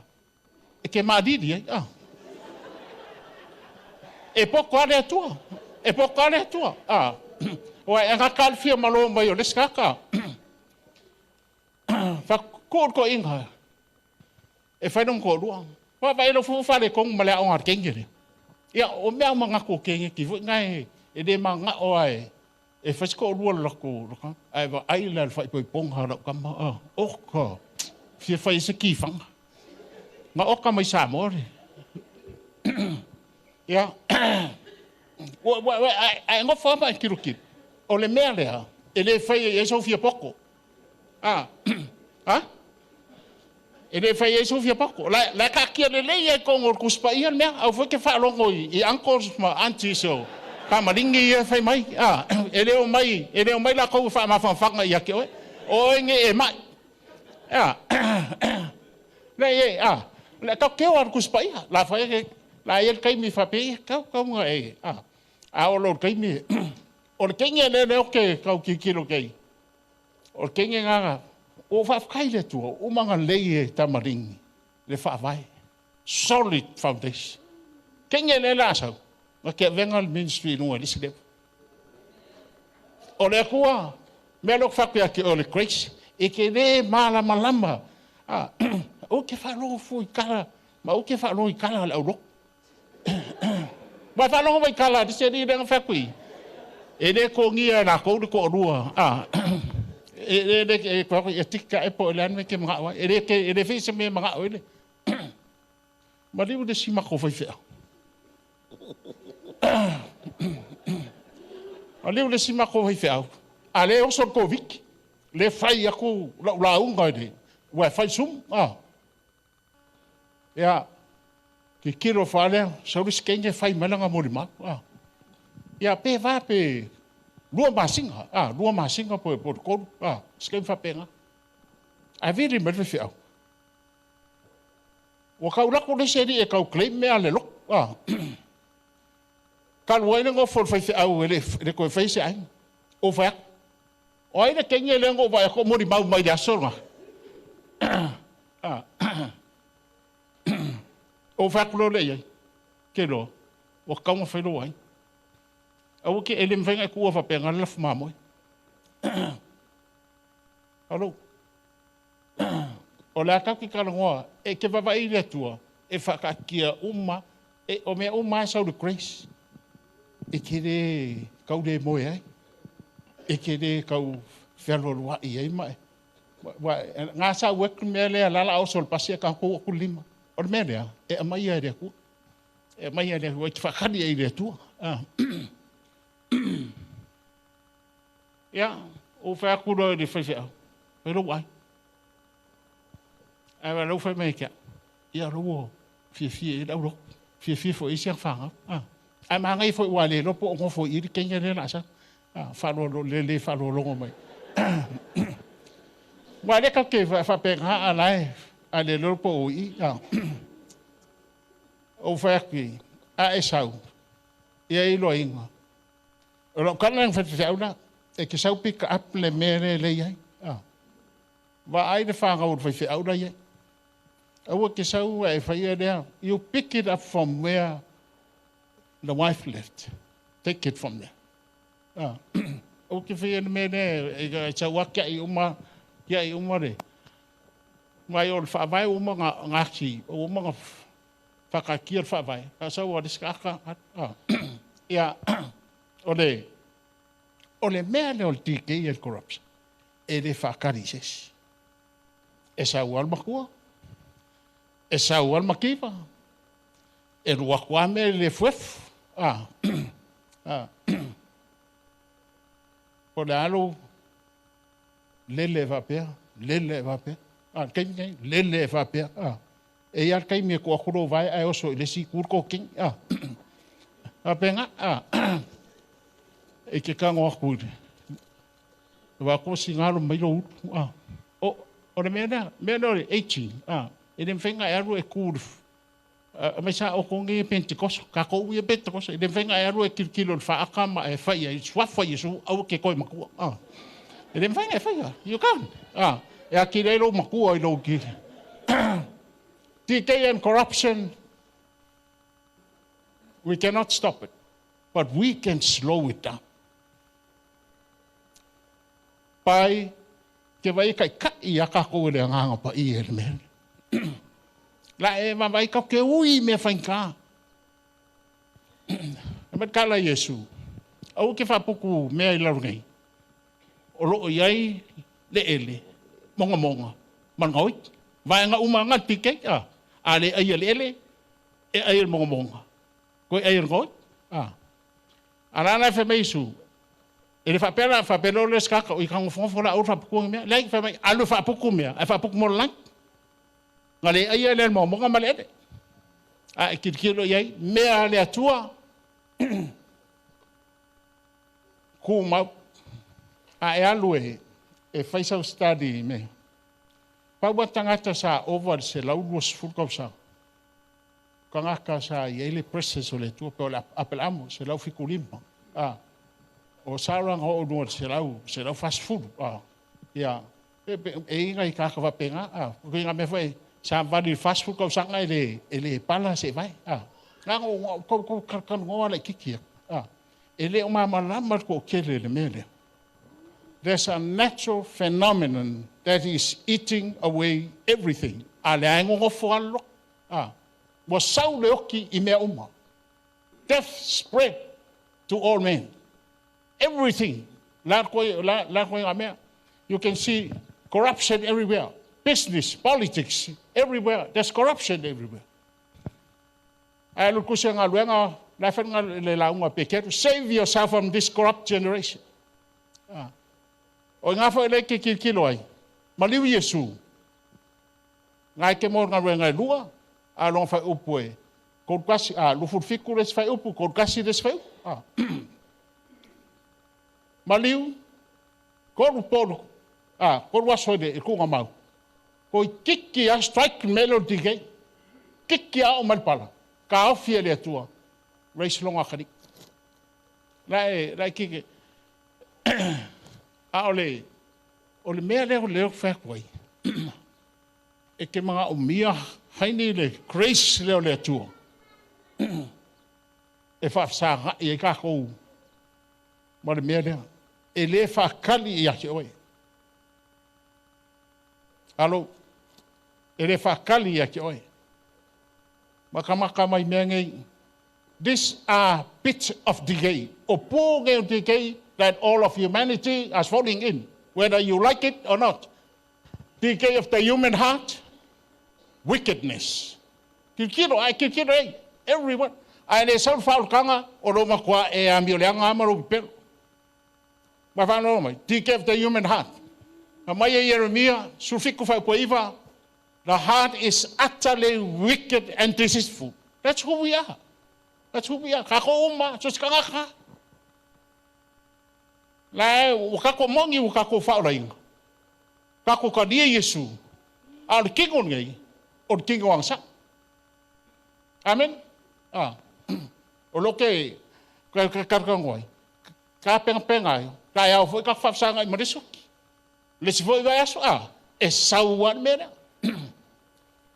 e ke ma di di a e poko ale atua e poko ale atua a o e nga kalfia malo mai o le skaka fa ko ko inga e fa no ko lua wa va lo fu fa le kong male o ngar kengere ia o mea manga ko kenge ki fu ngai e le manga o ai e fa ko lua la ko ai va ai la fa poi pong ha la kama a o ka fia fa se ki fanga nga o ka mai sa mo re ia wa wa ai ngo fa ma kiru ki o le mea lea e le fai e so fia poko a a e le fai e so fia poko la la ka kia le le e kongo kuspa ia mea au foi ke fa longo i uncles ma aunties so ka maringi e fai mai a e le o mai la ko fa ma fa fa ia ke oe o nge e mai a le e a le ka ke o kuspa ia la fa e la ia kai mi fa pe ka ka nga e a a o lo kai mi o le kenge le le o ke kau ki kilo kei o kenge nga o fa kai le tua o manga le e tamaringi le fa vai solid foundation kenge le la sa o ke venga le ministry no le sile o le kua me lo fa ke o le grace e ke le mala malama a o ke fa lo fu i kala ma o ke fa lo i kala le o ma fa lo mai kala de se ni le fa kui e le ko ngia na ko ko rua a e le e ko e tika e po le ke mga wa e le ke e le fe se me mga o le ma le de si ma ko fa fe O leu le si matou faifeau, a lea e oso le Koviti, lea e fai atu lau lauga i le, ua e fai Zoom, a. Ia, tilotilo fua lea, sau le isi teine fai mai lana molimau, a. Ia, pe va pe 2 masina, a, 2 masina po o le 3, a, se taimi faapena. Ae vili mai le faifeau. Ua tau lako le isi alii e tau claim mea a le lotu, a. Talu ai le nofo a le faifeau e le toe faia se aiga. Ou fai atu, o ai le teine lea na ou vaai atu o molimau mai le aso lena? Ou fai atu loa lea i ai, ke loa, ua tatau ona fai lou aiga. Aua ke e le mafai ona e tuua faapena le lafu mamoe. Alo. O le a tatou te talanoa, e te vaavaai i le Atua, e faataatia uma, e, o mea uma lava e sau i le grace. E te le tau le moe ai, e te le tau fealoaloai ai ma e. Ua, na sau atu le mea lea, lala a oso le pasi e tatou atu le lima. O le mea lea, e aumai e le Atua. E aumai e le Atua, e te faatali ai i le Atua. Ia, ou fai atu loa i le faifeau, fai lou ai. Ae lau fai mai ke, ia lou fiafia i lau lotu, fiafia foi i si ang whangau. Ae maangai foi ua le lopo o ngofo i le kenya le la sa. Whaaloalo, le le whaaloalongo mai. Ua le ka ke whapenga a lae, a le lopo o i. O whai atu, a e sau, ia i loa inga. O lau kala ang whai la, e ke sau pick up le mea le le iai. Va ai le whangau o le whai la iai. Aua ke sau e whai lea, you pick it up from where the wife left. Take it from there. Aua ke whai le mea le, e sau a kia i uma, kia i uma le. Mai o le whaavae uma ngā ngāki, o uma ngā whakakia le whaavae. Ka sau a le skaka. Ia, o le mea le o le DK e le corruption, e le whakari sesi. E sau al makua, e sau al makiva, e lua kua me le fuefu. O le alo, lele e wapea, lele e wapea. Kai nei, lele e wapea. E ia kai me ko akuro vai ai oso i le si kurko king. Apenga, E ke kango aku i. Wa ko singalo mai lo utu. O le mea lea, mea lea o le 18. E le mawhenga e aru e kuru. Mai sa o konge e Pentecost, ka kou e Pentecost, e le mawhenga e aru e kilokilo le whaaka ma e whai e suafa i su, au ke koe makua. E le mawhenga e whaia, you can. E a ki reiro makua i lau ki. Decay and corruption, we cannot stop it, but we can slow it down. Pai, te vai kai kai ia ka ko le nganga pa i e le mea. La e ma vai ka ke ui me whainka. E met kala Yesu. Au ke whapuku mea i laru nei. O loo iai le ele. Monga monga. Manga oi. Vaenga uma nga tike. A le ai le ele. E ai le monga monga. Koe ai le ngoi. A la la whamei su. E le whapera, whapera o le skaka o i kango whangofo la au whapuku mea. Lai whamei, alu whapuku mea. Ai whapuku mo lang. Nga le ai le monga monga ma le ele. A e kirikiro iai, mea le atua. Ku mau. A e alu e, e whaisau study me. Paua tangata sa over se laulu o sefulu kausaga. Kangaka sa i le presence o le atua, pe o le apel amo, se lau fikulima. O saranga o nua se lau fasifulu. Ia, e inga i kaka wapenga. Ko inga me whai, sa vali fasifulu kausaga e le pala se vai. Nga ngo, ko karkan ngoa le kiki. E le o mamalama ko kele le mele. There's a natural phenomenon that is eating away everything. A le aingo ngofo alo. Wa sau le oki i mea uma. Death spread to all men. Everything. La koe ngā mea. You can see corruption everywhere. Business, politics, everywhere. There's corruption everywhere. Ai lu kusia ngā luenga La whainga le launga pe keru, save yourself from this corrupt generation. O ngā whai le ke kilo ai, maliu Iesu, ngai ke mo ngā renga lua, a long whai upu e, koru kasi, a lufu fiku les whai upu, koru kasi les whai upu. Maliu, koru polu, a, koru aso e kunga mau. Koi kiki a strike melody kei, kiki a o malpala, ka ofi e le atua, race longa kari. Lai kiki, a ole, o le mea leo leo whakwai, e ke mga o mia haini le grace leo le atua, e whaafsanga i e kākou, ma le mea lea, e le whakali i ake oe. Alo, e le whakali i ake oe. Maka maka mai mea ngei, these are bits of decay. O pū of decay that all of humanity is falling in, whether you like it or not. Decay of the human heart, wickedness. Kikiro, ai kikiro ei, everyone. Ai le sau whaulkanga o roma kua e a mio leanga ama ro pero. Ma whanau mai, decay of the human heart. Ma mai e Jeremia, sufiku whai kua iwa, the heart is utterly wicked and deceitful. That's who we are. That's who we are. Kako uma, so sikangaka. La o kako mongi o kako whaolainga. Kako ka nia Yesu. A le kingo nei, o le kingo ang sa. Amen? Ah. O lo ke, ka ka ka ngoi. Ka penga penga ai. Ka au foi ka whafsanga i marisu. Le si foi vai aso, ah, e sau an mea.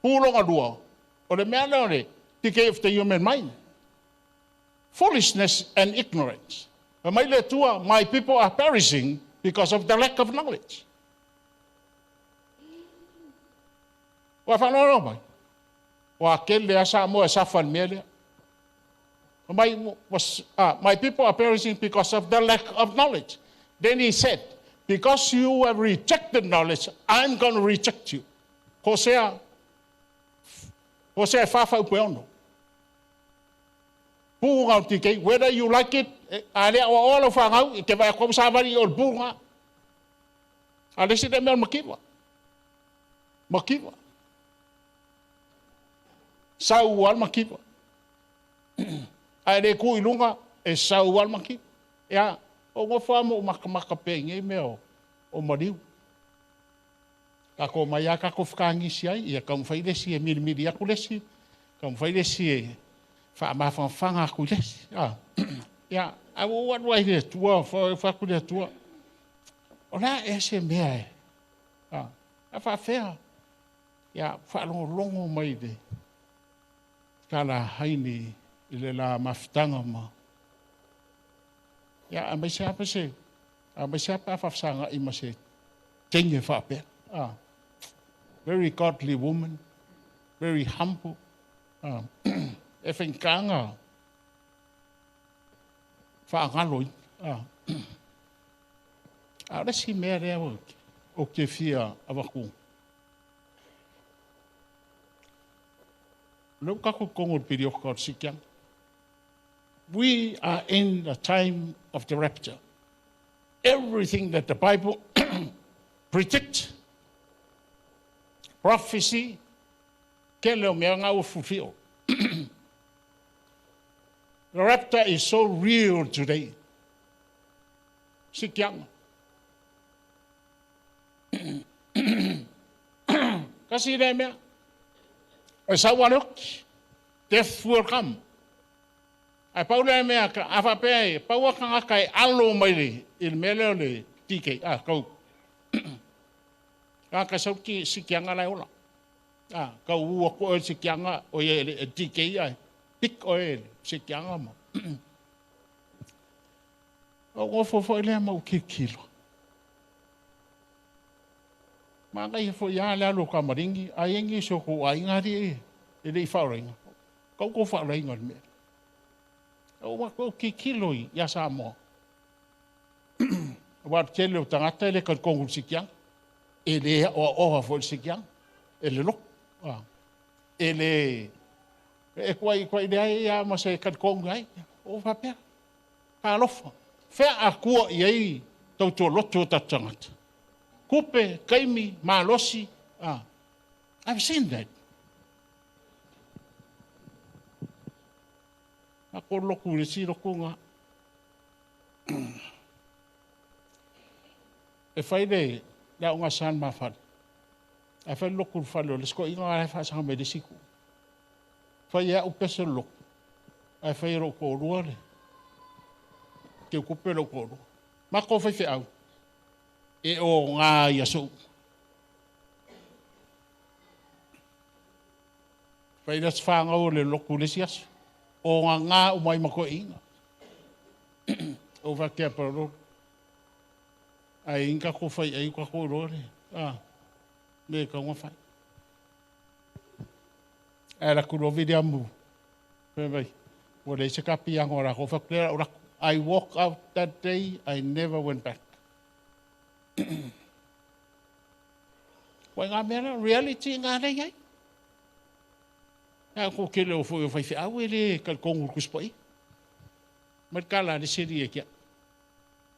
Pūlonga lua. O le mea lea o le decay of the human mind. Foolishness and ignorance. Mai le tua, my people are perishing because of the lack of knowledge. Ua whanau mai. Ua kele asa mo e safa mea lea. My people are perishing because of the lack of knowledge. Then he said, because you have rejected knowledge, I'm going to reject you. Hosea, Hosea whawhau pe ono. Pūnga o tike, whether you like it, a lea o ola whangau, i te vai kau sāwari o le pūnga. A le sine mea o makiwa. Makiwa. Sau al makiwa. A le ku i lunga, e sau al makiwa. Ia, o ngā wha mo maka maka pe ngai mea o mariu. Ka ko mai a ka ko whakaangisi ai, ia ka mwhai lesi e miri miri aku lesi, ka mwhai lesi e whaamawhangawhanga aku lesi. Ah. Ia, a o anu ai le tua, wha le tua. O la e se mea e. Ah, a whaawhea. Ia, whaalongolongo mai le. Ka la haini i le la mafutanga ma. Ia, a mai se apa se, a mai se apa whawhasanga i ma se tenge whaapea. Ah. Very godly woman, very humble. Ah. E whenkanga whaangaloi. Ah. A le si mea rea o ke fia awaku. Leu kako kongo piri o ka sikiang. We are in the time of the rapture. Everything that the Bible predicts, prophecy, ke leo mea ngā o fulfill. The rapture is so real today. Sikianga. Kasi le mea. O sa waloki. Death will come. Ai pau le mea ka a whapea e, pau a kanga e alo mai le, i le mea leo le TK, ah, kau. Ka ka sau ki sikianga lai ola. Ah, kau ua ko e sikianga o ye le TK ai. Pik o e sikianga mo. O ngofo fo le mau ki kilo. Ma ngai fo ia le alo ka maringi, ai engi so ko ai ngari e, e le i whaorainga. Kau ko whaorainga le mea. O wa ko ki kilo i ia Samoa. Wa tele o tangata e le ka kongu sikianga. E le o oha fo le sikianga. E le loko. Ah. E le E kuai kuai le ai ia ma se kalikonga ai. O faapea. Talofa. Fea akua i ai tautua lotu o tatou tagata. Kupe, kaimi, malosi. Ah. I've seen that. A ko loku le si loku ngā. E fai le le au ngā san ma fale. E fai loku le fale o le sko inga e whaasanga me le siku. Fai e au pese le loku. Ae fai e lou toalua le ke kupe lou toalua. Ma ko fai feau. E o ngā ia sou. Fai le whangau le loku le si aso. O ngā ngā umai mako inga. O whakea parolo. Ai inga ko fai ai ka ko roa le. Ah. Me ka ngā whai. Ai la kuro viri amu. Fai mai. Ua le se kapi ango ra ko whakulera o raku. I walk out that day, I never went back. Wai ngā mea la, reality ngā nei ai. A ko kele o fo o whai whiau e le kalikongu kuspai. Mai kala le seri e kia.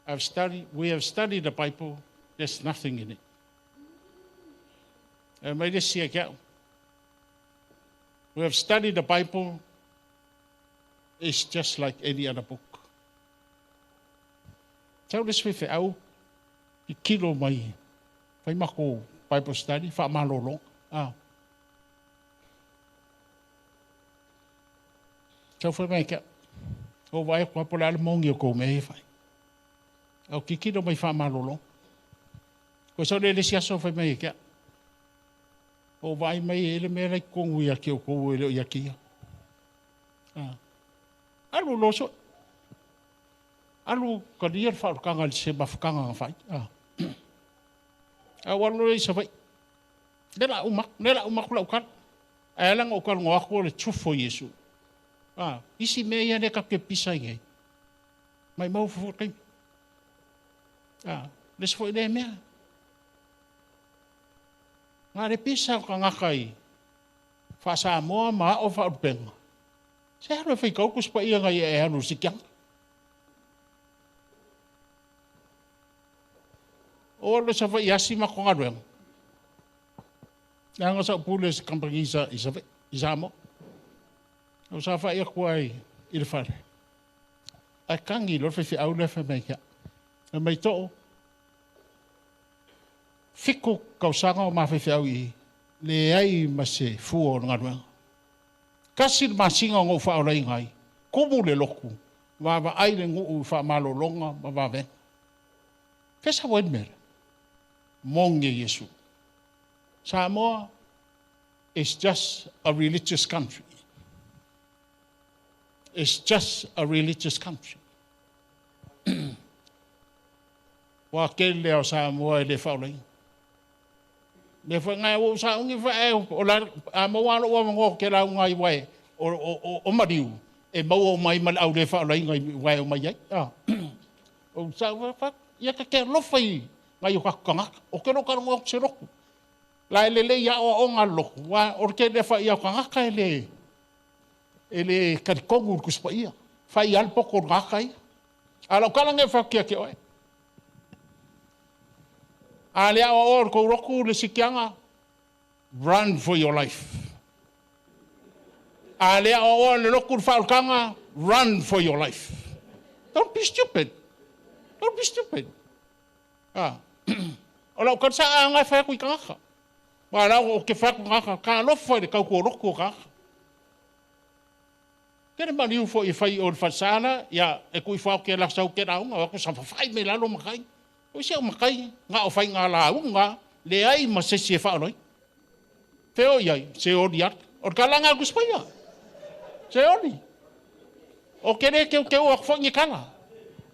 I've studied, we have studied the Bible, there's nothing in it. E mai le sia kia. We have studied the Bible, it's just like any other book. Tau le sui au, i kilo mai, whai mako Bible study, wha malolo. Ah. Tau whai mai kia, o vai kua pola ala mongi o kou me e whai. Au kikilo mai wha malolo. Ko sau le lesi aso whai mai kia. O vai mai e le mea lai kongu ia ki o kou e leo ia kia. Ah. Alu loso. Alu ka lia le whaorokanga le se mafukanga ngā whai. Ah. Au alu le isa whai. Le la umak, le la umak la ukala. Ai alanga ukala ngō ako le tufo Yesu. Ah, isi mea ia ne ka ke pisa i Mai mau fufu kai. Ah, le se foi le mea. Ngā le pisa o ka ngaka i. Wha ma o wha upenga. Se haru e whai kauku spa ia ngai e anu si kianga. O alu sa whai asi ma konga ruenga. Nanga sa upule se kampangi isa i Samoa. O sa whai aku ai i le whare. Ai kangi lo whai au le whai mai kia. E mai tō. Fiku kausanga o mā whai au i le ai ma se fua o ngā ruenga. Kasi le masinga o ngō whaola i ngai. Kumu le loku. Wawa ai le nguu wha malolonga ma wawenga. Fesa wain mere. Monge Yesu. Samoa is just a religious country. It's just a religious country. Wa kele o Samoa e le whaola i. Me wha ngai o sa ungi wha e o la a mo walo o ngo ke la ngai wai o mariu e mau o mai mal au le whaola i ngai wai o mai ai. Ah. O sa wha ia ka ke lofa i ngai o ka kanga o ke lo ka ngo se roku. La ele le ia o ngā loku wa o ke le wha ia kanga ele ele karikongu kuspa ia. Whai al poko ngā kai. Ala o kala nge wha kia ke oe. A lea o o ko roku le sikianga, run for your life. A lea o o le roku le whaolkanga, run for your life. Don't be stupid. Don't be stupid. Ah. O lau kansa a ngai whai aku i kangaka. Wa lau o ke whai aku kangaka, ka alofa i le kau ko roku o kangaka. Kere mani ufo i whai o le whasala, ia e kui whao ke la sau ke raunga, o aku sa whawhai me lalo makai. O se o makai, ngā o whai ngā la unga, le ai ma se si e whaoloi. Te o iai, se ori at. O ka langa aku spaia. Se ori. O kere keu keu aku whangi kanga.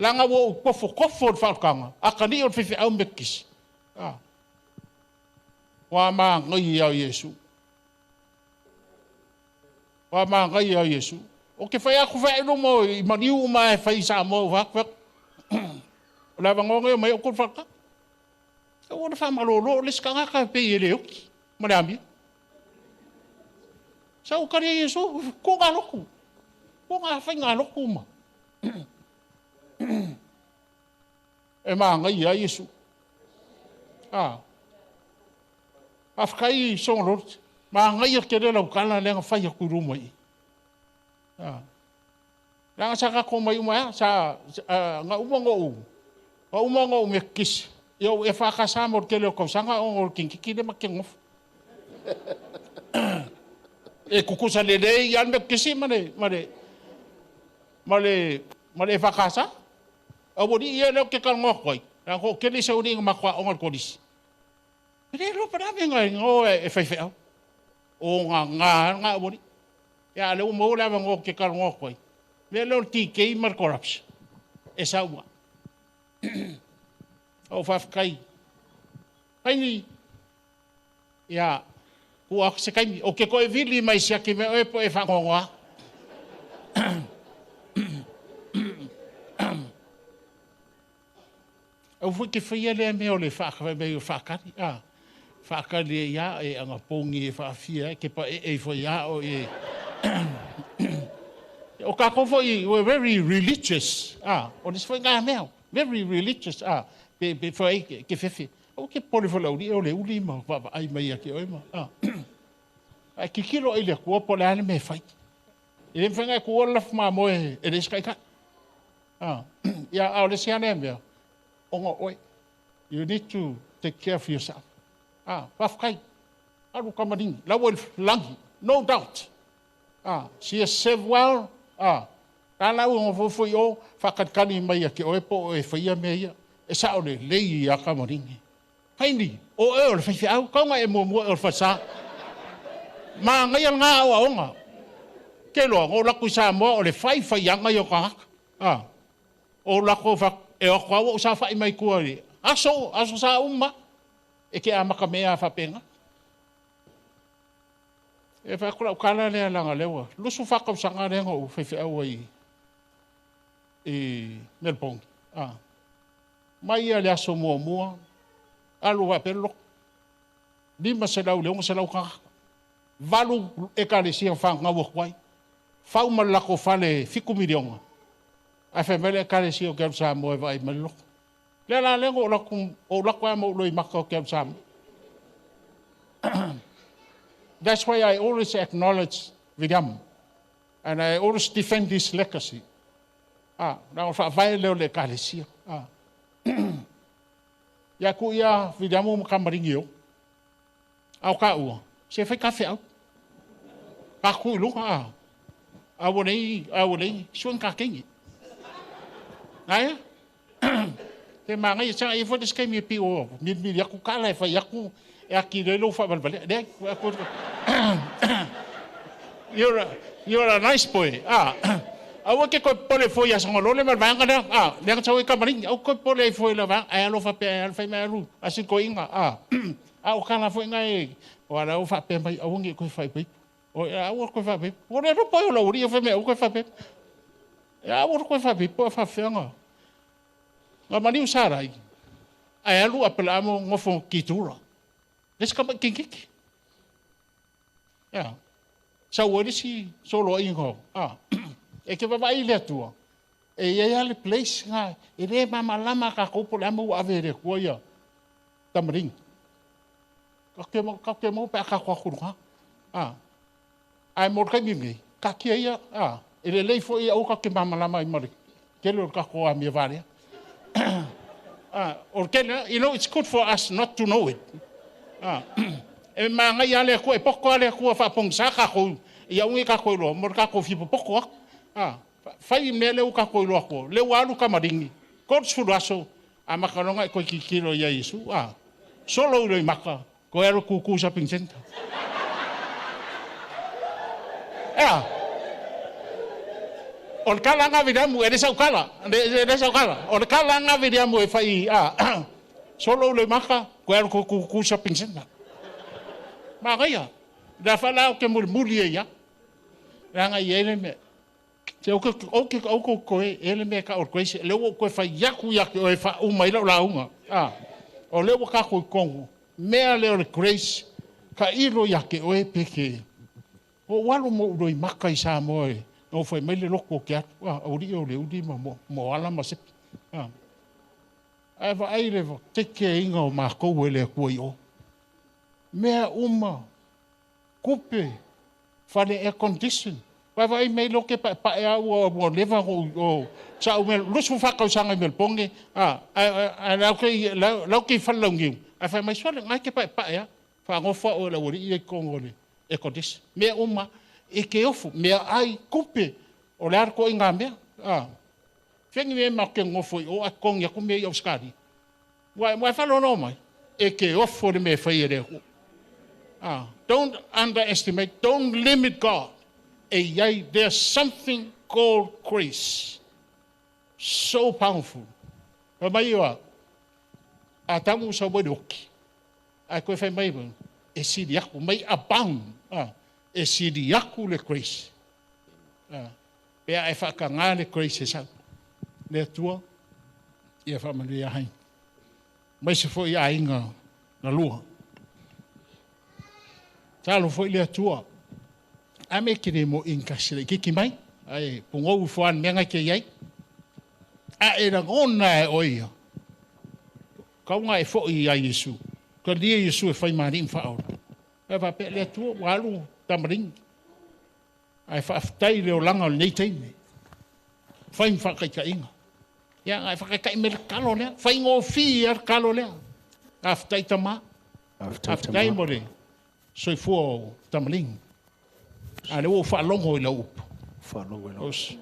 Langa wo u kofo kofo o whaolkanga. A kani o whiwhi au mekis. Ah. Wa maa ngai au Yesu. Wa maa ngai au Yesu. O ke whai aku whai mo i maniu mai whai sa mo whak whak. O la vangonga mai o whaka. O na wha malolo le skanga ka pe i le oki. Ma le amia. Sa ou kari Iesu, ko ngā loku. Ko ngā whai ngā loku ma. E maangai ia Iesu. Ah. Afkai song lord. Maangai a kere lau kala le nga whai aku ruma i. Ah. Langa sa ka ko mai uma sa nga uma ngo u. Nga uma ngo me kis. Yo e fa ka sa mo kele ko sanga o ngo kinki le makengof. E kukusa le le i alme kisi male male male male e whakasa. A wori ia leo ke kalngoa koe. Rā ko kele se uri ngā makoa o ngā kolisi. Pere lo para me ngai ngo e whaiwhe au. O ngā ngā ngā wori. Ia le umo le awa ngo ke kalngoa koe. Me leo TK mar corruption. E sa ua. O whawhakai. Kaini. Ia. Kua se kaimi. O ke koe vili mai sia ki me oe po e whangongoa. Au fui ke whaia lea mea o le whaakawai mai o whaakari. Ah, whaakari e ia e anga pongi e whaafia, ke pa e e fo ia o e. O ka kofo i, we're very religious. Ah, o nis fo ngā mea. Very religious. Ah, pe, pe fo e ke whewhe. O ke pole fo lauri o le uli ma wa ai mai a ke oi ma. Ah. Ai kikilo i le kua po le ane me whai. E le whainga kua laf ma moe e le skai ka. Ah. Ia au le sia le mea. Onga oi. You need to take care of yourself. Ah, whawhakai. Aru kamaringi. Lawa langi. No doubt. Ah, she has served well. Ah, tā lau ngā fofo i o, whakatkani mai a ke oe po e whaia mea ia. E sa o le lei a kamaringi. Kaini, o e o le whaiwhi au, kaunga e mua mua e o le whasa. Mā ngai al ngā au aonga. Ke loa, ngō laku i sa mua o le whai whai anga i o kangaka. Ah, o lako whak, e o kwa o sa whai mai kua ri. Aso, aso sa uma, e ke a maka mea whapenga. E whai kura ukala lea langa lewa. Lusu whakau sanga lea ngō whaiwhi au i Melbourne. Ah. Mai ia le aso mua mua, alu wa pelo. Lima se lau le onga se lau kaka. Valu e ka le sia wha ngau kwai. Fau ma lako fale 7 milionga. Ai whai mele e ka le sia o ke sa moe vai ma loko. Le la lengo o lako o lako a mo loi maka o ke sa mo. That's why I always acknowledge William. And I always defend his legacy. Ah, na o wha vai leo le ka le sia. Ah. Ia ku ia William o makamaringi o. Au ka ua. Se whai ka wheau. Ka ku i lunga a. A nei, suen ka kengi. Aia? Te maangai, sa e fo deskai mi pi o. Mi mi aku kala e whai aku e aki lelo wha valvale. Ne, aku. You're a nice boy. Ah. Aua ke koe pole fo ia songo lole ma vanga na. Ah, le ka tau e kamaringi. Au koe pole fo la vanga. Ai alo fa pe ai whai mai alu. Asi ko inga. Ah. Au kala fo inga e. O ala o fa pe mai au ngi koe whai pe. O au koe whai pe. O le ropo o la uri o whai mai au koe whai pe. Ia au koe whai pe po wha whianga. Ngā maniu sārai. Ai alu a pela amo ngofo ki tūra. Les ka mai kinkiki. Ia. Sa uarisi solo ingo. Ah. E ke vavai le atua. E ia ia le place ngā. E le mamalama ka kopo le amo ua ave re kua ia. Tamaringi. Ka ke mau pe aka kua kurunga. Ah. Ai mo kai mingi. Ka kia ia. Ah. E le lei fo ia au ka ke mamalama i mare. Kele o ka koa mea varea. Ah, or kele, you know, it's good for us not to know it. Ah. E maangai ale kua, e poko ale kua whaapong sa ka kou. Ia ungi ka kou loa, mo ka kou fipo poko aku. Ah, whai mea leu ka kou loa koa. Leu alu ka maringi. Kotsu aso, a makalonga e koe kikiro ia Yesu. Ah, solo uro i maka, koe aro kuku shopping center. Ea. O le kala ngā viriamu, e le sau kala, e le sau kala. O le kala ngā viriamu e whai, ah, solo uro i maka, koe aro kuku shopping center. Maria, la whala o ke muri muri e ia. Ranga i ele mea. Te o ke o ko koe, ele mea ka o koe se, le o koe whai yaku yaku o e wha uma i lau la unga. Ah, o le o ka koe kongo. Mea le o le grace, ka iro yake o e peke. O walu mo uroi maka i Samoa e. No fai mai le loko ke atu. Auri o le uri ma mo ala ma sepi. Ae va ai le teke inga o mākou e le akua i o. Mea uma, kupe, fale air condition. Vai vai mei loke pa pa e au o leva o sa o mel lusu fa kau sanga mel ponge a a lau ke fala ngiu a fa mai soale ngai ke pa pa e fa ngofa o la uri i kongo le air condition. Mea uma e ke ofu mea ai kupe o le arko inga mea a fengi me ma ke ngofo o a kongi ku me i Australia. Wai fa no mai e ke ofu le me fai e le ku. Don't underestimate, don't limit God. There's something called grace. So powerful. Mai iwa, a tangu sa wai oki. A koe whai mai e siri aku, mai abound. E siri aku le grace. Pea e whakangā le grace e sau. Le atua, ia whamanui a hai. Mai se fo i a inga na lua. Talo fo i le atua. A me kere mo inka sila kiki mai. Ai, pungou fuan menga ke iai. A e rangona e oia. Kaunga e fo i a Yesu. Ka lia Yesu e whai maari mwhaora. E wha pe le atua, walu tamaringi. Ai whaaftai le olanga o nei teime. Whai mwhakaika inga. Ia, ai whakaika i me le kalo lea. Whai ngō fi ar kalo lea. Aftai tama. Aftai mo le. Soifua o tamaringi. A le o whaalongo i la upu. Whaalongo i la upu.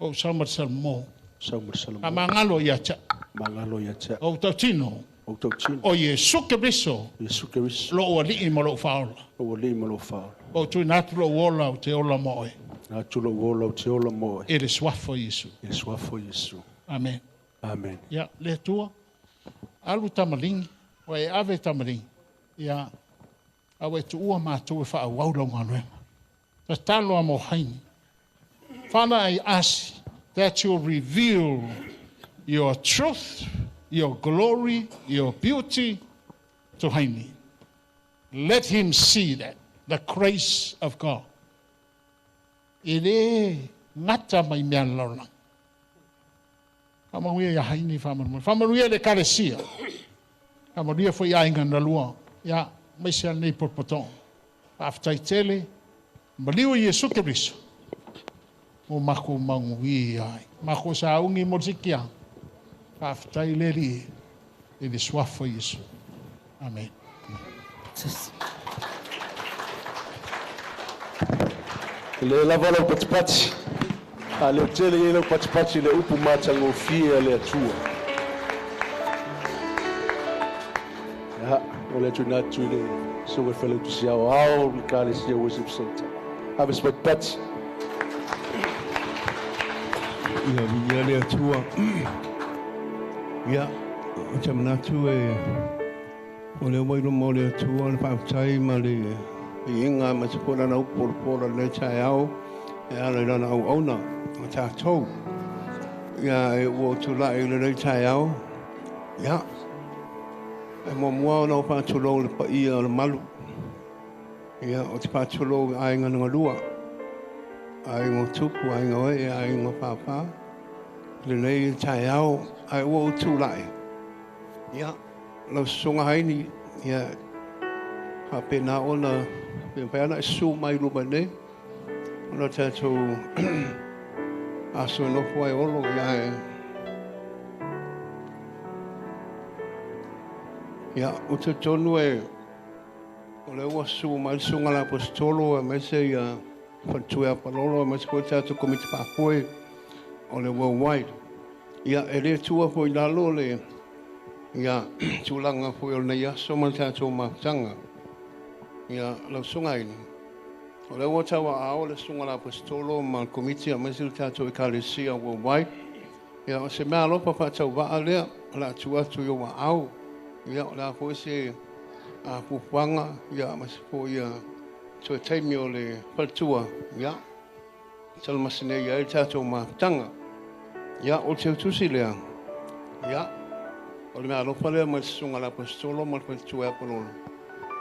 O Saumar Salmo. Saumar Salmo. A mangalo ia tia. Mangalo ia tia. O tautino. O tautino. O Yesu Keriso. Yesu Keriso. Lo ualii ma lou whaola. Lo ualii ma lou whaola. O tui nātu lo uola o te ola moe. Nātu lo uola o te ola moe. E le suafo Yesu. E le suafo Yesu. Amen. Amen. Ia, le atua. Alu tamalingi. O e ave tamalingi. Ia, awe tuua mātou e wha au lau ngā Tatalo a mo haini. Father, I ask that you reveal your truth, your glory, your beauty to Haini. Let him see that, the grace of God. E le ngata mai mea laolang. Whamanuia ia Haini, whamanuia. Whamanuia le kalesia. Whamanuia fo ia inga na lua. Ia, mai se anei porpotong. Whaftai tele, Maliu Yesu Keriso. O mako mangui ai. Mako sa ungi mo sikia. Whaftai leri e le suafo Yesu. Amen. Le lava lau patipati. A leo tele i lau patipati le upu mātangofie a le atua. Ia, o le atu nātu i le sunga whalau tusi ao ao le Kalesia Worship Center. Ave se patipati. Ia, ia le atua. Ia, o te manatu e o le wairo mo le atua le whaaftai ma le inga ma te pora na upora le tae ao e ala i rana au auna o tātou. Ia, e ua tūlai i le rei tae ao. Ia, e mua mua o na o whaatulou le paia o le malu. Ia, o te whaatulou ai ngā ngalua. Ai ngō tupu, ai ngā oe, ai ngō pāpā. Le nei tae ao, ai ua tūlai. Ia, lau sunga haini, ia, ha pēnā ona, pēnā ana e su mai luma nei. Ona tātou aso nofo ai olo, ia e. Ia, o te tonu e, o le ua su mai sunga la apostolo, e mai se ia, whantua palolo, e mai se koe tātou komiti pāpoe, o le worldwide. Ia, e le tua foi lalo le, ia, tūlanga foi o nei aso ma tātou mafutanga. Ia, lau sunga ini. O le ua taua ao le sunga la apostolo ma le komiti a mai se le tātou ekalesia worldwide. Ia, o se mea alofa whaatau waa lea, o la atu atu i o wa au. Ia, o la foi se a pupuanga, ia, ma se po ia, toe taimi o le whalatua, ia, talamasine ia e tātou mafutanga. Ia, o te utusi lea, ia, o le mea alofa lea ma le sunga la apostolo ma le whalatua e apololo.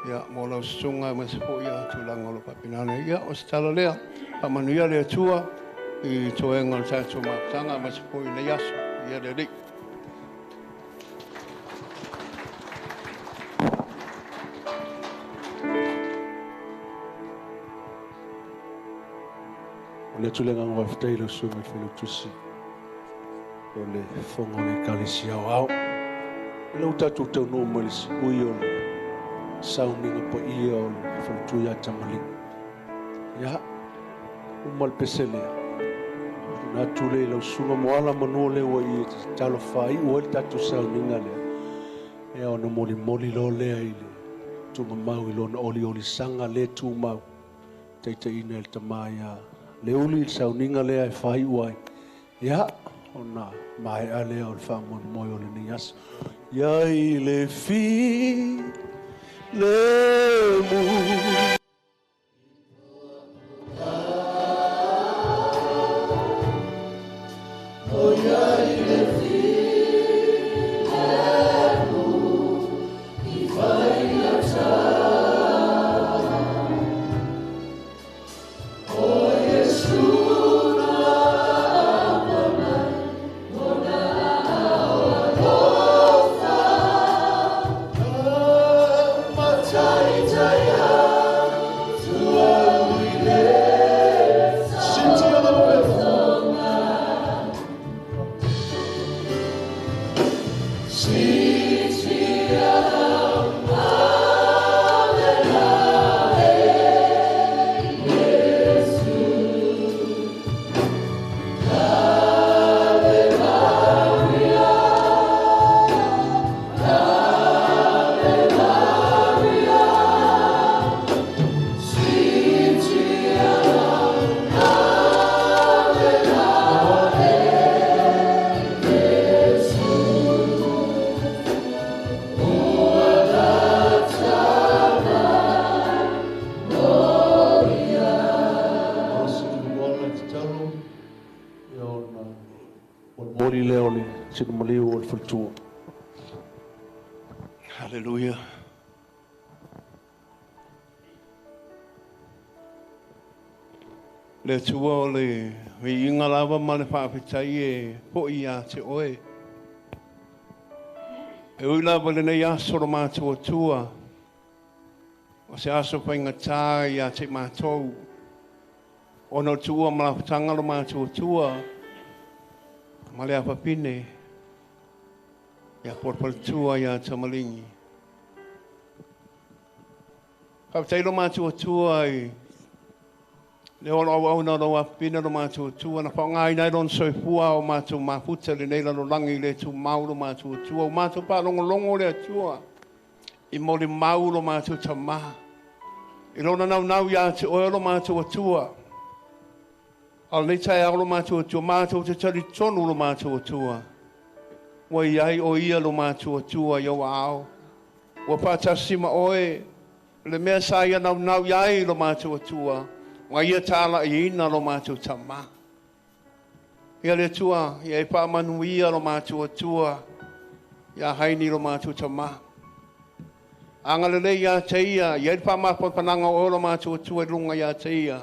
Ia, mo lau susuga ma se fo'i a tulaga o lo faapena Ia, o se tala lea, faamanuia le Atua i toega o le tatou mafutaga ma se fo'i nei aso. Ia le Alii. O le atu le nganga waftai lau susuga i le Failautusi o le Fono o le Ekalesia Aoao. I lau tatou taunuu mai le siui o le sauniga paia o le faletua ia Tamaligi. Ia, uma le pese lea. Tuna atu le i lau susuga Moala manu o le ua i e tatalo whaiu ai le tatou sauniga lea. Ia ona molimoli loa lea i le tugamau i lona olioli saga le tumau. Taitaiina i le tama ia le uli i le sauniga lea e whaiu ai. Ia, ona maea lea o le whaamoemoe o lenei aso. Ia i le fi le mu. Hallelujah. Le Atua o le viiga lava ma le faafetai e fo'i ia te oe. E ui lava lenei aso lo matou Atua, o se aso faigata ia te matou, ona o tuua ma lafutaga lo matou Atua, ma le afafine, ia porofaletua ia Tamaligi. Faafetai lo matou Atua i le olo auauna o lou afafine lo matou Atua, na faaaogaina ai lona soifua o matou mafuta lenei lalolagi i le tumau lo matou Atua. O matou faalogologo le Atua i molimau lo matou tamā. I lona naunau ia te oe lo matou Atua. A o lenei taeao lo matou Atua, matou te talitonu lo matou Atua. Ua iai o ia lo matou Atua i ou aao. Ua faatasi ma oe le mea sa ia naunau iai lo matou Atua. Ua ia talaiina lo matou tamā. Ia le Atua, ia e faamanuia lo matou Atua, ia haini lo matou tamā. Agalelei ia te ia, ia i le faamafanafanaga o oe lo matou Atua i luga ia te ia.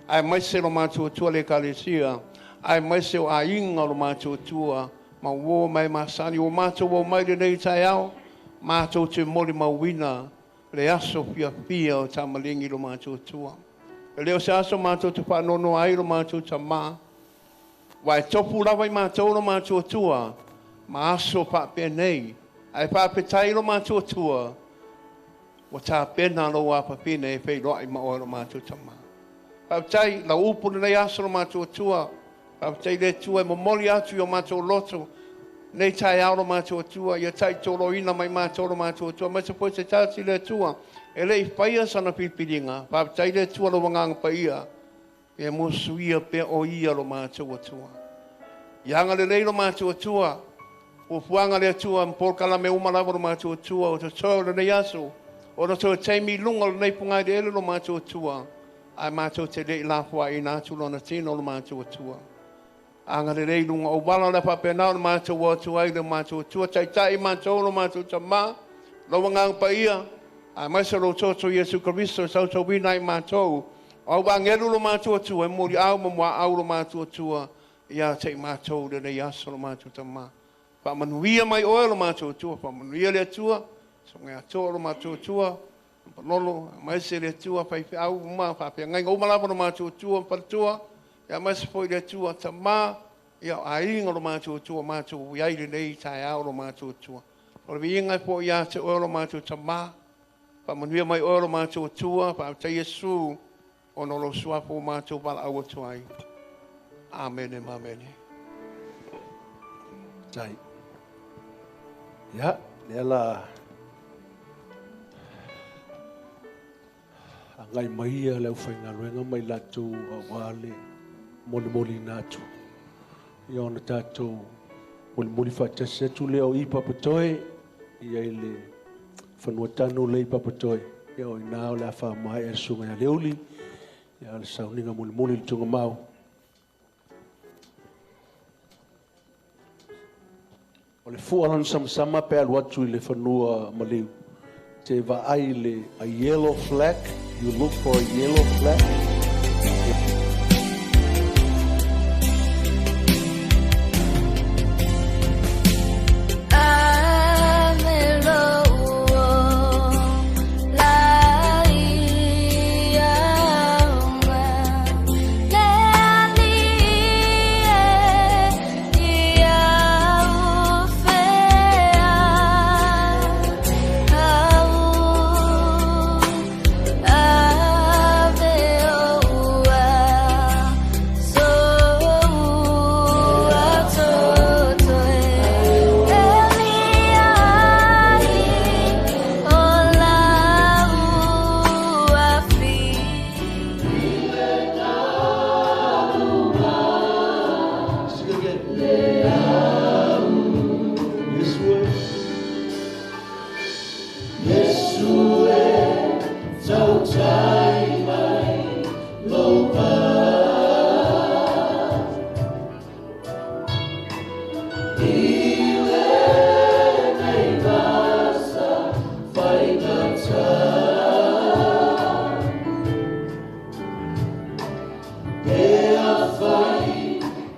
Ae maise lo matou Atua le Ekalesia, ae maise o aiga o lo matou Atua, ma uo mai masani, o matou o mai lenei taeao, matou te molimauina le aso fiafia o Tamaligi lo matou Atua. E le o se aso matou te faanoanoa ai lo matou tamā, ua e tofu lava i matou lo matou Atua, ma aso faapenei, ae faafetai lo matou Atua, ua tapena lou afafine e feiloai ma oe lo matou tamā. Faafetai lau upu lenei aso lo matou Atua, faafetai le Atua e momoli atu i o matou loto, nei taeao lo matou Atua, ia taitoloina mai matou lo matou Atua, ma se foi se tasi le Atua, e le i faia sana filifiliga, faafetai le Atua lou agaga paia, e musuia pea o ia lo matou Atua. Ia agalelei lo matou Atua, fuafuaga le Atua, ma polokalame uma lava lo matou Atua, o totoe o lenei aso, o totoe taimi i luga o lenei fugaeleele lo matou Atua, ae matou te le i lafoaiina atu lona tino lo matou Atua. Agalelei luga o wala le faapena o le matou o atu ai le matou Atua, taitai matou lo matou tamā, lau agaga paia, A mai se lo toto Iesu Kristo sau sau wina i mātou. Au angelu lo mātou atua, e mori au ma mua au lo mātou atua, ia te i mātou le nei aso lo mātou tama. Wha manuia mai oe lo mātou atua, wha manuia le atua, so ngai atoa lo mātou atua, lolo, mai se le atua, whai whi au ma, wha whi ngai ngoma lava lo mātou atua, palatua, ia mai se foi le atua tama, ia ainga lo mātou atua, mātou iai le nei tae au lo mātou atua. O le viinga po ia te oe lo mātou tama, wha manuia mai oe lo mātou atua, wha te Iesu, ono lo suapo mātou wala au atu ai. Amene, amene. Tai. Ia, lea la agai mai ia le aufaigaluega mai latou auā le molimolina atu. Ia ona tatou molimoli faatasi atu lea o i papatoe, ia i le fanuatanu le i papatoe. Ia o inā o le a faamaea le susuga ia Leuli, ia le sauniga molimoli le tugamau. O le fua lana samasama pe alu atu i le fanua maliu. Te vaai le a yellow flag, you look for a yellow flag.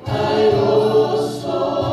I also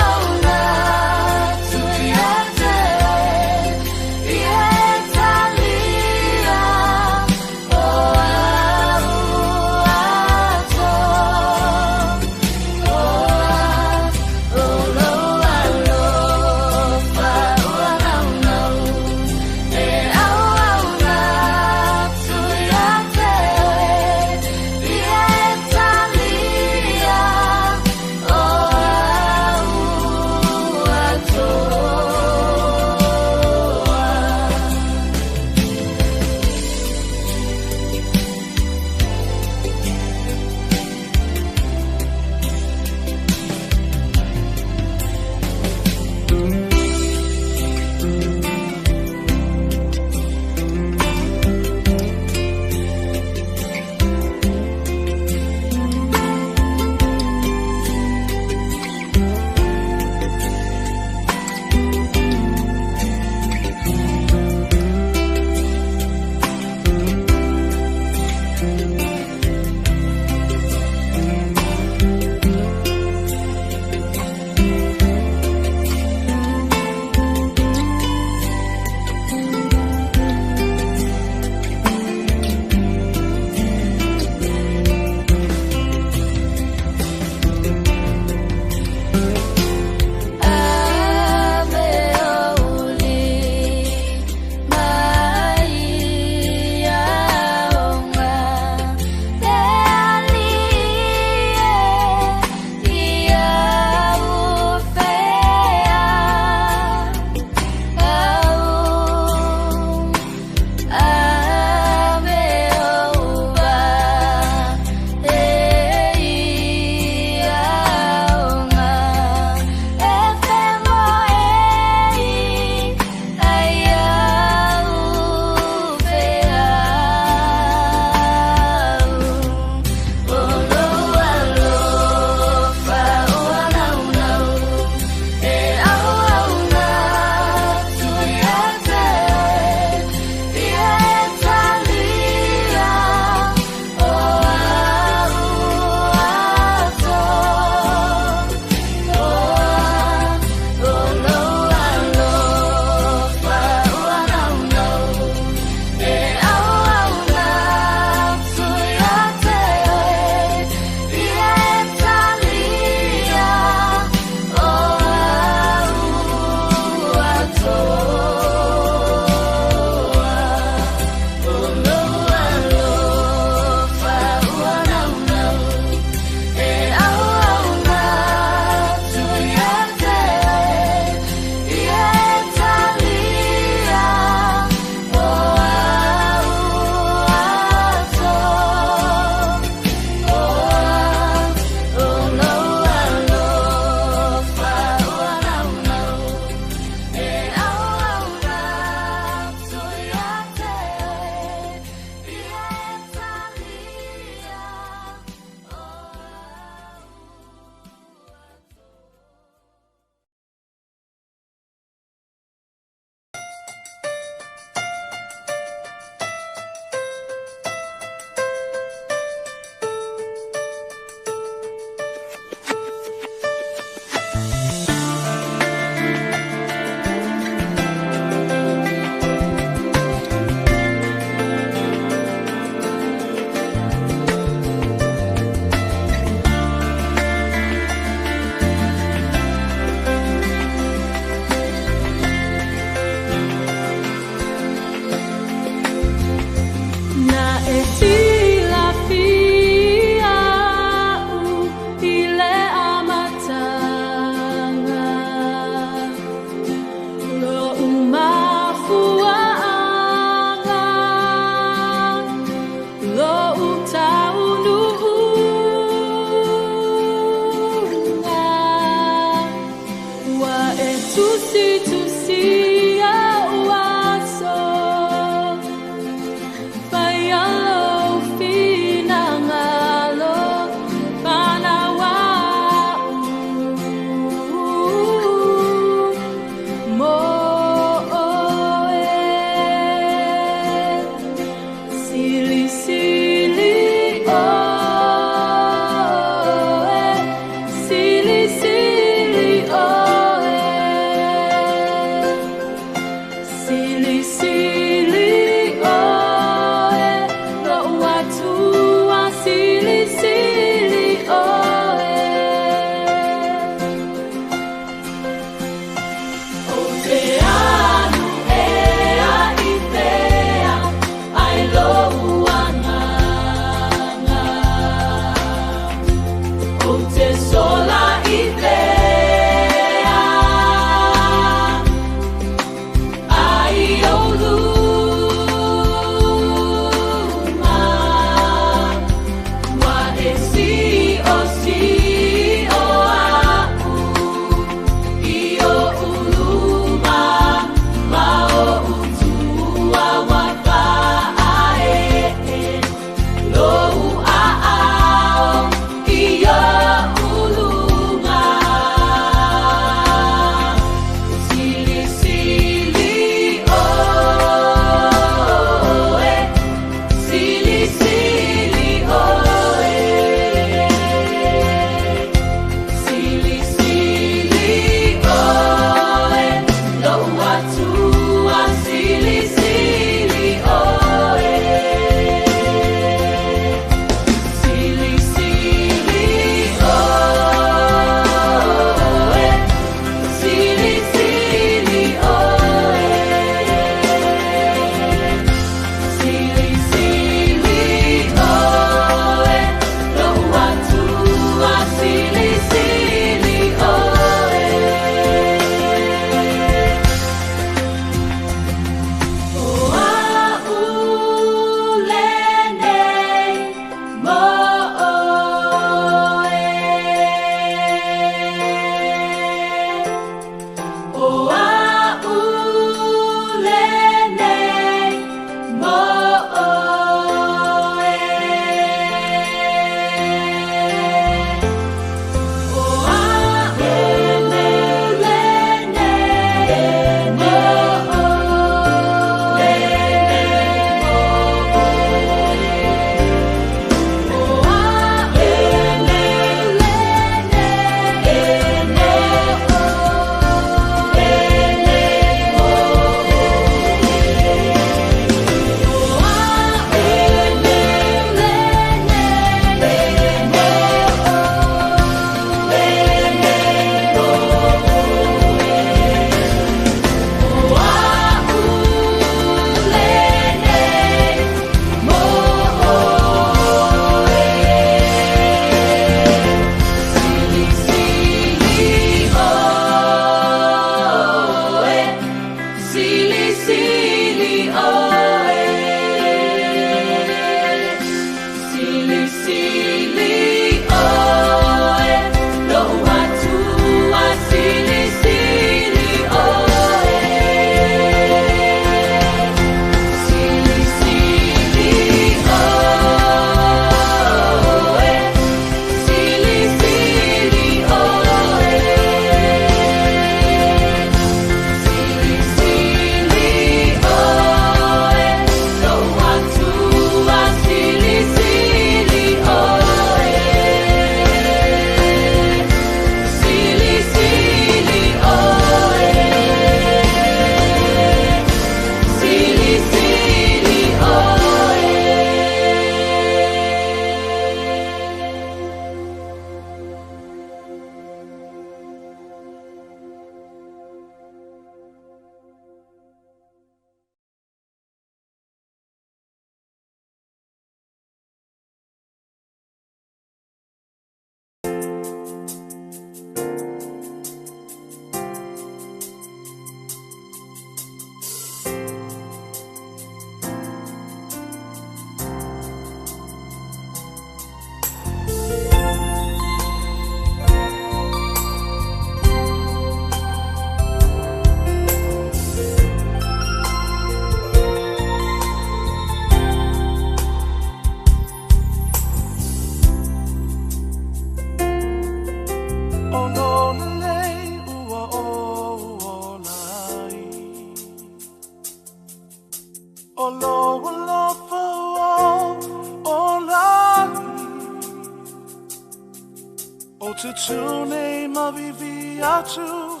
ma vivi atu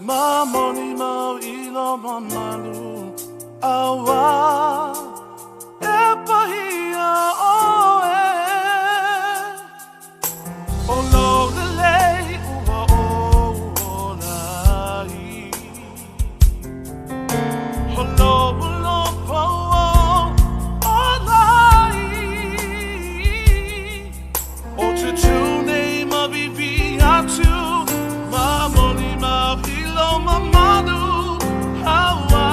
ma moni mau i lo mamalu awa e pahia oe o lo lelei ua o olai o lo lo po olai o te tune ma vivi atu ma moni mau i lo mamalu awa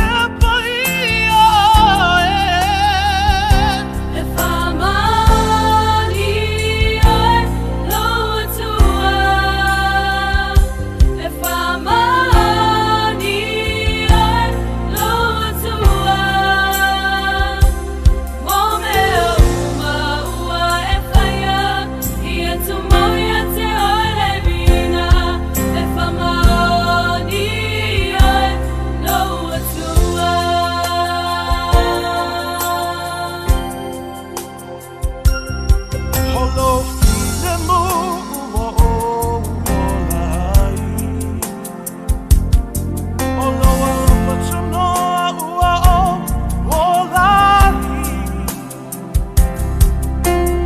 e pahia oe. E whamani oe lo atua. E whamani oe lo atua. Mō mea uma ua e whaia, ia tumau ia te oe vina. E whamani oe lo atua. Holo file mo ua o olai. Olo alofa tunoa ua o olai.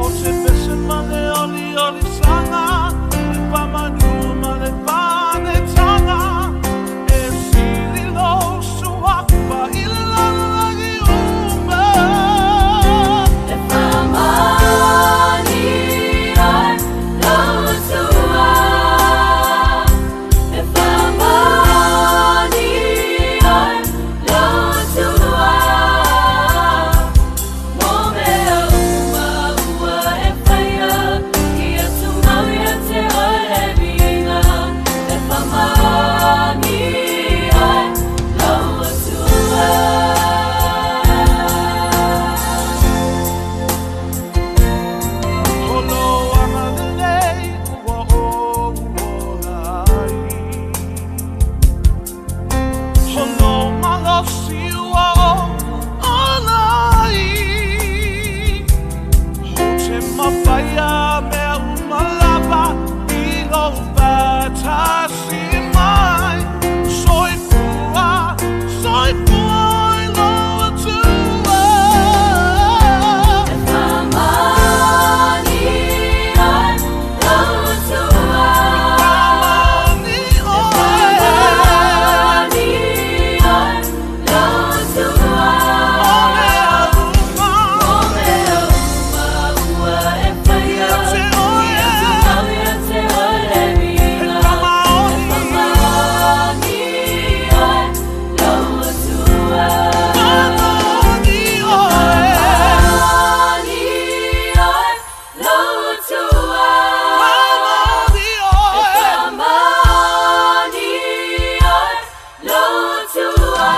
O te pese ma le oli oli sanga, le pamanu ma le pane tanga. E sili lo suapa i le lalagi uma. E whamani oe lo atua. E whamani oe lo atua. Mō mea uma ua e whaia, ia tumau ia te oe vina. E whamani oe lo atua. Holo anga lelei ua o olai. Holo malosi ua o olai. Ho te mapaia mea umalava i lo whatasi mai. Soifua, soifua i lo atua. E whamani oe lo atua. Whamani E oe. whamani oe lo atua. O mea uma. Mō mea uma ua e whaia, Ia te oe. ia tumau ia te oe vina. E whamani. E whamani oe lo atua. Whamani oe. Whamani oe lo atua. Whamani oe. Whamani oe lo atua.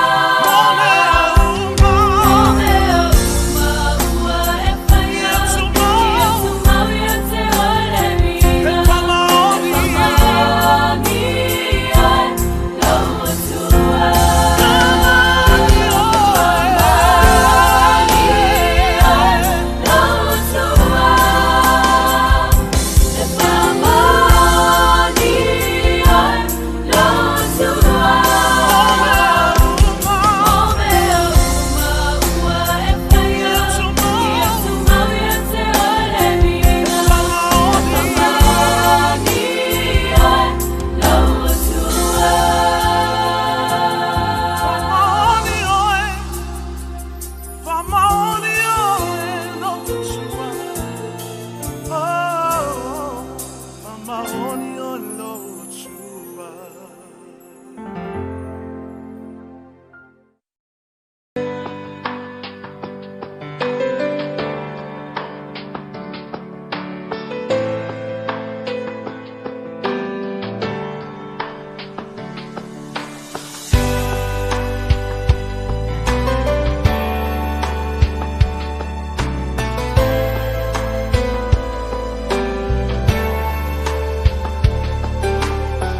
O mea uma. Mō mea uma ua e whaia, Ia tumau. ia tumau ia te oe vina. E whamani. Whamani oe lo atua. Whamani oe. Whamani oe lo atua. E whamani oe lo atua. O mea uma. Mō mea uma ua e whaia, Ia tumau. ia tumau ia te oe vina. Whamani. Whamani oe lo atua. Whamani oe. Whamani oe lo atua. Oh, whamani oe lo atua. E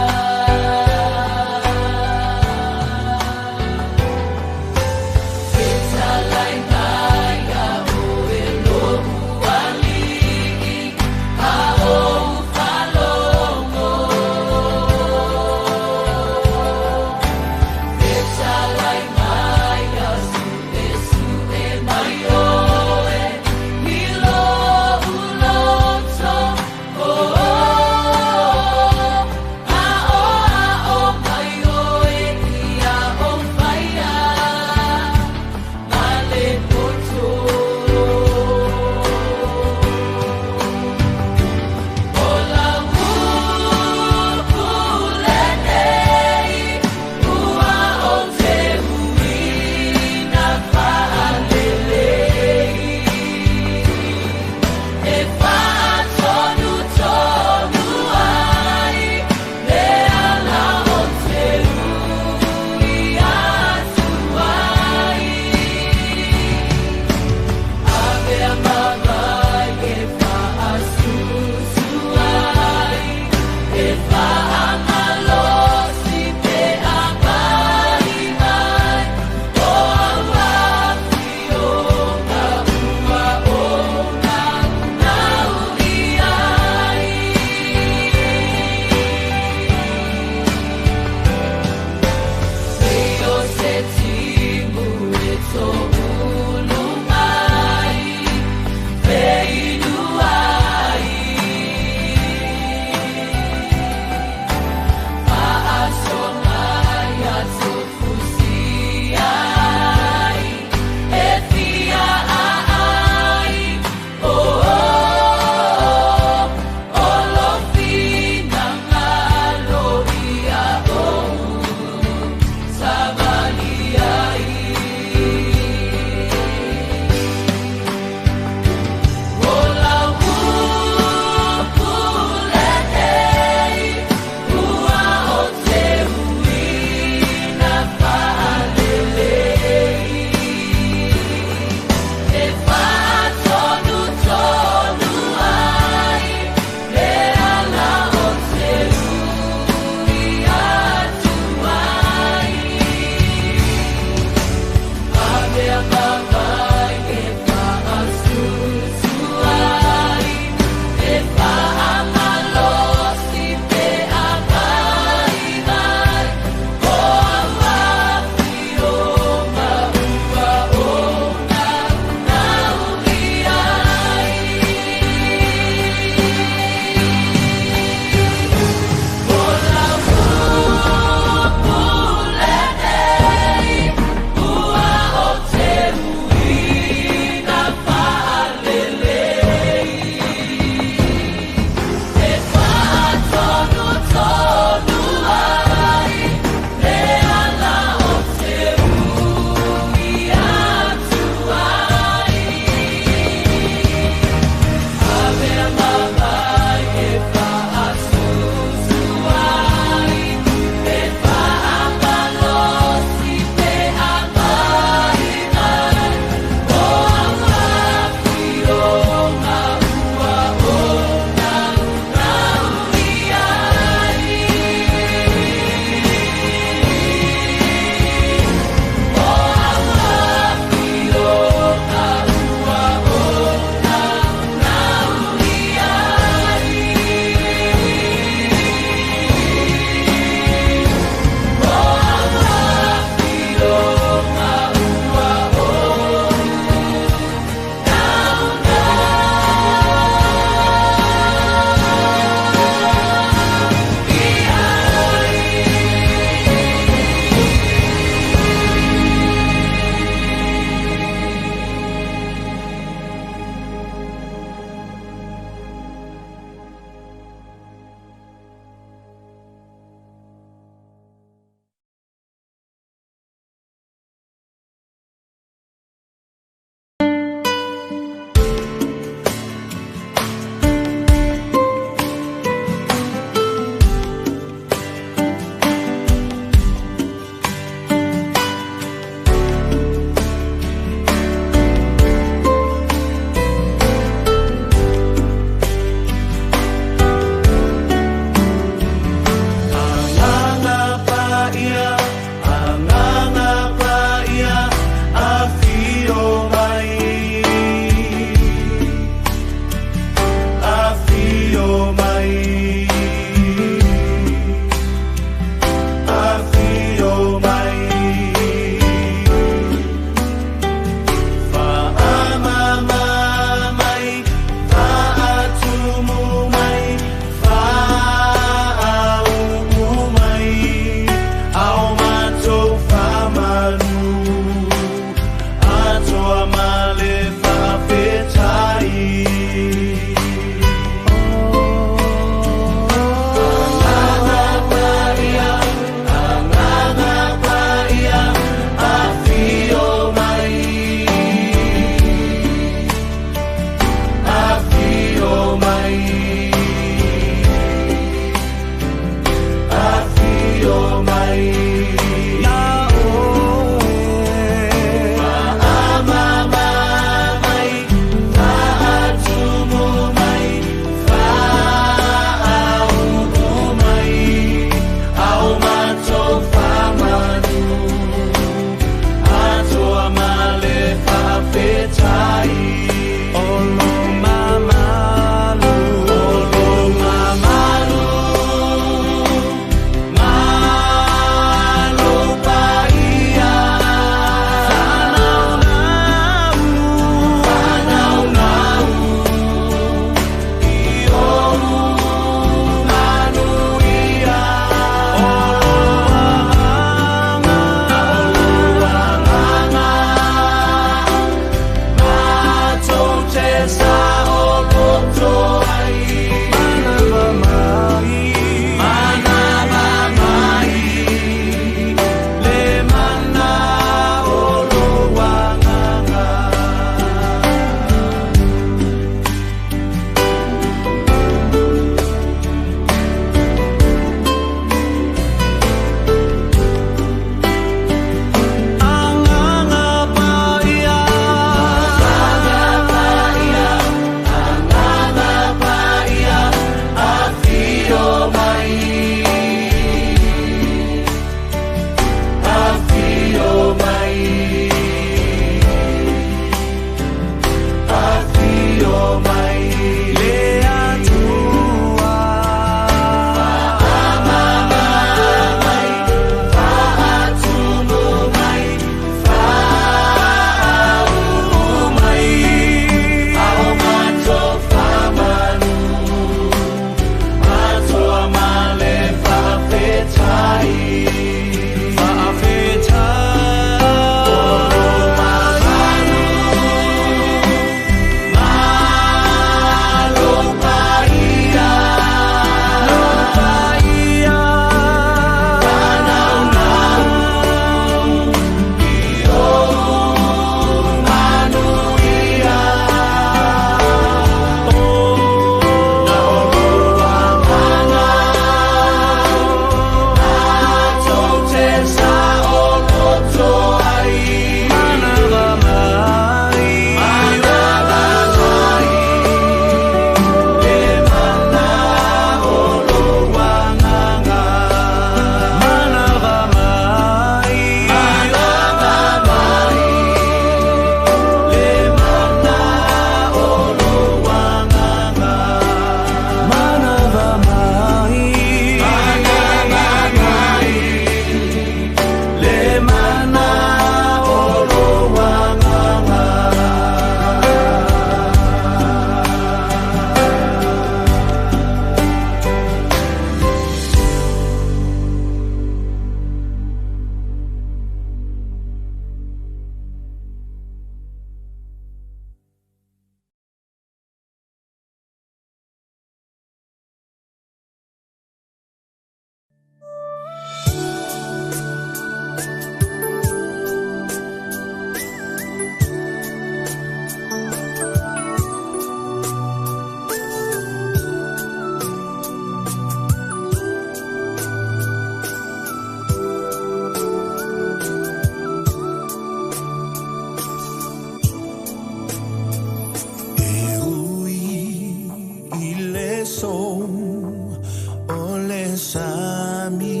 aso o le sami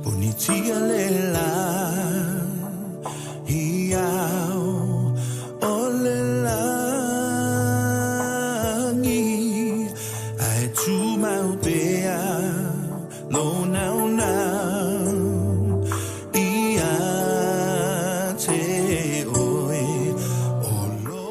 Punitia le la Iau o le langi Ae tu mau pea lo nau nau Ia te oe o lo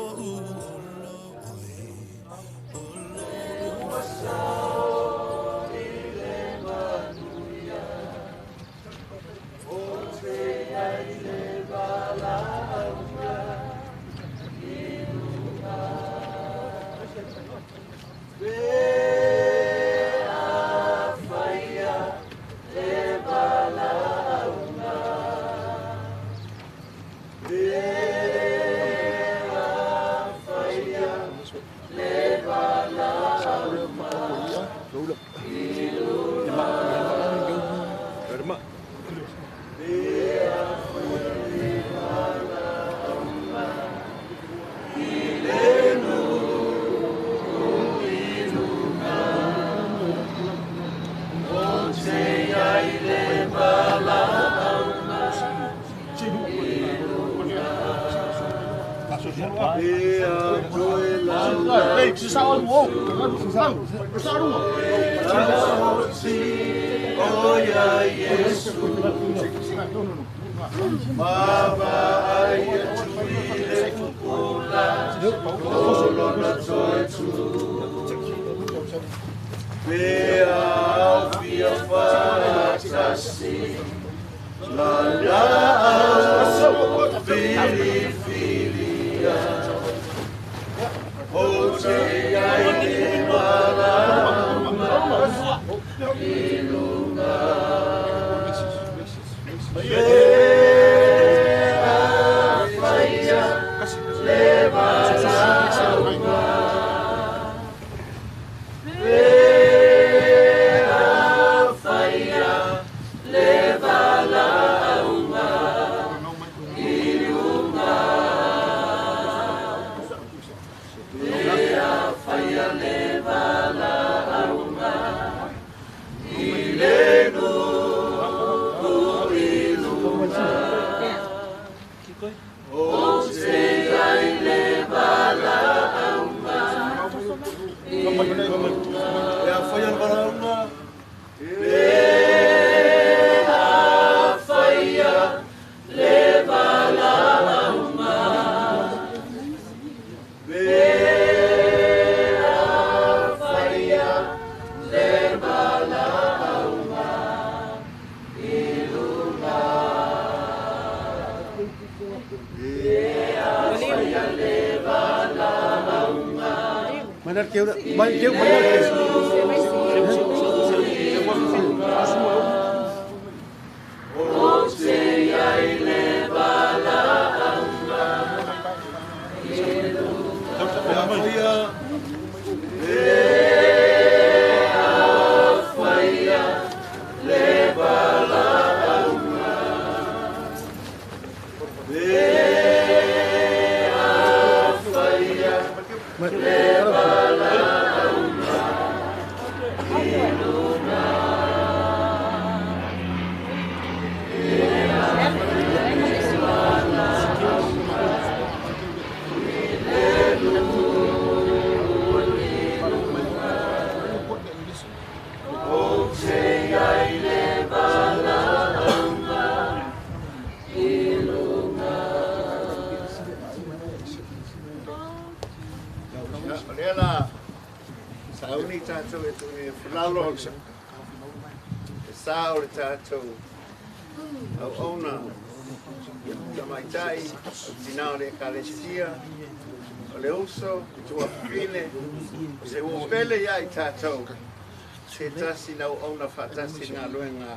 Se tasi nau ona whaatasi ngā luenga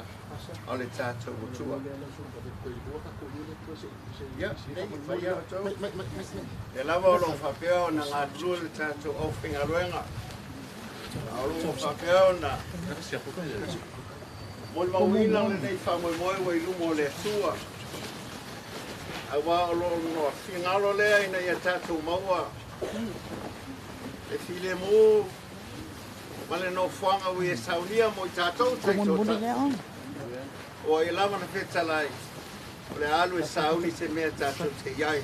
o le tātou mutua. Ia, nei, whai au tau. E lava o long whapea o na ngā tua le tātou o whinga luenga. A o long whapea o na moi mauina le nei whamoemoe wa i lumo le tua. A wā o lo noa whingalo lea ina ia tātou maua. Le filemu ma le nofoaga ua ia saunia mo i tatou taitoatasi. Ua ia lava na fetalai, o le alu e sauni se mea tatou te i ai.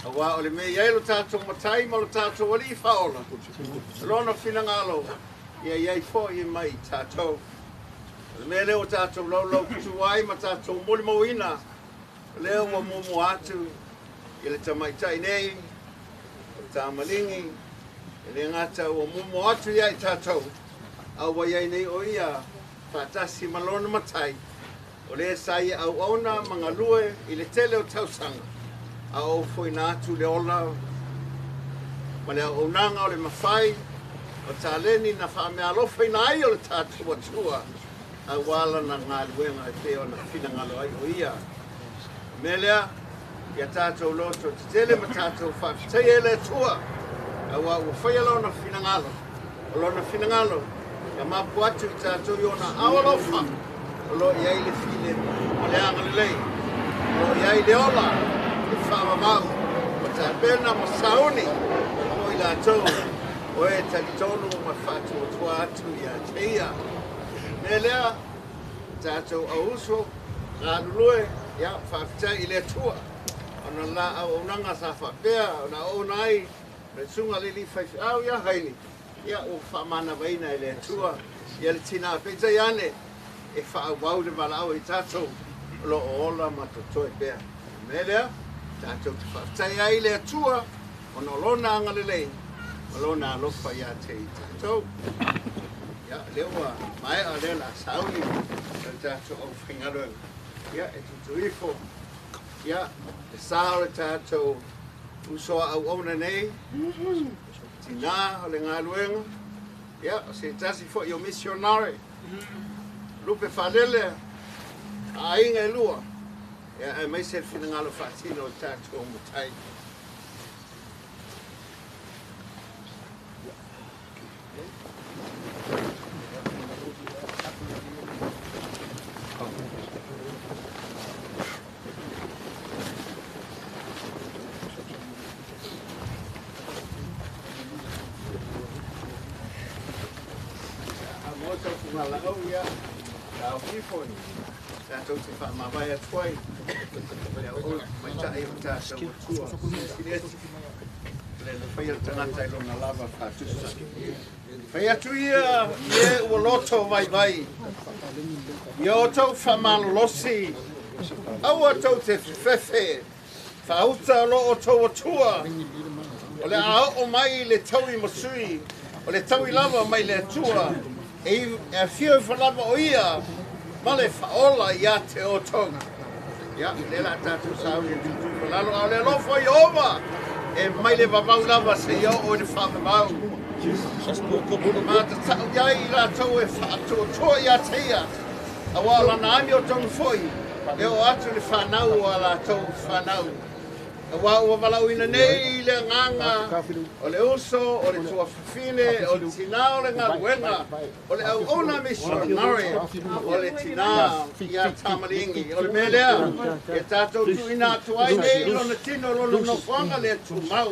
Auā o le mea i ai lo tatou matai ma lo tatou alii faaola, o lona finagalo ia i ai foi mai i tatou. O le mea lea ua tatou laulaututu ai ma tatou molimauina, o lea ua muamua atu i le tamaitai nei, o le tamaligi, e le gata ua muamua atu ia i tatou, a ua i ai nei o ia faatasi ma lona matai, o lea sa ia auauna ma galue i le tele o tausaga, a o ofoina atu le ola ma le auaunaga o le mafai o taleni na faameaalofaina ai o le tatou Atua auā lana galuega e pei ona finagalo ai o ia. O le mea lea, ia tatou loto tetele ma tatou faafetaia e le Atua, auā ua faia lona finagalo, o lona finagalo ia mapu atu i tatou i ona aao alofa, o lo o i ai le filemu ma le agalelei, o lo o i ai le ola e faavavau ma tapena ma sauni mo i latou o e talitonu ma faatuatua atu ia te ia. O le mea lea, tatou auuso galulue, ia faafetai i le Atua ona la auaunaga sa faapea ona auauna ai le susuga i le alii faifeau ia Haili, ia ua faamanavaina e le Atua ia le tinā. Peitai ane e faaauau le valaau i tatou o lo o ola ma totoe pea. O le mea lea, tatou te faafetai ai i le Atua ona o lona agalelei ma lona alofa ia te i tatou. Ia, lea ua maea lea la sauni o le tatou aufaigaluega. Ia, e tutu ifo. Ia, le sa o le tatou uso a auauna nei, tinā o le galuega, ia, o se tasi foi o missionary, lupe faalele, a aiga e lua, ia, aemaise le finagalo faatino o le tatou matai. A mo tau ia, taofi ifo, tatou te faamavae atu ai, le au maitai o tatou Atua. Silasila atu, le na faia le tagata i lona lava faatusa. Fai atu ia i e ua loto vaivai, ia outou faamalolosi, aua tou te fefefe, faauta o lo outou Atua, o le a oo mai le taui ma sui, o le taui lava mai le Atua, e afio ifo lava o ia, ma le faaola ia te outou. Ia, le la tatou sauni e tutu ifo lalo, a o le alofa i Ieova, e mai le vavau lava seia oo i le faavavau. Ma tatau i ai i latou e faatuatua ia te ia, auā o lana amiotonu foi, e oo atu le fanau o a latou fanau. Auā ua valaauina nei le agaga o le uso, o le tuafafine, o le tinā o le galuega, o le auauna missionary, o le tinā ia tamaligi. O le mea lea, ia tatou tuuina atu ai nei lona tino, lona nofoaga le tumau,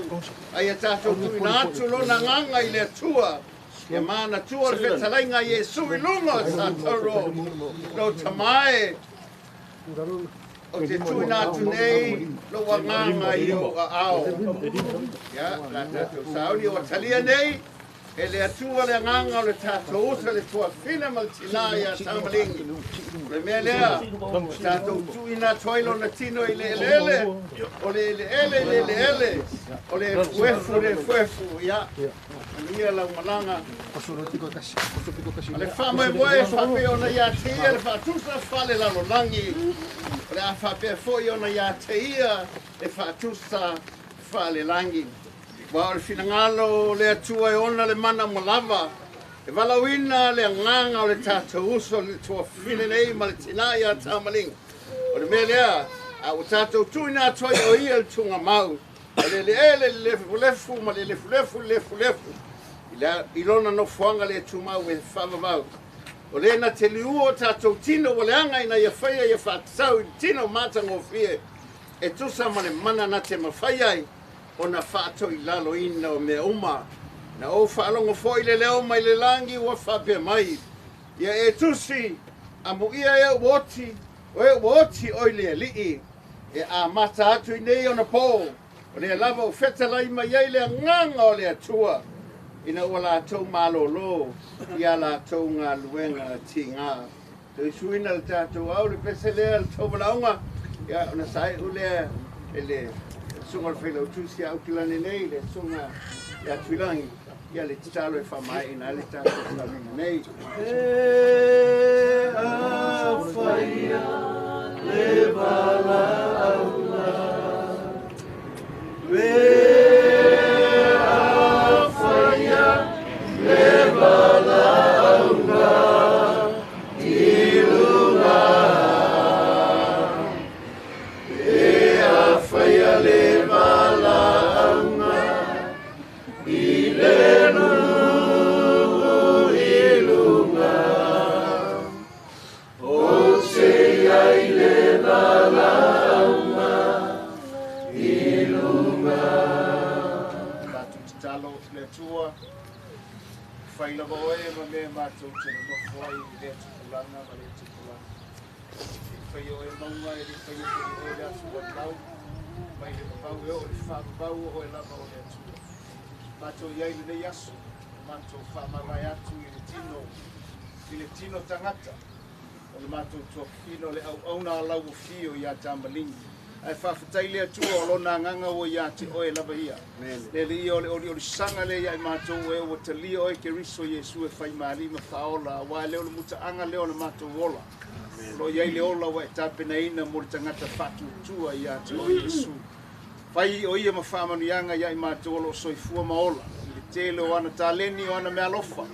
a ia tatou tuuina atu lona agaga i le Atua, ia manatua le fetalaiga a Iesu i luga o Satauro, lo tamae, o te tuuina atu nei lou agaga i ou aao. Ia, la tatou sauni ua talia nei, e le Atua le agaga o le tatou uso le tuafine ma le tinā ia tamaligi. O le mea lea, o tatou tuuina atu ai lona tino i le eleele, o le eleele i le eleele, o le efuefu le efuefu, ia, manuia lau malaga. O le faamoemoe e faapea ona ia te ia le faatusa faalelalolagi, o le a faapea foi ona ia te ia le faatusa faalelagi. Ua o le finagalo o le Atua e ona le mana ma lava, e valaauina le agaga o le tatou uso le tuafafine nei ma le tinā ia tamaligi. O le mea lea, a ua tatou tuuina atu ai o ia le tugamau, o le eleele le lefulefu ma le lefulefu le lefulefu, i lona nofoaga le tumau e faavavau. O le na te liua o tatou tino ua leaga ina ia faia ia faatatau i le tino matagofie, e tusa ma le mana na te mafai ai, ona faatoilaloina o mea uma Na ou faalogo foʻi le leo mai le lagi ua faapea mai, ia e tusi, amuia e ua oti, o e ua oti oi le alii, e amata atu i nei ona pō, o lea lava o fetalai mai ai le agaga o le Atua, ina ua latou malōlō ia latou galuega tigā. Toe suina le tatou au le pese lea le tauvalaauga, ia ona saeʻu lea e le susuga o le failautusi a Aukilani nei, le susuga ia Tuilagi, ia le tatalo e faamaeʻina ai le tatou sauniga nei. E afaia le valaauga, me afaia le valaauga i luga. E afaia le valaauga i le nuu i luga. O te iai le valaauga i luga. Tatou tatalo le Atua, fai lava oe ma mea matou te nonofo ai i lea tupulaga ma lea tupulaga. E fai oe mauga e le fai foi oe le atu lau, mai le vavau e oo i le faavavau o oe lava o le Atua. Matou iai lenei aso, matou faamavae atu i le tino tagata, o le matou tuafafine o le auauna a lau afio ia Tamaligi. Ae faafetai le Atua o lona agaga ua ia te oe lava ia. Le le ia o le oliolisaga le ia i matou e ua talia oe Keriso Iesu e faimali ma faaola, auā lea o le mutaaga lea o le matou ola. O lo iai le ola ua e tapenaina mo le tagata faatuatua ia te oe Iesu. Fai o ia ma faamanuiaga ia i matou o loo soifua ma ola, i le tele o ana taleni o ana meaalofa.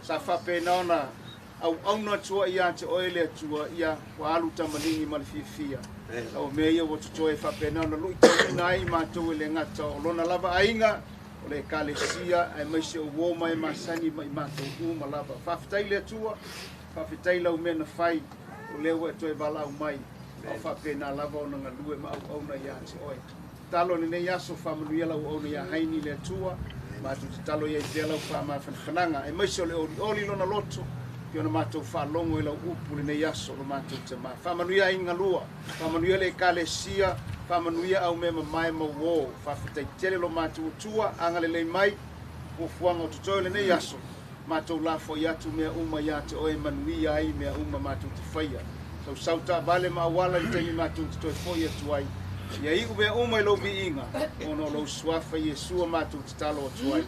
Sa faapena ona auauna atua ia te oe le Atua, ia ua alu tamaligi ma le fiafia. Lau mea ia ua totoe faapena ona luitauina ai i matou e le gata o lona lava aiga, o le ekalesia, aemaise o uo ma e masani ma i matou uma lava. Faafetai le Atua, faafetai lau mea na fai, o lea ua e toe valaau mai, o faapena lava ona galue ma auauna ia te oe. Tatalo lenei aso faamanuia lau auauna ia Haini le Atua, matou tatalo iai pea lau faamafanafanaga, aemaise o le olioli lona loto, i ona matou faalogo i lau upu lenei aso o matou tamā. Faamanuia aiga lua, faamanuia le ekalesia, faamanuia au mea mamae ma uō. Faafetai tele lo matou Atua, agalelei mai, fuafuaga o totoe lenei aso, matou lafoai atu mea uma ia te oe manuia ai mea uma matou te faia. Sausau taavale ma auala i le taimi matou te toe foʻi atu ai. Ia iu mea uma i lou viiga, ona o lou suafa Iesu a matou tatalo atu ai.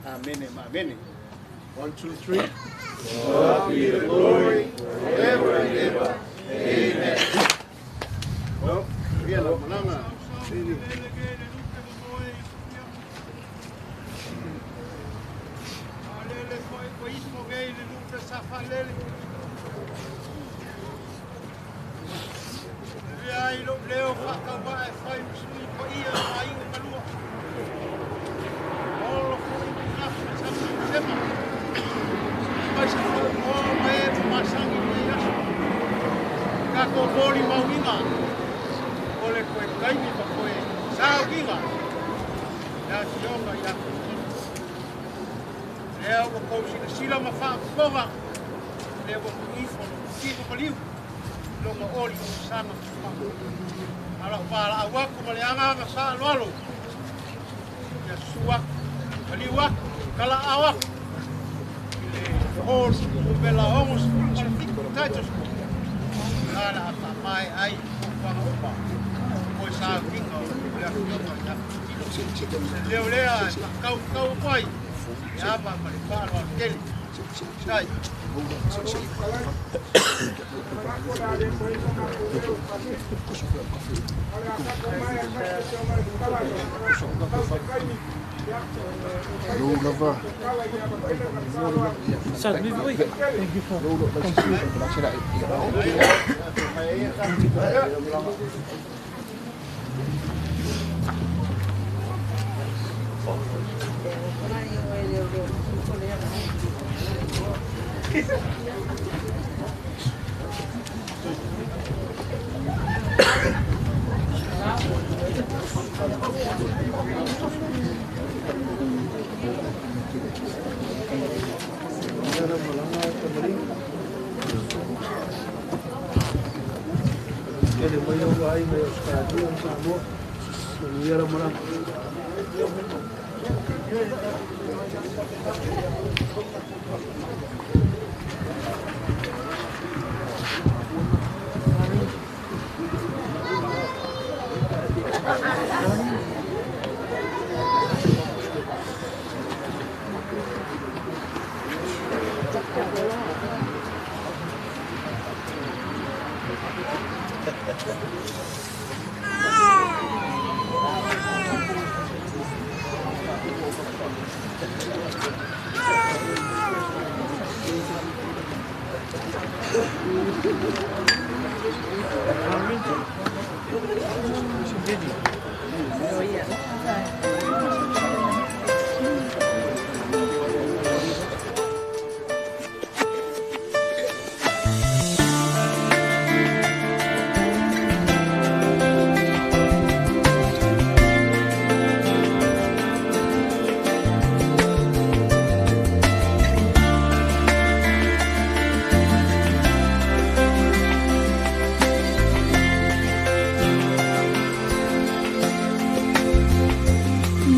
Amene ma amene. 1, 2, 3. God be the glory forever and ever. Amen. Well, ia la malaga. Thank you for. Tele mai o ai me Australia ma Samoa. Manuia lau malaga.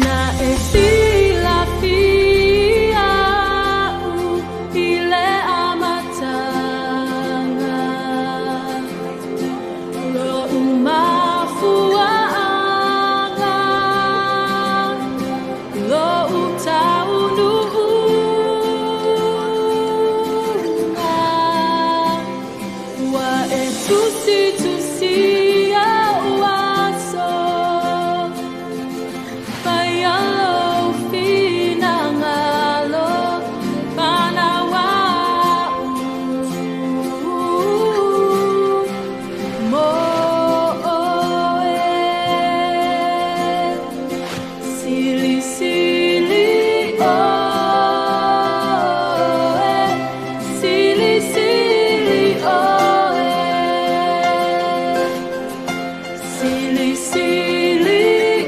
Na e silafia au i le amataga Lo'u mafua'aga Lo'u taunu'uga Ua e tusitusia o'u aso Pai alo finagalo panaua'u Mo oe Silisili oe Silisili oe Silisili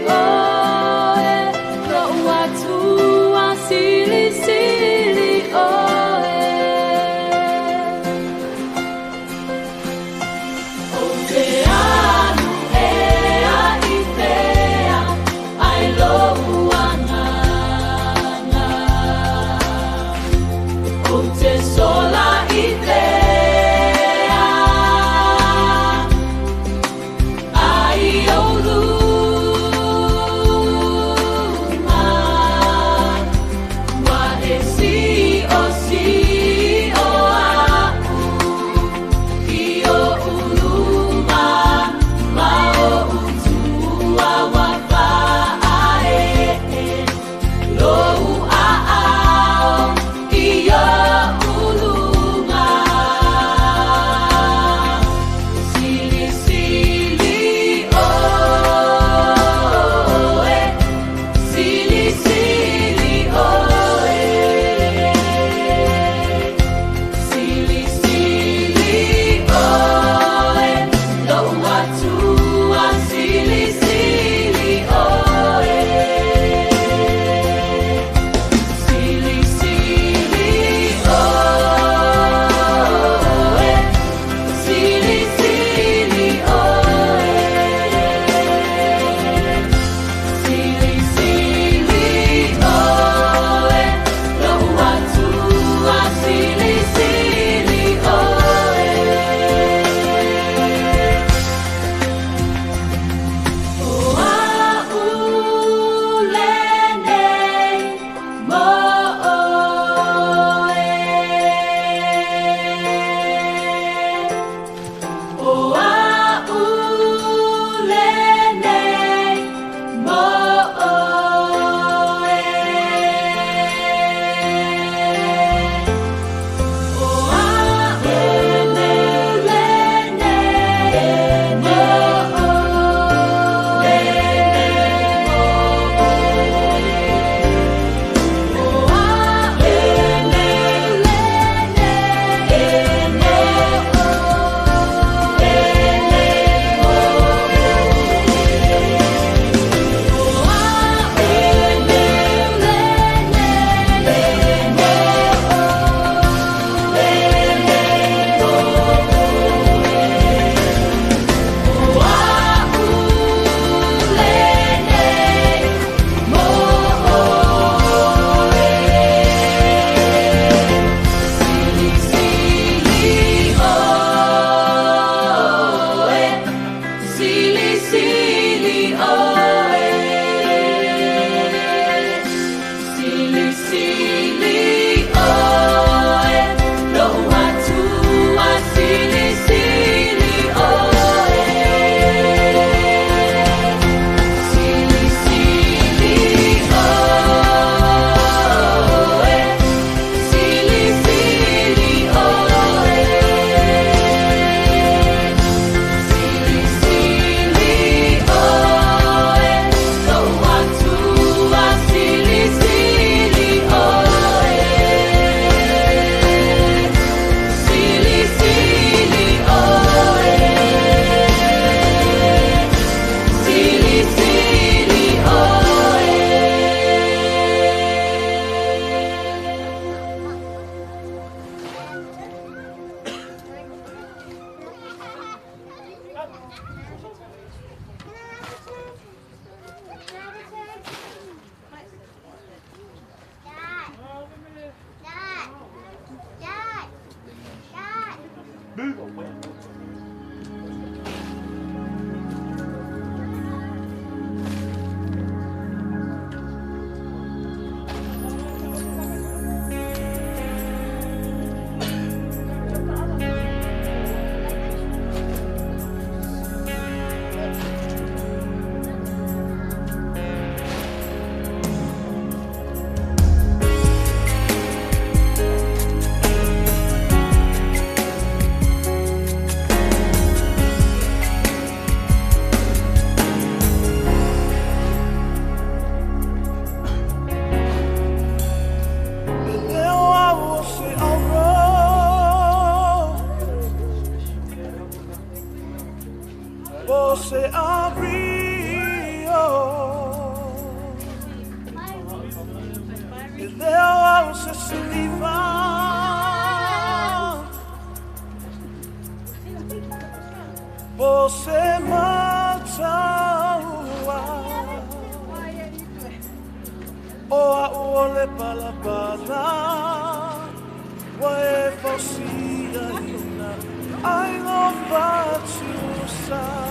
oe Lo'u Atua silisili oe Ou te alu ea i fea ai lo'u agaga Ou te sola i tea ai ou luma Ua e si'osi'o a'u i o'u luma ma o'u tua ua fa'ae'e Lo'u a'ao i o'u luga Silisili oe Silisili oe o se siliva. Po se mataua o au o le palapala ua e fausiaina ai lo fatusa.